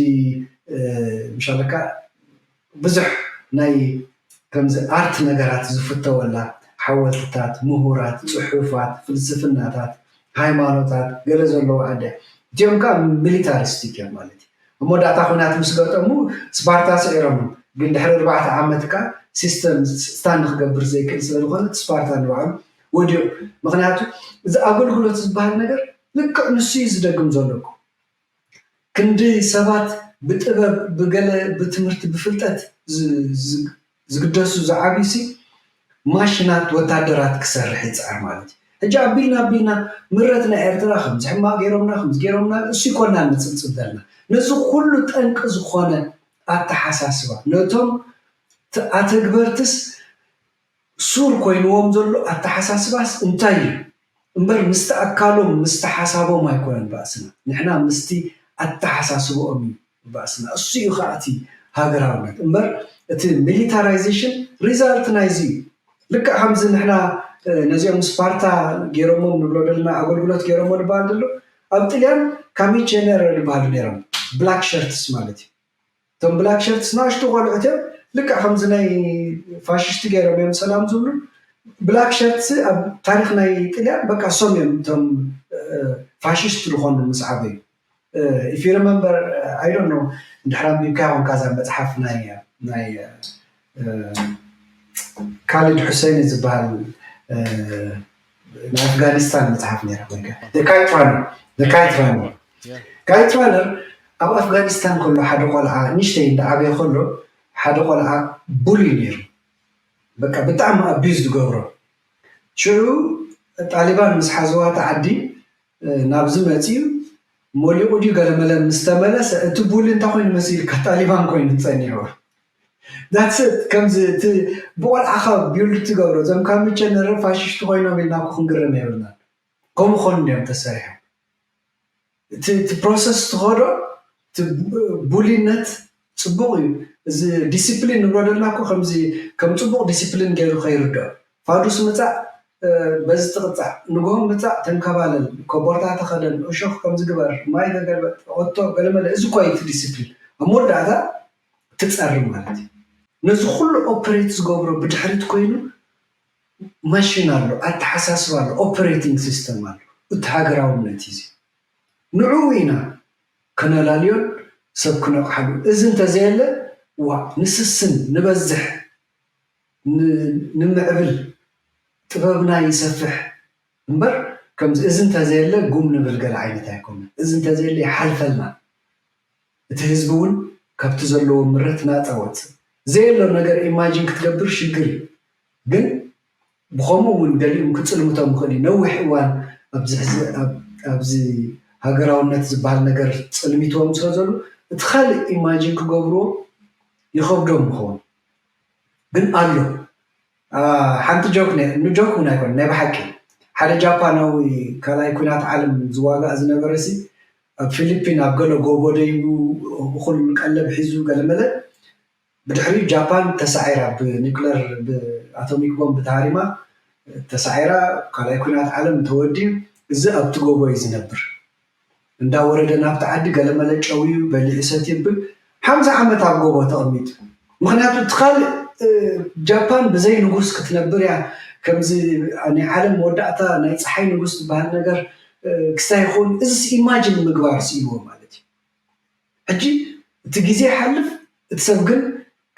ምሻለካ ብዙሕ ናይ ከምዚ ኣርት ነገራት ዝፍተወላ ሓወልትታት ምሁራት ፅሑፋት ፍልስፍናታት ሃይማኖታት ገለ ዘለዎ ዓዲ እቲኦም ከዓ ሚሊታሪስቲክ እዮም ማለት እዩ መወዳእታ ኩናት ምስ ገጠሙ ስፓርታ ስዒሮም ግን ድሕሪ ኣርባዕተ ዓመት ከዓ ሲስተም ስታንድ ክገብር ዘይክእል ስለዝኮነ እቲ ስፓርታ ንባዕሉ ወዲቁ ምክንያቱ እዚ ኣገልግሎት ዝበሃል ነገር ልክዕ ንሱ እዩ ዝደግም ዘሎ እኮ ክንዲ ሰባት ብጥበብ ብገለ ብትምህርቲ ብፍልጠት ዝግደሱ ዝዓብዩ ሲ ማሽናት ወታደራት ክሰርሕ ይፅዕር ማለት እዩ ሕጂ ኣቢልና ኣቢልና ምረት ናይ ኤርትራ ከምዚ ሕማቅ ገይሮምና ከምዚ ገይሮምና እሱ ይኮና ንፅብፅብ ዘለና ነዚ ኩሉ ጠንቂ ዝኾነ ኣተሓሳስባ ነቶም ኣተግበርትስ ሱር ኮይንዎም ዘሎ ኣተሓሳስባስ እንታይ እዩ እምበር ምስቲ ኣካሎም ምስቲ ሓሳቦም ኣይኮነን ባእስና ንሕና ምስቲ ኣተሓሳስብኦም እዩ ባእስና እሱ እዩ ከዓ እቲ ሃገራውነት እምበር እቲ ሚሊታራይዜሽን ሪዛልት ናይዚ እዩ ልክዕ ከምዚ ንሕና ነዚኦም ስፓርታ ገይሮሞም ንብሎ ዘለና ኣገልግሎት ገይሮሞ ንበሃል ዘሎ ኣብ ጥልያን ካሚቼነር ዝበሃሉ ነይሮም ብላክ ሸርትስ ማለት እዩ እቶም ብላክ ሸርትስ ንኣሽቱ ቆልዑት እዮም። ልክዕ ከምዚ ናይ ፋሽስቲ ገይሮም እዮም ሰላም ዝብሉ። ብላክ ሸርትስ ኣብ ታሪክ ናይ ጥልያን በቃ እሶም እዮም እቶም ፋሽስት ዝኾኑ ምስ ዓበዩ። If you remember, I don't know, እንድሕር ኣንቢብካ ይኮንካ እዛ መፅሓፍ ናይ ናይ ካሊድ ሑሰይን ዝበሃል ናይ ኣፍጋኒስታን መፅሓፍ ነይራ ኮይንካ ካይት ራነር ካይት ራነር ካይት ራነር ኣብ ኣፍጋኒስታን ከሎ ሓደ ቆልዓ ንሽተይ እንዳዓበየ ከሎ ሓደ ቆልዓ ቡሊ ነይሩ። በቃ ብጣዕሚ ኣቢዝ ዝገብሮ። ሽዑ ጣሊባን ምስ ሓዝዋ እቲ ዓዲ ናብዚ መፅዩ ሞሊቑ ድዩ ገለመለ ምስ ተመለሰ እቲ ቡሊ እንታይ ኮይኑ መሲልካ ጣሊባን ኮይኑ ፀኒሕዎ። ዳትስ ከምዚ እቲ ብቆልዓኻ ቢውልድ ትገብሮ እዞም ካብ ምቸነር ፋሽሽቲ ኮይኖም ኢልና እኮ ክንግረም የብልና። ከምኡ ኮኑ እንዲዮም ተሰሪሖም። እቲ ፕሮሰስ ትኸዶ እቲ ቡሊነት ፅቡቕ እዩ። እዚ ዲስፕሊን ንብሎ ደልና እኮ ከምዚ ከም ፅቡቕ ዲስፕሊን ገይሩ ከይርድኦ ፋዱስ ምፃእ በዚ ትቕፃዕ ንግሆ ምፃእ ተንከባለል ኮቦርታ ተኸደን እሾኽ ከምዚ ግበር ማይ ተገልበጥ ኦቶ ገለመለ እዚ እኳ እቲ ዲስፕሊን ኣብ መወዳእታ ትፀሪ ማለት እዩ። ነዚ ኩሉ ኦፕሬት ዝገብሮ ብድሕሪት ኮይኑ ማሽን ኣሎ፣ ኣተሓሳስባ ኣሎ፣ ኦፕሬቲንግ ሲስተም ኣሎ። እቲ ሃገራውነት እዩ እዚ። ንዕኡ ኢና ከነላልዮን ሰብ ክነቕሓሉ። እዚ እንተዘየለ ዋ ንስስን ንበዝሕ ንምዕብል ጥበብና ይሰፍሕ እምበር ከምዚ እዚ እንተዘየለ ጉም ንብል ገለ ዓይነት ኣይኮነን። እዚ እንተዘየለ ይሓልፈልና። እቲ ህዝቢ እውን ካብቲ ዘለዎ ምረት ናፃ ወፅእ ዘየሎ ነገር ኢማጂን ክትገብር ሽግር እዩ። ግን ብኸምኡ እውን ገሊኦም ክፅልምቶም ይኽእል እዩ። ነዊሕ እዋን ኣብዚ ሕዚ ኣብዚ ሃገራውነት ዝበሃል ነገር ፅልሚትዎም ስለ ዘሎ እቲ ካልእ ኢማጂን ክገብርዎ ይኸብዶም ይኸውን። ግን ኣሎ ሓንቲ ጆክ ንጆክ እውን ኣይኮነ ናይ ብሓቂ ሓደ ጃፓናዊ ካልኣይ ኩናት ዓለም ዝዋጋእ ዝነበረ ሲ ኣብ ፊሊፒን ኣብ ገለ ጎቦ ደይቡ እኹል ቀለብ ሒዙ ገለመለ ብድሕሪኡ ጃፓን ተሳዒራ ብኒክለር ብኣቶሚክ ቦምብ ተሃሪማ ተሳዒራ ካልኣይ ኩናት ዓለም ተወዲኡ እዚ ኣብቲ ጎቦ እዩ ዝነብር እንዳወረደ ናብቲ ዓዲ ገለመለ ጨውዩ በሊዑ ሰትዩ ብል ሓምሳ ዓመት ኣብ ጎቦ ተቐሚጡ። ምክንያቱ እቲ ካልእ ጃፓን ብዘይ ንጉስ ክትነብር እያ። ከምዚ ናይ ዓለም መወዳእታ ናይ ፀሓይ ንጉስ ዝበሃል ነገር ክስታይ ይኸውን። እዚ ኢማጅን ምግባር ስኢልዎ ማለት እዩ። ሕጂ እቲ ግዜ ይሓልፍ፣ እቲ ሰብ ግን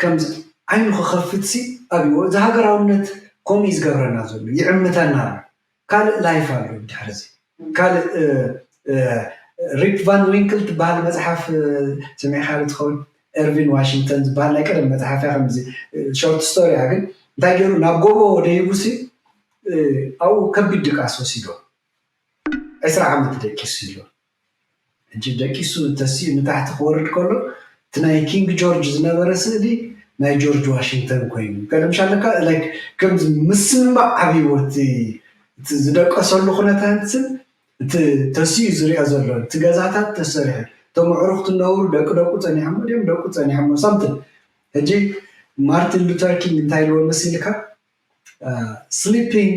ከምዚ ዓይኑ ክኸፍት ሲ ኣብይዎ። እዚ ሃገራውነት ከምኡ እዩ ዝገብረና ዘሎ፣ ይዕምተና ኣሎ። ካልእ ላይፍ ኣሎ ድሕሪ እዚ ካልእ ሪፕ ቫን ዊንክል ትበሃል መፅሓፍ ስሚዕካ ዶ ትኸውን? ኤርቪን ዋሽንግተን ዝበሃል ናይ ቀደም መፅሓፍ እያ ከምዚ ሾርት ስቶሪ እያ ግን እንታይ ገይሩ ናብ ጎቦ ደይቡ ሲ ኣብኡ ከቢድ ድቃስ ወሲዶ ዕስራ ዓመት ደቂሱ ኢሉ ሕጂ ደቂሱ ተሲኡ ንታሕቲ ክወርድ ከሎ እቲ ናይ ኪንግ ጆርጅ ዝነበረ ስእሊ ናይ ጆርጅ ዋሽንግተን ኮይኑ ገለምሻለካ ከምዚ ምስማዕ ዓብይዎ እቲ ዝደቀሰሉ ኩነታትን እቲ ተሲኡ ዝሪኦ ዘሎ እቲ ገዛታት ተሰሪሑ እቶም ኣዕሩኽቲ እናበሉ ደቂ ደቁ ፀኒሖሞ ድዮም ደቁ ፀኒሖሞ ሳምትን ሕጂ ማርቲን ሉተር ኪንግ እንታይ ኢልዎ መሲልካ sleeping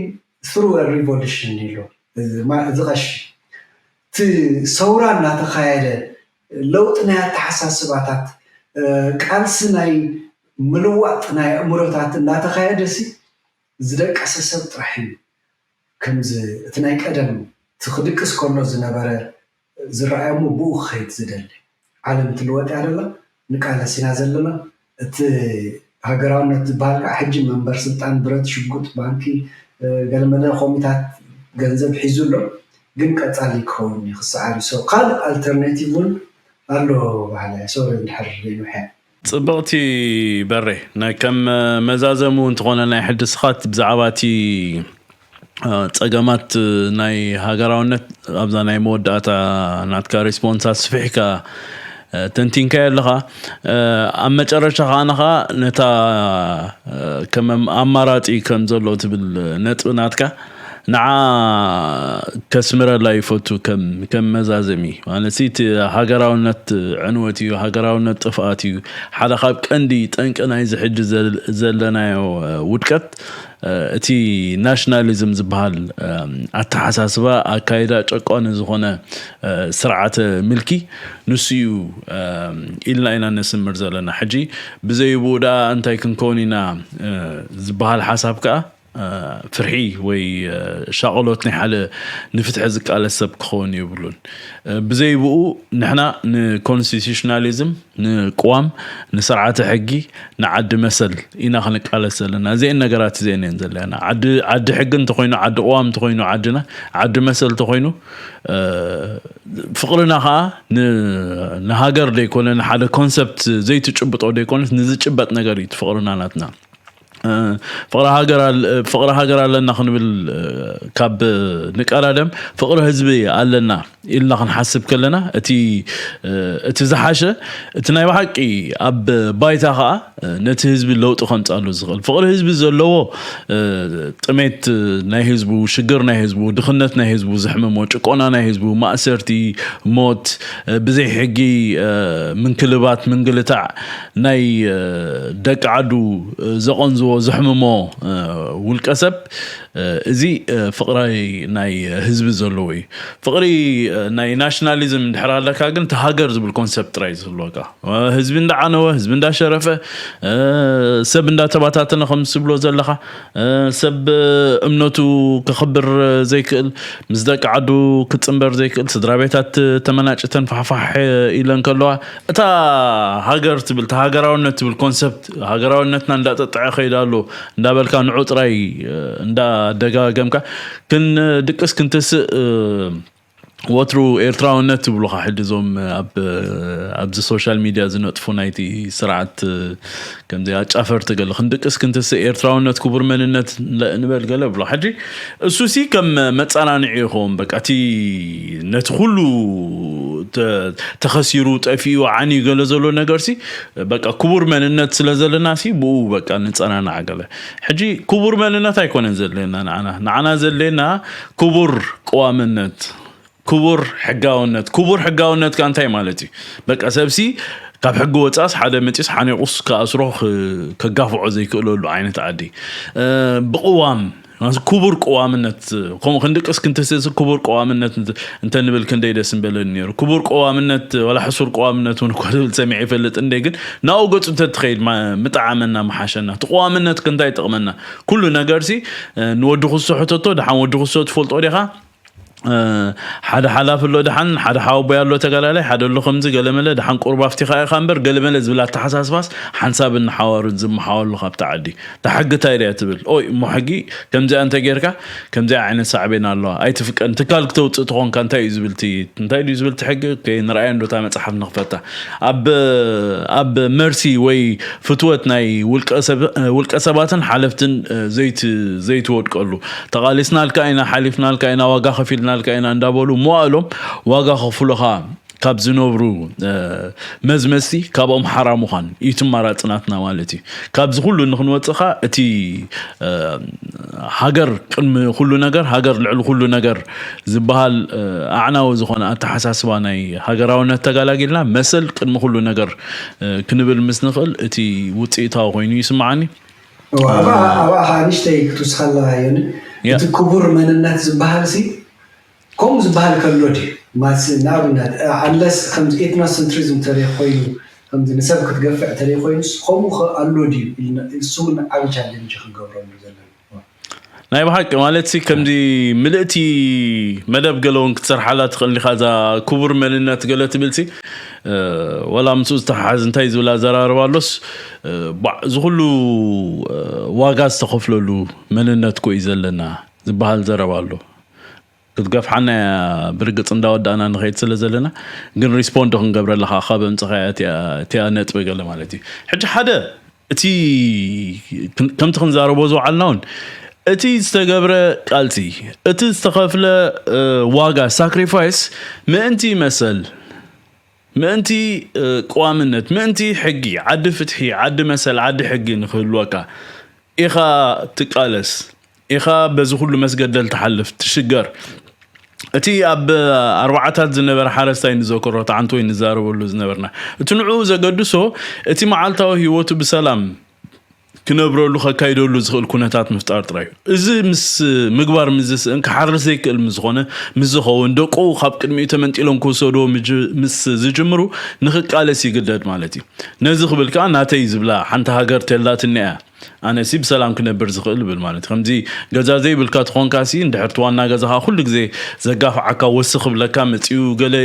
through revolution ኢሉ እዚ ቀሺ እቲ ሰውራ እናተኻየደ ለውጢ ናይ ኣተሓሳስባታት ቃልሲ ናይ ምልዋጥ ናይ ኣእምሮታት እናተኻየደ ሲ ዝደቀሰ ሰብ ጥራሕ እዩ ከምዚ እቲ ናይ ቀደም እቲ ክድቅስ ከሎ ዝነበረ ዝረኣየሞ ብኡ ክኸይድ ዝደሊ ዓለም ትልወጥ እያ ደላ ንቃለስ ኢና ዘለና እቲ ሃገራውነት ዝበሃል ከዓ ሕጂ መንበር ስልጣን ብረት ሽጉጥ ባንኪ ገለመለ ኮሚታት ገንዘብ ሒዙ ኣሎ ግን ቀፃሊ ክኸውን እዩ ክሰዓር እዩ ካልእ ኣልተርናቲቭ እውን ኣሎ በሃላ እያ ሶሪ እንድሕር ዘይንውሐ ፅብቕቲ በሬ ናይ ከም መዛዘሙ እንትኾነ ናይ ሕድስኻት ብዛዕባ እቲ ፀገማት ናይ ሃገራውነት ኣብዛ ናይ መወዳእታ ናትካ ሪስፖንስ ኣስፊሕካ ተንቲንካዮ ኣለኻ ኣብ መጨረሻ ከዓንኻ ነታ ከም ኣማራፂ ከም ዘሎ ትብል ነጥቢ ናትካ ንዓ ከስምረላ ይፈቱ ከም ከም መዛዘሚ ማለት እቲ ሃገራውነት ዕንወት እዩ፣ ሃገራውነት ጥፍኣት እዩ። ሓደ ካብ ቀንዲ ጠንቂ ናይዚ ሕጂ ዘል- ዘለናዮ ውድቀት እቲ ናሽናሊዝም ዝበሃል ኣተሓሳስባ ኣካይዳ ጨቋኒ ዝኾነ ስርዓተ ምልኪ ንሱ እዩ ኢልና ኢና ነስምር ዘለና። ሕጂ ብዘይብኡ ደኣ እንታይ ክንከውን ኢና ዝበሃል ሓሳብ ከዓ ፍርሒ ወይ ሻቕሎት ናይ ሓደ ንፍትሒ ዝቃለስ ሰብ ክኸውን የብሉን። ብዘይ ብኡ ንሕና ንኮንስቲቱሽናሊዝም፣ ንቅዋም፣ ንስርዓተ ሕጊ፣ ንዓዲ መሰል ኢና ክንቃለስ ዘለና። እዚአን ነገራት እዚአን እየን ዘለና። ዓዲ ዓዲ ሕጊ እንተኾይኑ፣ ዓዲ ቅዋም እንተኾይኑ፣ ዓድና ዓዲ መሰል እንተኾይኑ፣ ፍቕርና ከዓ ንሃገር ደይኮነ ንሓደ ኮንሰፕት ዘይትጭብጦ ደይኮነስ ንዝጭበጥ ነገር እዩ ፍቕርና ናትና። ፍቕሪ ሃገር ፍቕሪ ሃገር ኣለና ክንብል ካብ ንቀዳደም ፍቕሪ ህዝቢ ኣለና ኢልና ክንሓስብ ከለና እቲ እቲ ዝሓሸ እቲ ናይ ብሓቂ ኣብ ባይታ ከዓ ነቲ ህዝቢ ለውጢ ከምፃሉ ዝኽእል ፍቕሪ ህዝቢ ዘለዎ ጥሜት ናይ ህዝቡ ሽግር ናይ ህዝቡ ድኽነት ናይ ህዝቡ ዝሕምሞ ጭቆና ናይ ህዝቡ ማእሰርቲ ሞት ብዘይ ሕጊ ምንክልባት ምንግልታዕ ናይ ደቂ ዓዱ ዘቐንዝዎ ዘሕምሞ ውልቀ ሰብ እዚ ፍቕራይ ናይ ህዝቢ ዘለዎ እዩ። ፍቕሪ ናይ ናሽናሊዝም እንድሕር ኣለካ ግን እቲ ሃገር ዝብል ኮንሰፕት ጥራይ ዝህልወካ ህዝቢ እንዳዓነወ ህዝቢ እንዳሸረፈ ሰብ እንዳተባታተነ ከም ዝብሎ ዘለኻ ሰብ እምነቱ ክኽብር ዘይክእል ምስ ደቂ ዓዱ ክፅንበር ዘይክእል ስድራ ቤታት ተመናጭተን ፋሕፋሕ ኢለን ከለዋ እታ ሃገር ትብል እታ ሃገራውነት ትብል ኮንሰፕት ሃገራውነትና እንዳጠጥዐ ከይዳ ኣሎ እንዳበልካ ንዑ ጥራይ እንዳደጋገምካ ክንድቅስ ክንትስእ ወትሩ ኤርትራውነት ትብሉኻ ሕጂ እዞም ኣብ ኣብዚ ሶሻል ሚድያ ዝነጥፉ ናይቲ ስርዓት ከምዚ ኣጫፈርቲ ገለ ክንድቅስ ክንትስእ ኤርትራውነት ክቡር መንነት ንበል ገለ ብሎ ሕጂ እሱ ሲ ከም መጸናንዒ ይኸውን በቃ እቲ ነቲ ኩሉ ተኸሲሩ ጠፊኡ ዓንዩ ገለ ዘሎ ነገር ሲ በቃ ክቡር መንነት ስለ ዘለና ሲ ብኡ በቃ ንጸናናዕ ገለ ሕጂ ክቡር መንነት ኣይኮነን ዘለና ንዓና ንዓና ዘለና ክቡር ቅዋምነት ክቡር ሕጋውነት ክቡር ሕጋውነት ካ እንታይ ማለት እዩ በቃ ሰብሲ ካብ ሕጊ ወፃስ ሓደ መፂስ ሓኒቁስ ክኣስሮ ከጋፍዖ ዘይክእለሉ ዓይነት ዓዲ ብቅዋም ክቡር ቅዋምነት ከምኡ ክንድቅስ ክንትስእስ ክቡር ቅዋምነት እንተንብል ክንደይ ደስ ምበለኒ ነይሩ ክቡር ቅዋምነት ወላ ሕሱር ቅዋምነት እውን እኳ ዝብል ሰሚዐ ይፈልጥ እንደ ግን ናብኡ ገፁ እንተትኸይድ ምጣዓመና ምሓሸና እቲ ቅዋምነት ክንታይ ይጠቕመና ኩሉ ነገር ሲ ንወዲ ክሶ ሕተቶ ደሓን ወዲ ክሶ ትፈልጦ ዲኻ ሓደ ሓላፊ ኣሎ ደሓን ሓደ ሓወቦይ ኣሎ ተጋዳላይ ሓደ ኣሎ ከምዚ ገለመለ ደሓን ቁሩብ ኣፍቲኻ ኢኻ እምበር ገለመለ ዝብል ኣተሓሳስባስ ሓንሳብን ንሓዋሩን ዝመሓወሉ ካብቲ ዓዲ እታ ሕጊ እንታይ ድያ ትብል ኦይ እሞ ሕጊ ከምዚኣ እንተ ጌርካ ከምዚኣ ዓይነት ሳዕቤን ኣለዋ ኣይትፍቀን ትካል ክተውፅእ ተኾንካ እንታይ እዩ ዝብልቲ እንታይ ድዩ ዝብልቲ ሕጊ ንርኣየ እንዶ እታ መፅሓፍ ንኽፈታ ኣብ ኣብ መርሲ ወይ ፍትወት ናይ ውልቀ ሰባትን ሓለፍትን ዘይትወድቀሉ ተቓሊስናልካ ኢና ሓሊፍናልካ ኢና ዋጋ ከፊልናልካ ኢና እንዳበሉ መዋእሎም ዋጋ ከፍሉኻ ካብ ዝነብሩ መዝመዝቲ ካብኦም ሓራ ምዃን እዩ እቲ ኣማራፂ ናትና ማለት እዩ። ካብዚ ኩሉ ንክንወፅእ ኸዓ እቲ ሃገር ቅድሚ ኩሉ ነገር ሃገር ልዕሊ ኩሉ ነገር ዝበሃል ኣዕናዊ ዝኾነ ኣተሓሳስባ ናይ ሃገራውነት ተጋላጊልና መሰል ቅድሚ ኩሉ ነገር ክንብል ምስ ንኽእል እቲ ውፅኢታዊ ኮይኑ ይስምዓኒ። ኣብኣ ከዓ ንእሽተይ ክትውስኸላ ዮኒ እቲ ክቡር መንነት ዝበሃል ሲ ከምኡ ዝበሃል ከሎ ድዩ ማስ ንኣብነት ኣለስ ከምዚ ኤትኖሰንትሪዝም ተሪኽ ኮይኑ ከምዚ ንሰብ ክትገፍዕ ተሪኽ ኮይኑስ ከምኡ ኣሎ ድዩ እሱ እውን ዓብ ቻሌንጅ ክንገብረሉ ዘለና ናይ ብሓቂ ማለት ሲ ከምዚ ምልእቲ መደብ ገለ እውን ክትሰርሓላ ትኽእል ኢኻ እዛ ክቡር መንነት ገለ ትብል ሲ ወላ ምስኡ ዝተሓሓዝ እንታይ ዝብል ኣዘራርባ ኣሎስ ባዕ እዚ ኩሉ ዋጋ ዝተኸፍለሉ መንነት ኮ እዩ ዘለና ዝበሃል ዘረባ ኣሎ ክትገፍሓና ብርግፅ እንዳወዳእና ንኸይድ ስለ ዘለና ግን ሪስፖንድ ክንገብረላ ከዓ ካብ ኣምፅኻያ እቲኣ ነጥቢ ገለ ማለት እዩ ሕጂ ሓደ እቲ ከምቲ ክንዛረቦ ዝወዓልና እውን እቲ ዝተገብረ ቃልሲ እቲ ዝተኸፍለ ዋጋ ሳክሪፋይስ ምእንቲ መሰል ምእንቲ ቅዋምነት ምእንቲ ሕጊ ዓዲ ፍትሒ ዓዲ መሰል ዓዲ ሕጊ ንክህልወካ ኢኻ ትቃለስ ኢኻ በዚ ኩሉ መስገደል ትሓልፍ ትሽገር። እቲ ኣብ ኣርባዓታት ዝነበረ ሓረስታይ ንዘከሮ ተዓንቶ ወይ ንዛረበሉ ዝነበርና፣ እቲ ንዕኡ ዘገድሶ እቲ መዓልታዊ ህይወቱ ብሰላም ክነብረሉ ከካይደሉ ዝኽእል ኩነታት ምፍጣር ጥራይ እዩ። እዚ ምስ ምግባር ምስ ዝስእን ክሓርስ ዘይክእል ምስ ዝኾነ ምስ ዝኸውን ደቁ ካብ ቅድሚኡ ተመንጢሎም ክወሰድዎ ምስ ዝጅምሩ ንኽቃለስ ይግደድ ማለት እዩ። ነዚ ክብል ከኣ ናተይ ዝብላ ሓንቲ ሃገር ተላትኒ እያ። ኣነሲ ብሰላም ክነብር ዝኽእል ብል ማለት እዩ። ከምዚ ገዛ ዘይብልካ ትኾንካሲ እንድሕር እቲ ዋና ገዛኻ ኩሉ ግዜ ዘጋፍዓካ ወሲ ክብለካ መፂኡ ገለ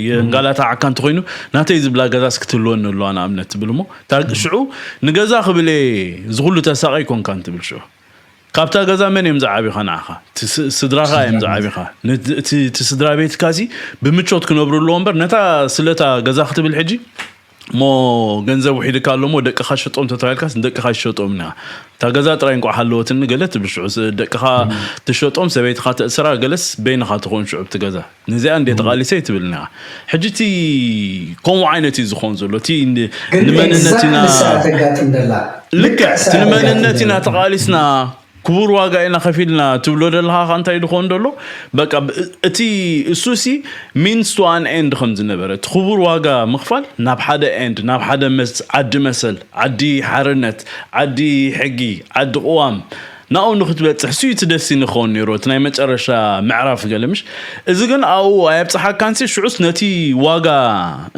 የንጋላታዓካ እንተኾይኑ ናተይ ዝብላ ገዛስ ክትህልወኒ ኣለዋ ንኣብነት ትብል እሞ ሽዑ ንገዛ ክብል እዚ ኩሉ ተሳቐ ይኮንካ እንትብል ሽዑ ካብታ ገዛ መን እዮም ዝዓቢኻ ንዓኻ? ስድራኻ እዮም ዝዓቢኻ። እቲ ስድራ ቤትካ ሲ ብምቾት ክነብሩ ኣለዎ እምበር ነታ ስለታ ገዛ ክትብል ሕጂ እሞ ገንዘብ ውሒድካ ኣሎ እሞ ደቅኻ ሸጦም ተተባሂልካስ ንደቅኻ ይሸጦም ኢና እታ ገዛ ጥራይ እንቋዕ ሃለወትኒ ገለ ትብል ሽዑ ደቅኻ ትሸጦም ሰበይትኻ ተእስራ ገለስ በይንኻ ትኾን ሽዑ ብቲ ገዛ ነዚኣ እንደ ተቓሊሰ ይትብል ኢና ሕጂ እቲ ከምኡ ዓይነት እዩ ዝኾን ዘሎ እቲ ንመንነት ኢና ልክዕ እቲ ንመንነት ኢና ተቓሊስና ክቡር ዋጋ ኢና ከፊልና ትብሎ ዘለኻ ከ እንታይ ድኾን ደሎ በቃ እቲ እሱሲ means to an end ከም ዝነበረ እቲ ክቡር ዋጋ ምኽፋል ናብ ሓደ end ናብ ሓደ ዓዲ መሰል ዓዲ ሓርነት ዓዲ ሕጊ ዓዲ ቅዋም ናኡ ንክትበፅሕ ስዩ እቲ ደስቲኒ ክኸውን ነይሩ እቲ ናይ መጨረሻ ምዕራፍ ገለ ምሽ እዚ ግን ኣብኡ ኣየብፅሓካንሲ ሽዑስ ነቲ ዋጋ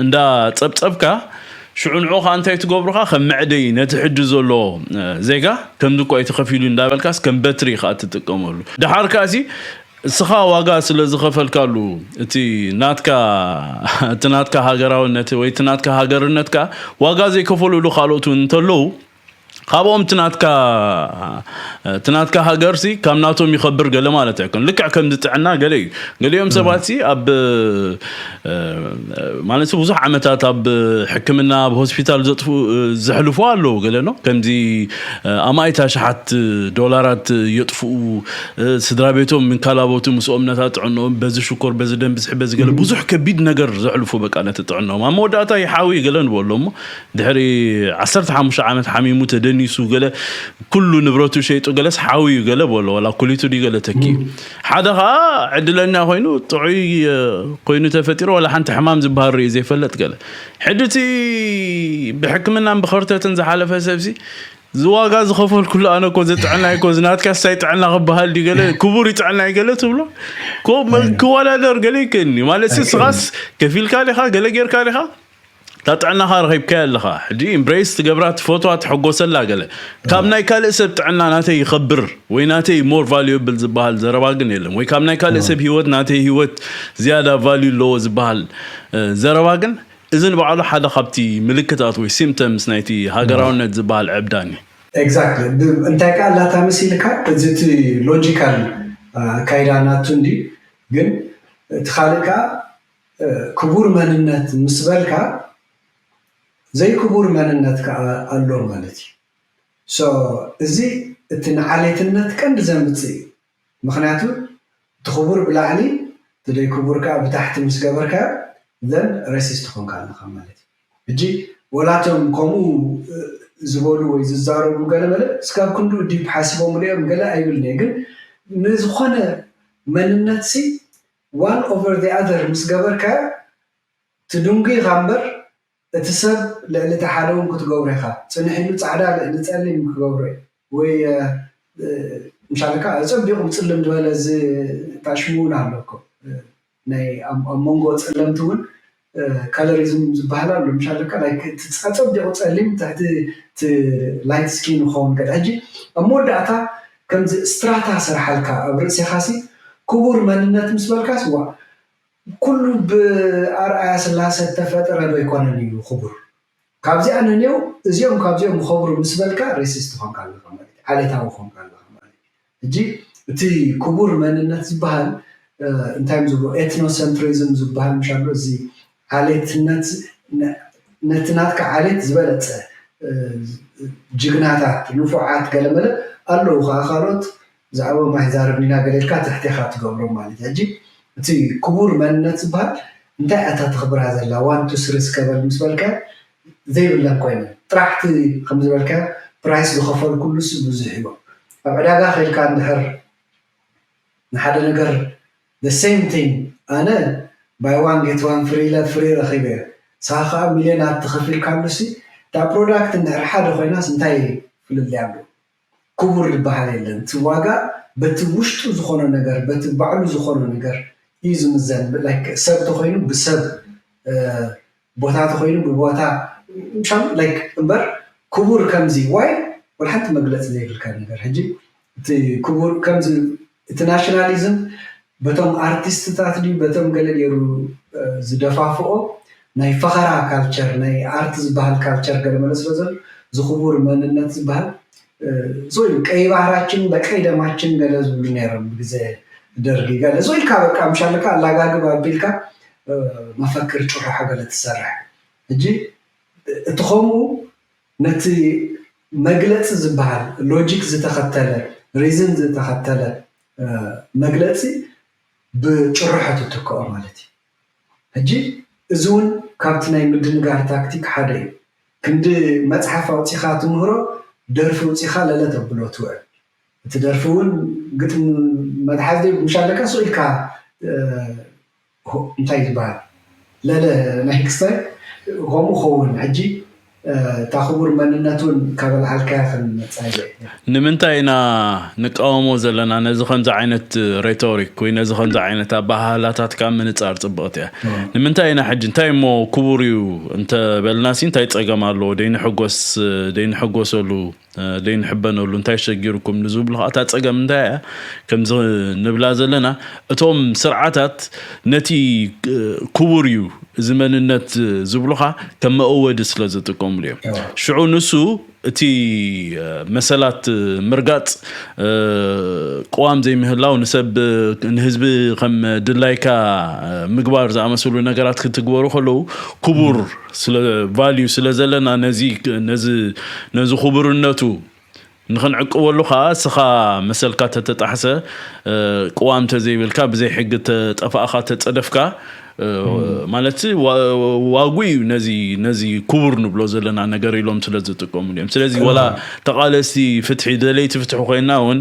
እንዳ ፀብፀብካ ሽዑ ንዑ ከዓ እንታይ ትገብሩኻ ከም መዕደይ ነቲ ሕጂ ዘሎ ዜጋ ከምዚ እኳ እዩ ተኸፊሉ እንዳበልካስ ከም በትሪ ከዓ ትጥቀመሉ ድሓር ከዓሲ እስኻ ዋጋ ስለ ዝኸፈልካሉ እቲ ናትካ እቲ ናትካ ሃገራውነት ወይ እቲ ናትካ ሃገርነትካ ዋጋ ዘይከፈሉሉ ካልኦት እውን እንተለዉ ካብኦም ትናትካ ትናትካ ሃገር ሲ ካብ ናቶም ይኸብር ገለ ማለት ኣይኮን ልክዕ ከምዚ ጥዕና ገለ እዩ ገሊኦም ሰባት ሲ ኣብ ማለት ብዙሕ ዓመታት ኣብ ሕክምና ኣብ ሆስፒታል ዘጥፉ ዘሕልፉ ኣለዉ ገለ ነው ከምዚ ኣማኢት ኣሽሓት ዶላራት የጥፍኡ ስድራ ቤቶም ምንካላቦቱ ምስኦም ነታ ጥዕንኦም በዚ ሽኮር በዚ ደም ብዝሒ በዚ ገለ ብዙሕ ከቢድ ነገር ዘሕልፉ በቃ ነቲ ጥዕንኦም ኣብ መወዳእታ ይሓዊ ገለ ንበሎ እሞ ድሕሪ ዓሰርተ ሓሙሽተ ዓመት ሓሚሙ ተደኒሱ ገለ ኩሉ ንብረቱ ሸይጡ ገለስ ሓዊ እዩ ገለ በሎ ዋላ ኩሊቱ ድዩ ገለ ተኪ ሓደ ከዓ ዕድለኛ ኮይኑ ጥዑይ ኮይኑ ተፈጢሩ ዋላ ሓንቲ ሕማም ዝበሃል ርእዩ ዘይፈለጥ ገለ ሕድቲ ብሕክምናን ብኸርተትን ዝሓለፈ ሰብሲ ዝዋጋ ዝኸፈልኩሉ ኣነ እኮ ዝጥዕና እኮ ዝናትካ ሳይ ጥዕና ክበሃል ድዩ ገለ ክቡር ይጥዕና ገለ ትብሎ ክወዳደር ገለ ይክእልኒ ማለት ስኻስ ከፊልካ ዲኻ ገለ ጌርካ ዲኻ እታ ጥዕናኻ ረኺብካያ ኣለኻ ሕጂ ኢምብሬስ ትገብራ ትፈትዋ ትሐጎሰላ ገለ ካብ ናይ ካልእ ሰብ ጥዕና ናተይ ይኸብር ወይ ናተይ more valuable ዝበሃል ዘረባ ግን የለን ወይ ካብ ናይ ካልእ ሰብ ህይወት ናተይ ህይወት ዝያዳ value ኣለዎ ዝበሃል ዘረባ ግን እዚ ንባዕሉ ሓደ ካብቲ ምልክታት ወይ symptoms ናይቲ ሃገራውነት ዝበሃል ዕብዳን እዩ exactly እንታይ ከዓ ላታ መሲልካ እዚ እቲ logical ኣካይዳ ናቱ እንዲ ግን እቲ ካልእ ከዓ ክቡር መንነት ምስ በልካ ዘይክቡር መንነት ከዓ ኣሎ ማለት እዩ so እዚ እቲ ንዓሌትነት ቀንዲ ዘምፅእ እዩ ምክንያቱ እቲ ክቡር ብላዕሊ እቲ ደይ ክቡር ከዓ ብታሕቲ ምስ ገበርካ then racist ትኾንካ ኣለካ ማለት እዩ ሕጂ ወላቶም ከምኡ ዝበሉ ወይ ዝዛረቡ ገለመለ እስካብ ክንዱ ዲፕ ሓሲቦም ሪኦም ገለ ኣይብልኒ ግን ንዝኾነ መንነት ሲ one over the other ምስ ገበርካዮ ትድንጉ ኢኻ እምበር እቲ ሰብ ልዕሊ እቲ ሓደ እውን ክትገብሮ ኢኻ ፅንሕ ኢሉ ፃዕዳ ልዕሊ ፀሊም ክገብሮ ወይ ምሻለካ ኣፀቢቑ ፅልም ዝበለ እዚ ታሽሙ እውን ኣሎ እኮ ናይ ኣብ መንጎ ፀለምቲ እውን colorism ዝበሃል ኣሎ ምሻለካ ኣፀቢቑ ፀሊም ትሕቲ light skin ክኸውን ገለ ሕጂ ኣብ መወዳእታ ከምዚ strata ስርሓልካ ኣብ ርእሲኻ ሲ ክቡር መንነት ምስ በልካ ስዋ ኩሉ ብኣርኣያ ስላሰ እተፈጠረ ዶ ኣይኮነን እዩ ክቡር ካብዚኣ ነንየው እዚኦም ካብዚኦም ይኸብሩ ምስ በልካ racist ትኾንካ ኣለኻ ማለት እዩ ዓሌታዊ ኾንካ ኣለኻ ማለት እዩ ሕጂ እቲ ክቡር መንነት ዝበሃል እንታይ እዮም ዝብሉ ethnocentrism ዝበሃል ምሻሎ እዚ ዓሌትነት ነቲ ናትካ ዓሌት ዝበለፀ ጅግናታት ንፉዓት ገለመለ ኣለዉ ከዓ ካልኦት ብዛዕባ ማይ ዛረብኒና ገለ ኢልካ ትሕቴኻ ትገብሮ ማለት እዩ ሕጂ እቲ ክቡር መንነት ዝበሃል እንታይ እታ ተኽብራ ዘላ ዋንቱ ስሪ ስከበል ምስ በልካ ዘይብለን ኮይነ ጥራሕቲ ከም ዝበልካ ፕራይስ ዝኸፈል ኩሉስ ብዙሕ እዩ ኣብ ዕዳጋ ከይድካ እንድሕር ንሓደ ነገር the same thing ኣነ buy one get one free ኢለ free ረኺበ ንስኻ ከዓ ሚልዮን ኣተኸፊልካሉ ሲ እታ product እንድሕር ሓደ ኮይናስ እንታይ ፍልልይ ኣሎ? ክቡር ዝበሃል የለን። እቲ ዋጋ በቲ ውሽጡ ዝኾኖ ነገር በቲ ባዕሉ ዝኾኖ ነገር እዩ ዝምዘን። ሰብ ተኮይኑ ብሰብ ቦታ ተኮይኑ ብቦታ ምሻም like እምበር ክቡር ከምዚ ዋይ ወላ ሓንቲ መግለፂ ዘይብልካ ነገር ሕጂ እቲ ክቡር ከምዚ እቲ ናሽናሊዝም በቶም ኣርቲስትታት ድዩ በቶም ገለ ገይሩ ዝደፋፍኦ ናይ ፈኸራ ካልቸር ናይ ኣርት ዝበሃል ካልቸር ገለ መለ ስለ ዘሎ ዝኽቡር መንነት ዝበሃል ዞይ ቀይ ባህራችን በቀይ ደማችን ገለ ዝብሉ ነይሮም ብግዜ ደርጊ ገለ ዞይ ኢልካ በቃ ምሻለካ ኣላጋግብ ኣቢልካ መፈክር ጭርሖ ገለ ትሰርሕ ሕጂ እቲ ከምኡ ነቲ መግለፂ ዝበሃል ሎጂክ ዝተኸተለ ሪዝን ዝተኸተለ መግለፂ ብጭርሖ ትትክኦ ማለት እዩ። ሕጂ እዚ እውን ካብቲ ናይ ምድንጋር ታክቲክ ሓደ እዩ። ክንዲ መፅሓፍ ኣውፂኻ ትምህሮ ደርፊ ውፂኻ ለለ ተብሎ ትውዕል። እቲ ደርፊ እውን ግጥም መትሓዚ ምሻለካ ሱቕ ኢልካ እንታይ ዝበሃል ለለ ናይ ክስታይ ከምኡ ኸውን ሕጂ እታ ክቡር መንነት እውን ካበልዓልካያ ክንመፃ ይብል ንምንታይ ኢና ንቃወሞ ዘለና ነዚ ከምዚ ዓይነት ሬቶሪክ ወይ ነዚ ከምዚ ዓይነት ኣባሃህላታት ካብ ምንፃር ፅብቕቲ እያ ንምንታይ ኢና ሕጂ እንታይ እሞ ክቡር እዩ እንተበልና ሲ እንታይ ፀገም ኣለዎ ደይንሕጎስ ደይንሕጎሰሉ ዘይንሕበነሉ እንታይ ሸጊርኩም ንዝብሉ ከዓ እታ ፀገም እንታይ እያ ከምዚ ንብላ ዘለና እቶም ስርዓታት ነቲ ክቡር እዩ እዚ መንነት ዝብሉካ ከም መእወዲ ስለ ዝጥቀምሉ እዮም ሽዑ ንሱ እቲ መሰላት ምርጋፅ ቅዋም ዘይምህላው ንሰብ ንህዝቢ ከም ድላይካ ምግባር ዝኣመሰሉ ነገራት ክትግበሩ ከለዉ ክቡር ስለ value ስለ ዘለና ነዚ ነዚ ነዚ ክቡርነቱ ንኽንዕቅበሉ ከዓ እስኻ መሰልካ ተተጣሕሰ ቅዋም ተዘይብልካ ብዘይ ሕጊ ተጠፋእኻ ተፀደፍካ ማለት ዋጉ እዩ ነዚ ነዚ ክቡር ንብሎ ዘለና ነገር ኢሎም ስለ ዝጥቀሙሉ እዮም ስለዚ ወላ ተቃለስቲ ፍትሒ ደለይቲ ፍትሒ ኮይና እውን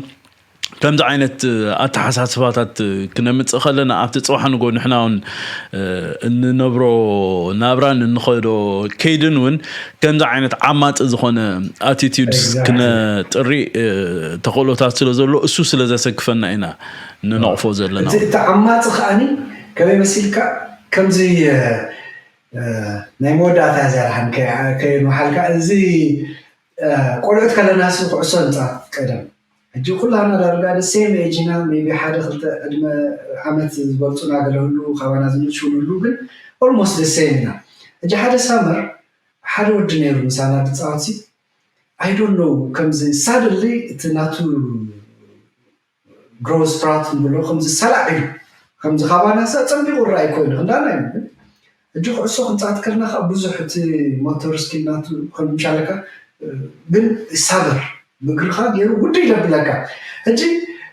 ከምዚ ዓይነት ኣተሓሳስባታት ክነምፅእ ከለና ኣብቲ ፅባሕ ንጎ ንሕና እውን እንነብሮ ናብራን እንኸዶ ከይድን እውን ከምዚ ዓይነት ዓማፂ ዝኾነ attitudes ክነጥሪ ተኽእሎታት ስለ ዘሎ እሱ ስለ ዘሰክፈና ኢና ንነቕፎ ዘለና እቲ ዓማፂ ከዓኒ ከመይ መሲልካ ከምዚ ናይ መወዳእታ እዚኣ ደሓን ከየንውሓልካ እዚ ቆልዑት ከለናስ ኩዕሶ ንፃወት ቀደም ሕጂ ኩላና ዳርጋ the same age ኢና maybe ሓደ ክልተ ዕድመ ዓመት ዝበልፁና ገለ ህሉ ካባና ዝንእሽውን ህሉ ግን almost the same ኢና ሕጂ ሓደ summer ሓደ ወዲ ነይሩ ምሳና ዝፃወት ሲ I don't know ከምዚ suddenly እቲ ናቱ growth spurt ንብሎ ከምዚ ሰላዕ ኢሉ ከምዚ ካባና ሲ ኣፀቢቑ ዝረኣይ ኮይኑ ክንዳና እዩ ሕጂ ኩዕሶ ክንፃወት ከለና ከዓ ብዙሕ እቲ motor skill ናቱ ከም ምሻለካ ግን ይሳበር ብእግርኻ ገይሩ ውድይ ዘብለካ ሕጂ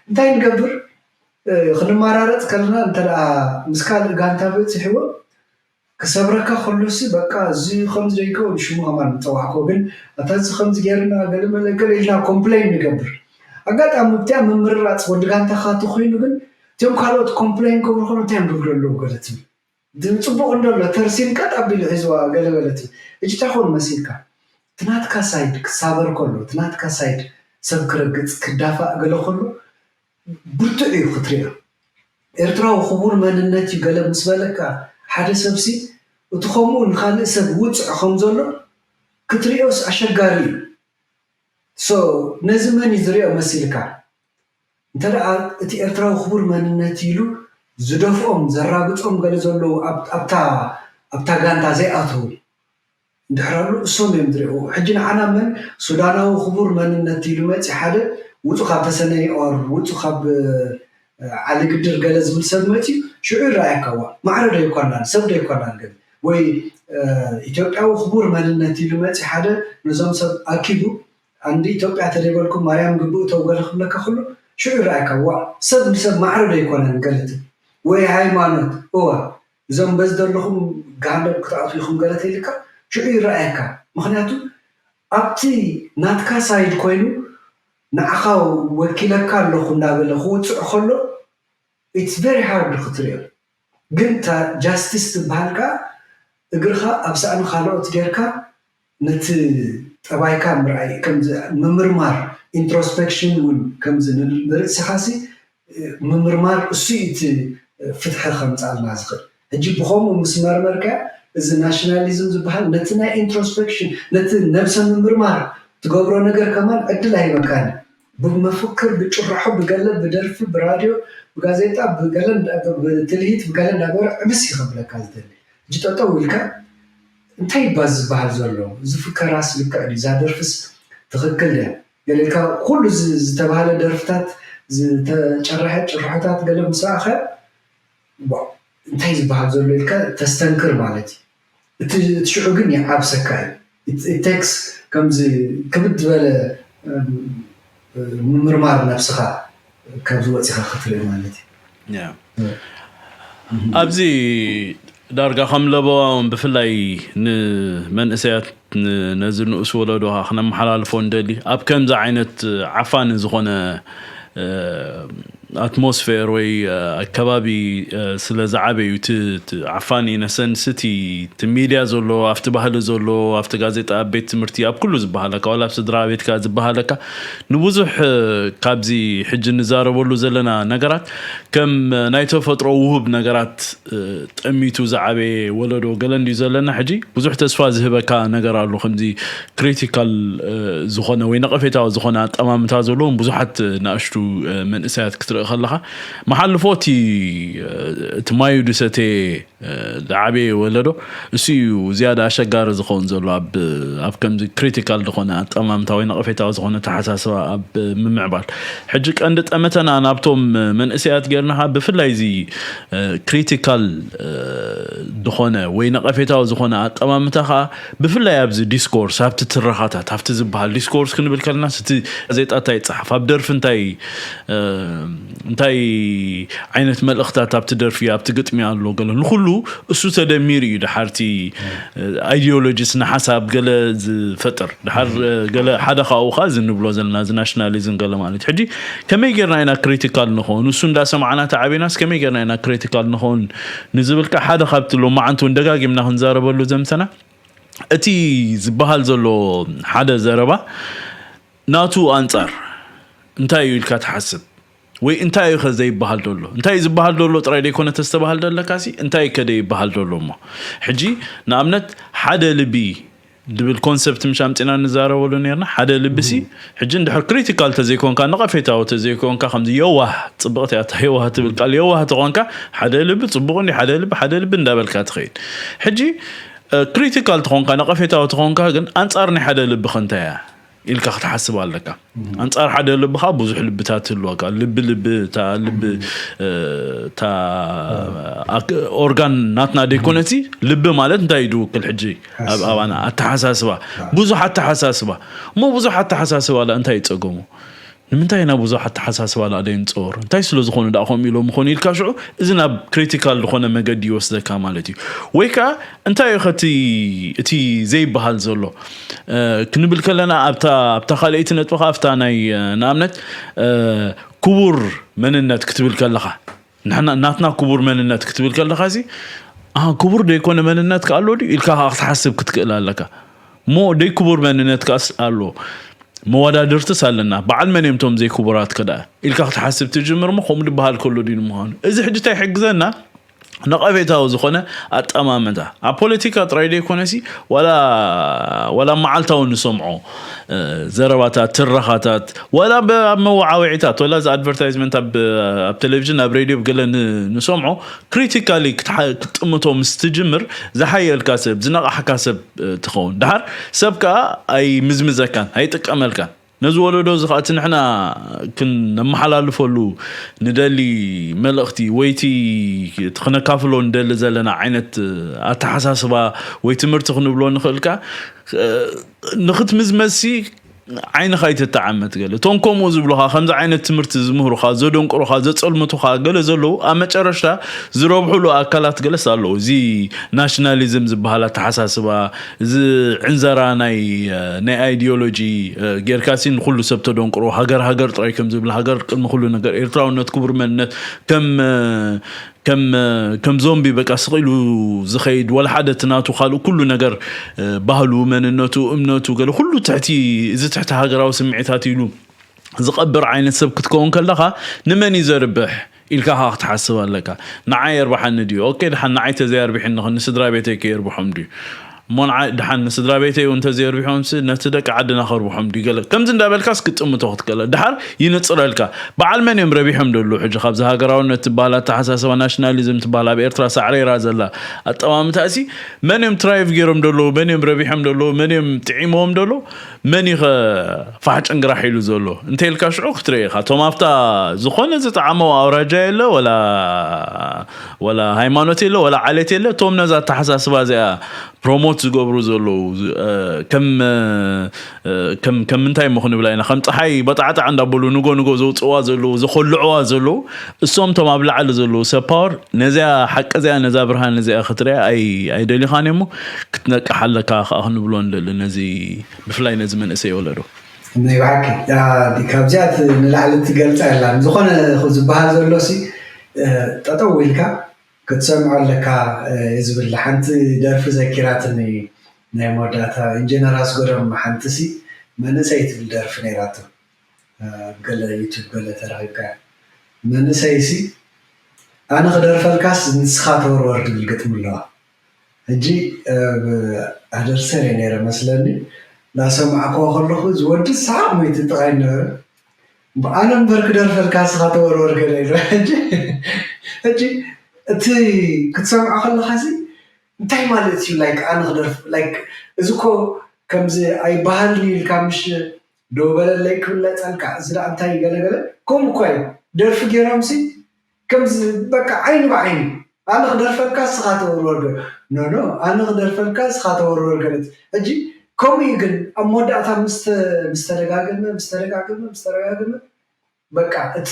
እንታይ ንገብር ክንመራረፅ ከለና እንተ ምስ ካልእ ጋንታ በፂሕዎ ክሰብረካ ከሎሲ በቃ እዚ ከምዚ ዘይከውን ሽሙ ከማን ምፀዋዕኮ ግን ኣታ እዚ ከምዚ ገይርና ገለመለ ገለ ኢልና complain ንገብር ኣጋጣሚ ብቲያ ምምርራፅ ወዲ ጋንታኻ ተኮይኑ ግን እቲኦም ካልኦት complain ክብሉ ከሎ እንታይ እዮም ዝብሉ ኣለዉ ገለ ትብል ጽቡቕ እንደሎ ተርሲን ቀጥ ኣቢሉ ሒዝዋ ገለ በለት እጅ እንታይ ኮን መሲልካ ትናትካ ሳይድ ክሳበር ከሎ ትናትካ ሳይድ ሰብ ክረግጽ ክዳፋእ ገለ ከሎ ብርቱዕ እዩ ክትሪኦ ኤርትራዊ ክቡር መንነት እዩ ገለ ምስ በለካ ሓደ ሰብሲ እቲ ከምኡ ንካልእ ሰብ ውፅዕ ከም ዘሎ ክትሪኦስ ኣሸጋሪ እዩ so ነዚ መን እዩ ዝሪኦ መሲልካ እንተ እቲ ኤርትራዊ ክቡር መንነት ኢሉ ዝደፍኦም ዘራግፆም ገለ ዘለዉ ኣብታ ጋንታ ዘይኣተዉ እንድሕር ኣሎ እሶም እዮም ዝሪእዎ ሕጂ ንዓና መን ሱዳናዊ ክቡር መንነት ኢሉ መፂ ሓደ ውፁ ካብ ተሰነይ ኦር ውፁ ካብ ዓሊ ግድር ገለ ዝብል ሰብ መፂ ሽዑ ይረኣየካ ዋ ማዕረ ዶ ይኮናን ሰብ ዶ ይኮናን ገለ ወይ ኢትዮጵያዊ ክቡር መንነት ኢሉ መፂ ሓደ ነዞም ሰብ ኣኪቡ ኣንዲ ኢትዮጵያ ተደይበልኩም ማርያም ግብኡ ተው ገለ ክብለካ ከሎ ሽዑ ይረኣየካ ዋ ሰብ ንሰብ ማዕረ ዶ ይኮነን ገለ ትብል ወይ ሃይማኖት እዋ እዞም በዚ ዘለኹም ገሃነብ ክትኣትዉ ኢኹም ገለ ተይልካ ሽዑ ይረኣየካ ምኽንያቱ ኣብቲ ናትካ ሳይድ ኮይኑ ንዓኻ ወኪለካ ኣለኹ እናበለ ክውፅዕ ከሎ it's very hard ክትሪኦ። ግን እታ ጃስቲስ ትበሃል ከዓ እግርኻ ኣብ ሳእኒ ካልኦት ጌርካ ነቲ ጠባይካ ምርኣይ ከምዚ ምምርማር ኢንትሮስፔክሽን እውን ከምዚ ንርእስኻሲ ምምርማር እሱ እዩ እቲ ፍትሒ ከምፃልና ዝኽእል። ሕጂ ብኸምኡ ምስ መርመርካ እዚ ናሽናሊዝም ዝበሃል ነቲ ናይ ኢንትሮስፔክሽን ነቲ ነብሰ ምምርማር ትገብሮ ነገር ከማን ዕድል ኣይበካን። ብመፈክር ብጭርሖ ብገለ ብደርፊ ብራድዮ ብጋዜጣ ብገለ ብትልሂት ብገለ እንዳገበረ ዕብስ ይኸብለካ ዝደሊ። ሕጂ ጠጠው ኢልካ እንታይ እባ ዝበሃል ዘሎ? እዚ ፍከራስ ልክዕ ድዩ? እዛ ደርፍስ ትኽክል ድያ? ገለ ኢልካ ኩሉ ዝተባህለ ደርፍታት ዝተጨረሐ ጭርሖታት ገለ ምስ ረኣኸ እንታይ ዝበሃል ዘሎ ኢልካ ተስተንክር ማለት እዩ። እቲ ሽዑ ግን ይዓብሰካ እዩ። ቴክስ ከምዚ ክብድ ዝበለ ምምርማር ነብስኻ ካብዚ ወፂኻ ክትርኢ ማለት እዩ። ኣብዚ ዳርጋ ከም ለበዋውን ብፍላይ ንመንእሰያት ነዚ ንኡስ ወለዶ ከነመሓላልፎ እንደሊ ኣብ ከምዚ ዓይነት ዓፋኒ ዝኾነ ኣትሞስፌር ወይ ኣከባቢ ስለ ዝዓበዩ ዓፋኒ ነሰንስቲ እቲ ሚድያ ዘሎ ኣብቲ ባህሊ ዘሎ ኣብቲ ጋዜጣ ኣብ ቤት ትምህርቲ ኣብ ኩሉ ዝበሃለካ ዋላ ኣብ ስድራ ቤትካ ዝበሃለካ ንብዙሕ ካብዚ ሕጂ ንዛረበሉ ዘለና ነገራት ከም ናይ ተፈጥሮ ውሁብ ነገራት ጠሚቱ ዝዓበየ ወለዶ ገለ እንድዩ ዘለና ሕጂ ብዙሕ ተስፋ ዝህበካ ነገር ኣሎ ከምዚ ክሪቲካል ዝኾነ ወይ ነቐፌታዊ ዝኾነ ኣጠማምታ ዘለዎም ብዙሓት ናእሽቱ መንእሰያት ክትርኢ ከለኻ መሓልፎ እቲ እቲ ማዩ ድሰተ ዝዓበየ ወለዶ እሱ እዩ ዝያዳ ኣሸጋሪ ዝኸውን ዘሎ ኣብ ከምዚ ክሪቲካል ዝኾነ ኣጠማምታ ወይ ነቐፌታዊ ዝኾነ ተሓሳስባ ኣብ ምምዕባል ሕጂ ቀንዲ ጠመተና ናብቶም መንእሰያት ጌርና ብፍላይ እዚ ክሪቲካል ዝኾነ ወይ ነቐፌታዊ ዝኾነ ኣጠማምታ ከዓ ብፍላይ ኣብዚ ዲስኮርስ ኣብቲ ትረኻታት ኣብቲ ዝበሃል ዲስኮርስ ክንብል ከለና እቲ ጋዜጣ እንታይ ይፀሓፍ ኣብ ደርፊ እንታይ እንታይ ዓይነት መልእኽታት ኣብቲ ደርፊ ኣብቲ ግጥሚ ኣሎ ገለ ንኩሉ እሱ ተደሚሩ እዩ ድሓርቲ ኣይዲዮሎጂስ ንሓሳብ ገለ ዝፈጥር ድሓር ገለ ሓደ ካብኡ ከዓ እዚ ንብሎ ዘለና እዚ ናሽናሊዝም ገለ ማለት ሕጂ ከመይ ጌርና ኢና ክሪቲካል ንኸውን እሱ እንዳሰማዕና ተዓቢናስ ከመይ ጌርና ኢና ክሪቲካል ንኸውን ንዝብል ከዓ ሓደ ካብቲ ሎማዓንቲ እውን ደጋጊምና ክንዛረበሉ ዘምሰና እቲ ዝበሃል ዘሎ ሓደ ዘረባ ናቱ ኣንጻር እንታይ እዩ ኢልካ ትሓስብ ወይ እንታይ እዩ ከ ዘይበሃል ዘሎ እንታይ እዩ ዝበሃል ዘሎ ጥራይ ደይኮነ ተስተባሃል ዘለካ ሲ እንታይ ከ ደይበሃል ዘሎ እሞ ሕጂ ንኣብነት ሓደ ልቢ ድብል ኮንሰፕት ምሽ ኣምፂና ንዛረበሉ ነርና ሓደ ልቢ ሲ ሕጂ እንድሕር ክሪቲካል ተዘይኮንካ ነቐፌታዊ ተዘይኮንካ ከምዚ የዋህ ፅብቕቲ ኣታ የዋህ ትብል ቃል የዋህ ተኾንካ ሓደ ልቢ ፅቡቕ እንዲ ሓደ ልቢ ሓደ ልቢ እንዳበልካ ትኸይድ ሕጂ ክሪቲካል ተኾንካ ነቐፌታዊ ተኾንካ ግን ኣንፃር ናይ ሓደ ልቢ ከንታይ እያ ኢልካ ክትሓስብ ኣለካ ኣንፃር ሓደ ልብኻ ብዙሕ ልብታት ህልወካ ልቢ ልቢ እታ ልቢ እታ ኦርጋን ናትና ደይኮነሲ ልቢ ማለት እንታይ ድውክል ሕጂ ኣብ ኣባና ኣተሓሳስባ ብዙሕ ኣተሓሳስባ እሞ ብዙሕ ኣተሓሳስባ ላ እንታይ ይፀገሙ ንምንታይ ኢና ብዙሕ ኣተሓሳስባ ላ ደይንፀወር እንታይ ስለ ዝኾኑ ዳ ከምኡ ኢሎም ምኾኑ ኢልካ ሽዑ እዚ ናብ ክሪቲካል ዝኾነ መገዲ ይወስደካ ማለት እዩ ወይ ከዓ እንታይ እዩ ከቲ እቲ ዘይበሃል ዘሎ ክንብል ከለና ኣብታ ኣብታ ካልኣይቲ ነጥብኻ ኣብታ ናይ ንኣብነት ክቡር መንነት ክትብል ከለኻ ንሕና ናትና ክቡር መንነት ክትብል ከለኻ ሲ ኣሃ ክቡር ደይኮነ መንነት ከኣሎ ድዩ ኢልካ ከዓ ክትሓስብ ክትክእል ኣለካ እሞ ደይ ክቡር መንነት ከኣስ ኣሎ መወዳድርትስ ኣለና በዓል መን እዮም ቶም ዘይክቡራት ከደኣ ኢልካ ክትሓስብ ትጅምር እሞ ከምኡ ዝበሃል ከሎ ድዩ ንምዃኑ እዚ ሕጂ እንታይ ይሕግዘና ነቐፌታዊ ዝኾነ ኣጠማምታ ኣብ ፖለቲካ ጥራይ ደይኮነሲ ዋላ ዋላ መዓልታዊ ንሰምዖ ዘረባታት ትረኻታት ዋላ ኣብ መወዓውዒታት ዋላ እዚ ኣድቨርታይዝመንት ኣብ ቴሌቪዥን ኣብ ሬድዮ ብገለ ንሰምዖ ክሪቲካሊ ክትጥምቶ ምስ ትጅምር ዝሓየልካ ሰብ ዝነቓሕካ ሰብ ትኸውን ድሓር ሰብ ከዓ ኣይምዝምዘካን ኣይጥቀመልካን ነዚ ወለዶ እዚ ከዓ እቲ ንሕና ክነመሓላልፈሉ ንደሊ መልእኽቲ ወይቲ ክነካፍሎ ንደሊ ዘለና ዓይነት ኣተሓሳስባ ወይ ትምህርቲ ክንብሎ ንኽእልካ ንኽትምዝመዝሲ ዓይንኻ ይትተዓመት ገለ እቶም ከምኡ ዝብሉኻ ከምዚ ዓይነት ትምህርቲ ዝምህሩኻ ዘደንቅሩኻ ዘጸልምቱኻ ገለ ዘለዉ ኣብ መጨረሽታ ዝረብሕሉ ኣካላት ገለስ ኣለዉ። እዚ ናሽናሊዝም ዝበሃል ኣተሓሳስባ፣ እዚ ዕንዘራ ናይ ናይ ኣይዲዮሎጂ ጌርካሲ ንኩሉ ሰብ ተደንቅሮ፣ ሃገር ሃገር ጥራይ ከም ዝብል፣ ሃገር ቅድሚ ኩሉ ነገር፣ ኤርትራውነት ክቡር መንነት ከም ከም ከም ዞምቢ በቃ ስቕ ኢሉ ዝኸይድ፣ ወላ ሓደ እቲ ናቱ ካልእ ኩሉ ነገር፣ ባህሉ፣ መንነቱ፣ እምነቱ፣ ገለ ኩሉ ትሕቲ፣ እዚ ትሕቲ ሃገራዊ ስምዒታት ኢሉ ዝቐብር ዓይነት ሰብ ክትከውን ከለኻ፣ ንመን እዩ ዘርብሕ ኢልካ ኸዓ ክትሓስብ ኣለካ። ንዓይ የርብሓኒ ድዩ? ኦኬ፣ ድሓን ንዓይ ተዘየርቢሕኒ ኸ ንስድራ ቤተይ ከየርብሖም ድዩ? እሞ ንዓይ ድሓን ንስድራ ቤተይ እውን ተዘየርቢሖምሲ ነቲ ደቂ ዓድና ከርብሖም ድዩ? ገለ ከምዚ እንዳበልካስ ክትጥምቶ ክትክእል። ድሓር ይንጽረልካ። በዓል መን እዮም ረቢሖም ደለዉ? ሕጂ ካብዚ ሃገራውነት ትበሃል ኣተሓሳስባ ናሽናሊዝም ትበሃል ኣብ ኤርትራ ሳዕሬራ ዘላ ኣጠማምታ እሲ መን እዮም ትራይቭ ገይሮም ደለዉ? መን እዮም ረቢሖም ደለዉ? መን እዮም ጥዒሞም ደለዉ? መን እዩ ኸ ፋሕ ጭንግራሕ ኢሉ ዘሎ? እንተ ኢልካ ሽዑ ክትርኢ ኢኻ። እቶም ኣብታ ዝኾነ ዝጠዓሞ ኣውራጃ የለ፣ ወላ፣ ወላ ሃይማኖት የለ፣ ወላ ዓሌት የለ። እቶም ነዛ ኣተሓሳስባ እዚኣ ፕሮሞት ዝገብሩ ዘለዉ፣ እ፣ ከም፣ እ፣ ከም፣ ከም ምንታይ እሞ ክንብላ ኢና? ከም ጸሓይ በጣዕጣዕ እንዳበሉ ንጎ ንጎ ዘውጽእዋ ዘለዉ፣ ዘኾልዕዋ ዘለዉ፣ እሶም እቶም ኣብ ላዕሊ ዘለዉ ሰብ ፓወር ነዚኣ ሓቂ እዚኣ፣ ነዛ ብርሃን እዚኣ ክትሪኣ ኣይ-፣ ኣይደሊኻን እሞ ክትነቅሕ ኣለካ ከኣ ክንብሎ ንደሊ ነዚ፣ ብፍላይ ነዚ መንእሰይ ወለዶ። ናይ ብሓቂ፣ ያ፣ ካብዚኣ እቲ ንላዕሊ እትገልጻ የላን። ዝኾነ ዝበሃል ዘሎ ሲ፣ እ፣ ጠጠው ኢልካ ክትሰምዖ ኣለካ፣ እ፣ ዝብል ሓንቲ ደርፊ ዘኪራትኒ ናይ መወዳእታ ኢንጂነር ኣስገዶም ሓንቲ ሲ መንእሰይ ትብል ደርፊ ነይራቶ። እ፣ ኣብ ገለ ዩቱብ ገለ ተረኺብካ። መንእሰይ ሲ ኣነ ክደርፈልካስ ንስኻ ተወርወር ትብል ግጥሚ ኣለዋ። ሕጂ፣ እ፣ ኣደርሰር እየ ነይረ መስለኒ። ላሰማዕክዎ ከለኹ፣ እዚ ወዲ ሰሓቕ መይቱ ጥቓይ ነበረ። ብኣነ እምበር ክደርፈልካ ንስኻ ተወርወር ገለ ኢሉ። ሕጂ፣ ሕጂ እቲ ክትሰምዖ ከለኻ ሲ፣ እንታይ ማለት እዩ? ላይክ፣ ኣነ ክደርፍ፣ ላይክ፣ እዚ እኮ ከምዚ ኣይበሃልን እዩ ኢልካ ምሽ ደው በለለይ ክብለጸልካ፣ እዚ ደኣ እንታይ ገለ ገለ? ከምኡ እኳ እዩ። ደርፊ ገይሮም ሲ፣ ከምዚ በቃ ዓይኒ ብዓይኒ፣ ኣነ ክደርፈልካ ንስኻ ተወርወር ገ-፣ ኖ፣ ኖ፣ ኣነ ክደርፈልካ ንስኻ ተወርወር ገለት። ሕጂ ከምኡ እዩ ግን፣ ኣብ መወዳእታ ምስ ተ-፣ ምስ ተደጋገመ፣ ምስ ተደጋገመ፣ ምስ ተደጋገመ፣ በቃ እቲ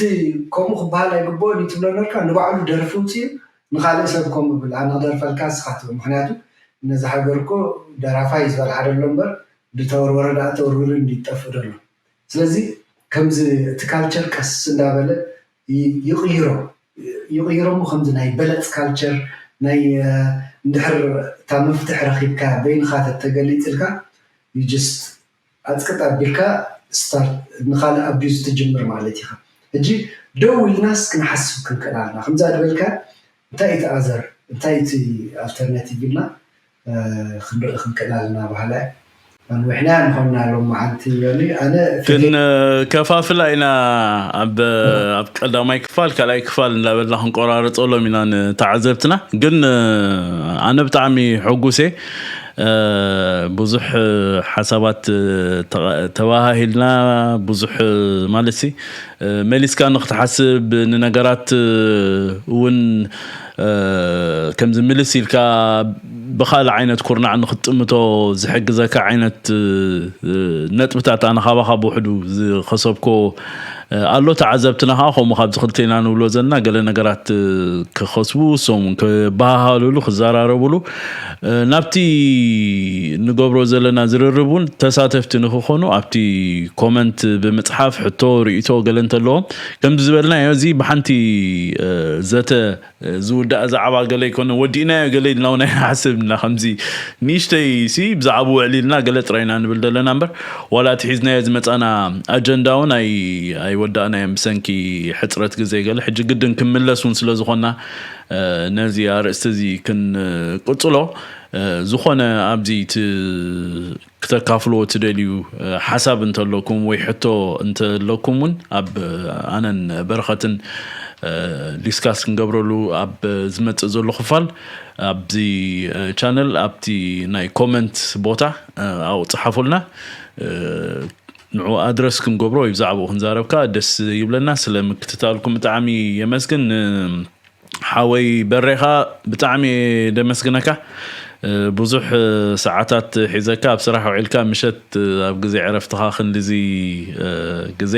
ከምኡ ክበሃል ኣይግብኦን እዩ ትብሎ ነርካ፣ ንባዕሉ ደርፊ ውፅኡ፣ ንኻልእ ሰብ ከምኡ ብል፣ ኣነ ክደርፈልካ ንስኻ ትብል። ምኽንያቱ ነዚ ሃገር እኮ ደራፋይ ዝበል ሓደ ኣሎ እምበር፣ ብተወርወረ ደኣ ተወርዊሩ እንዲጠፍእ ደሎ። ስለዚ ከምዚ እቲ ካልቸር ቀስ እንዳበለ ይ-፣ ይቕይሮ፣ ይቕይሮ እሞ ከምዚ ናይ በለጽ ካልቸር ናይ፣ እ፣ እንድሕር እታ መፍትሕ ረኺብካ በይንኻ ተተገሊጽልካ፣ you just ኣጽቅጥ ኣቢልካ ስታርት ንኻልእ ኣቢዩዝ ትጅምር ማለት ኢኻ። ሕጂ ደው ኢልናስ ክንሓስብ ክንክእል ኣለና። ከምዛ ዝበልካ እንታይ እቲ ኣዘር፣ እንታይ እቲ ኣልተርናቲቭ ኢልና፣ እ፣ ክንርኢ ክንክእል ኣለና በሃላይ። ኣንዊሕና ንኾንና ሎም መዓልቲ ዮኒ፣ ኣነ ግን፣ እ፣ ከፋፍላ ኢና ኣብ፣ ኣብ ቀዳማይ ክፋል፣ ካልኣይ ክፋል እንዳበልና ክንቆራርጸሎም ኢና ንተዓዘብትና። ግን፣ እ፣ ኣነ ብጣዕሚ ሕጉሴ፣ እ፣ ብዙሕ፣ እ፣ ሓሳባት፣ እ፣ ተቐ-፣ ተባሃሂልና፣ ብዙሕ፣ እ፣ ማለት ሲ፣ እ፣ መሊስካ ንክትሓስብ ንነገራት፣ እ፣ እውን፣ እ፣ ከምዚ ምልስ ኢልካ ብኻልእ ዓይነት ኩርናዕ ንክትጥምቶ ዝሕግዘካ ዓይነት፣ እ፣ እ፣ ነጥብታት ኣነ ካባኻ ብውሕዱ ዝኸሰብኮ፣ እ፣ ኣሎ። ተዓዘብትና ከዓ ከምኡ ካብዚ ክልቴና ንብሎ ዘለና ገለ ነገራት፣ እ፣ ክኸስቡ፣ እሶም እውን ክበሃሃሉሉ፣ ክዘራረቡሉ፣ እ፣ ናብቲ ንገብሮ ዘለና ዝርርብ እውን ተሳተፍቲ ንክኾኑ ኣብቲ ኮመንት ብምጽሓፍ ሕቶ፣ ርእይቶ ገለ እንተለዎም፣ ከምዚ ዝበልናዮ፣ እዚ ብሓንቲ፣ እ፣ ዘተ፣ እ፣ ዝውዳእ ዛዕባ ገለ ኣይኮነ፣ ወዲእናዮ ገለ ኢልና እውን ኣይንሓስብ ኢና። ከምዚ ንእሽተይ ሲ ብዛዕባኡ ውዕል ኢልና ገለ ጥራይ ኢና ንብል ዘለና እምበር፣ ዋላ እቲ ሒዝናዮ ዝመጻና ኣጀንዳ እውን ኣይ-፣ ኣይወዳእናዮን ብሰንኪ ሕጽረት ግዜ ገለ። ሕጂ ግድን ክንምለስ እውን ስለ ዝኾንና፣ እ፣ ነዚ ኣርእስቲ እዚ ክንቅጽሎ፣ እ፣ ዝኾነ ኣብዚ ት-፣ ክተካፍልዎ ትደልዩ፣ እ፣ ሓሳብ እንተለኩም ወይ ሕቶ እንተለኩም እውን ኣብ፣ እ፣ ኣነን በረኸትን፣ እ፣ ዲስካስ ክንገብረሉ ኣብ ዝመጽእ ዘሎ ክፋል ኣብዚ፣ እ፣ ቻነል ኣብቲ ናይ ኮመንት ቦታ፣ እ፣ ኣብኡ ጽሓፉልና። እ፣ ንዑ ኣድረስ ክንገብሮ ወይ ብዛዕባኡ ክንዛረብ ከኣ ደስ ይብለና። ስለ ምክትታልኩም ብጣዕሚ የመስግን። ን-፣ ሓወይ በሬኻ ብጣዕሚ እየ ደመስግነካ። ብዙሕ ሰዓታት ሒዘካ ኣብ ስራሕ ውዒልካ ምሸት ኣብ ግዜ ዕረፍትኻ ክንድዚ ግዜ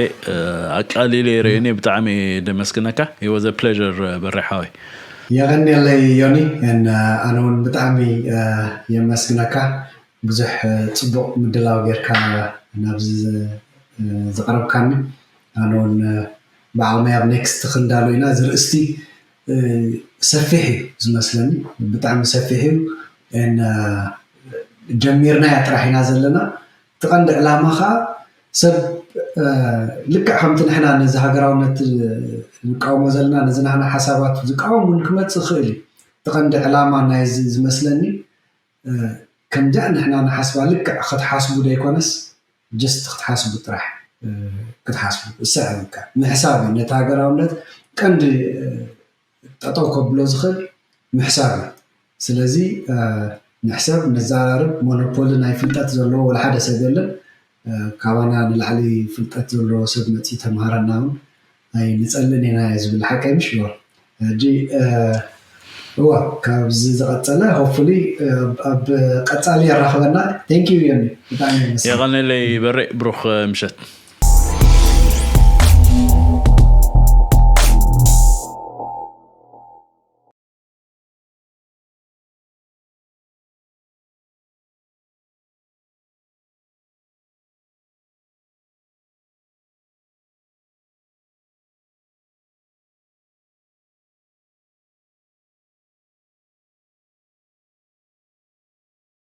ኣቃሊለ ይረእኒ። ብጣዕሚ ደመስግነካ። It was a pleasure በሬ ሓወይ። የቐንየለይ ዮኒ። ኣነ እውን ብጣዕሚ የመስግነካ። ብዙሕ ፅቡቕ ምድላው ጌርካ ናብዚ ዘቕረብካኒ። ኣነ እውን ብዓቕመይ ኣብ ኔክስት ክንዳሎ ኢና። እዚ ርእስቲ ሰፊሕ እዩ ዝመስለኒ፣ ብጣዕሚ ሰፊሕ እዩ። ጀሚርናያ ጥራሕ ኢና ዘለና። እቲ ቀንዲ ዕላማ ከዓ ሰብ ልክዕ ከምቲ ንሕና ነዚ ሃገራውነት ንቃወሞ ዘለና፣ ነዚ ናህና ሓሳባት ዝቃወም እውን ክመፅእ ይኽእል እዩ። እቲ ቀንዲ ዕላማ ናይዚ ዝመስለኒ ከምዚኣ ንሕና ንሓስባ ልክዕ ክትሓስቡ ዘይኮነስ ጀስት ክትሓስቡ ጥራሕ ክትሓስቡ እሳ ምሕሳብ እዩ። ነቲ ሃገራውነት ቀንዲ ጠጠው ከብሎ ዝኽእል ምሕሳብ እዩ። ስለዚ ንሕሰብ፣ ንዘራርብ። ሞኖፖሊ ናይ ፍልጠት ዘለዎ ወላ ሓደ ሰብ የለን። ካባና ንላዕሊ ፍልጠት ዘለዎ ሰብ መፂ ተምሃረና እውን ኣይንፀልን ኢና ዝብል ሓቀይ ምሽ ይበል። ሕጂ እዋ ካብዚ ዝቐፀለ ሆፕፉሊ ኣብ ቀፃሊ የራኽበና። Thank you ዮኒ፣ ብጣዕሚ የመስግን። የቐንለይ በሬ፣ ብሩኽ ምሸት።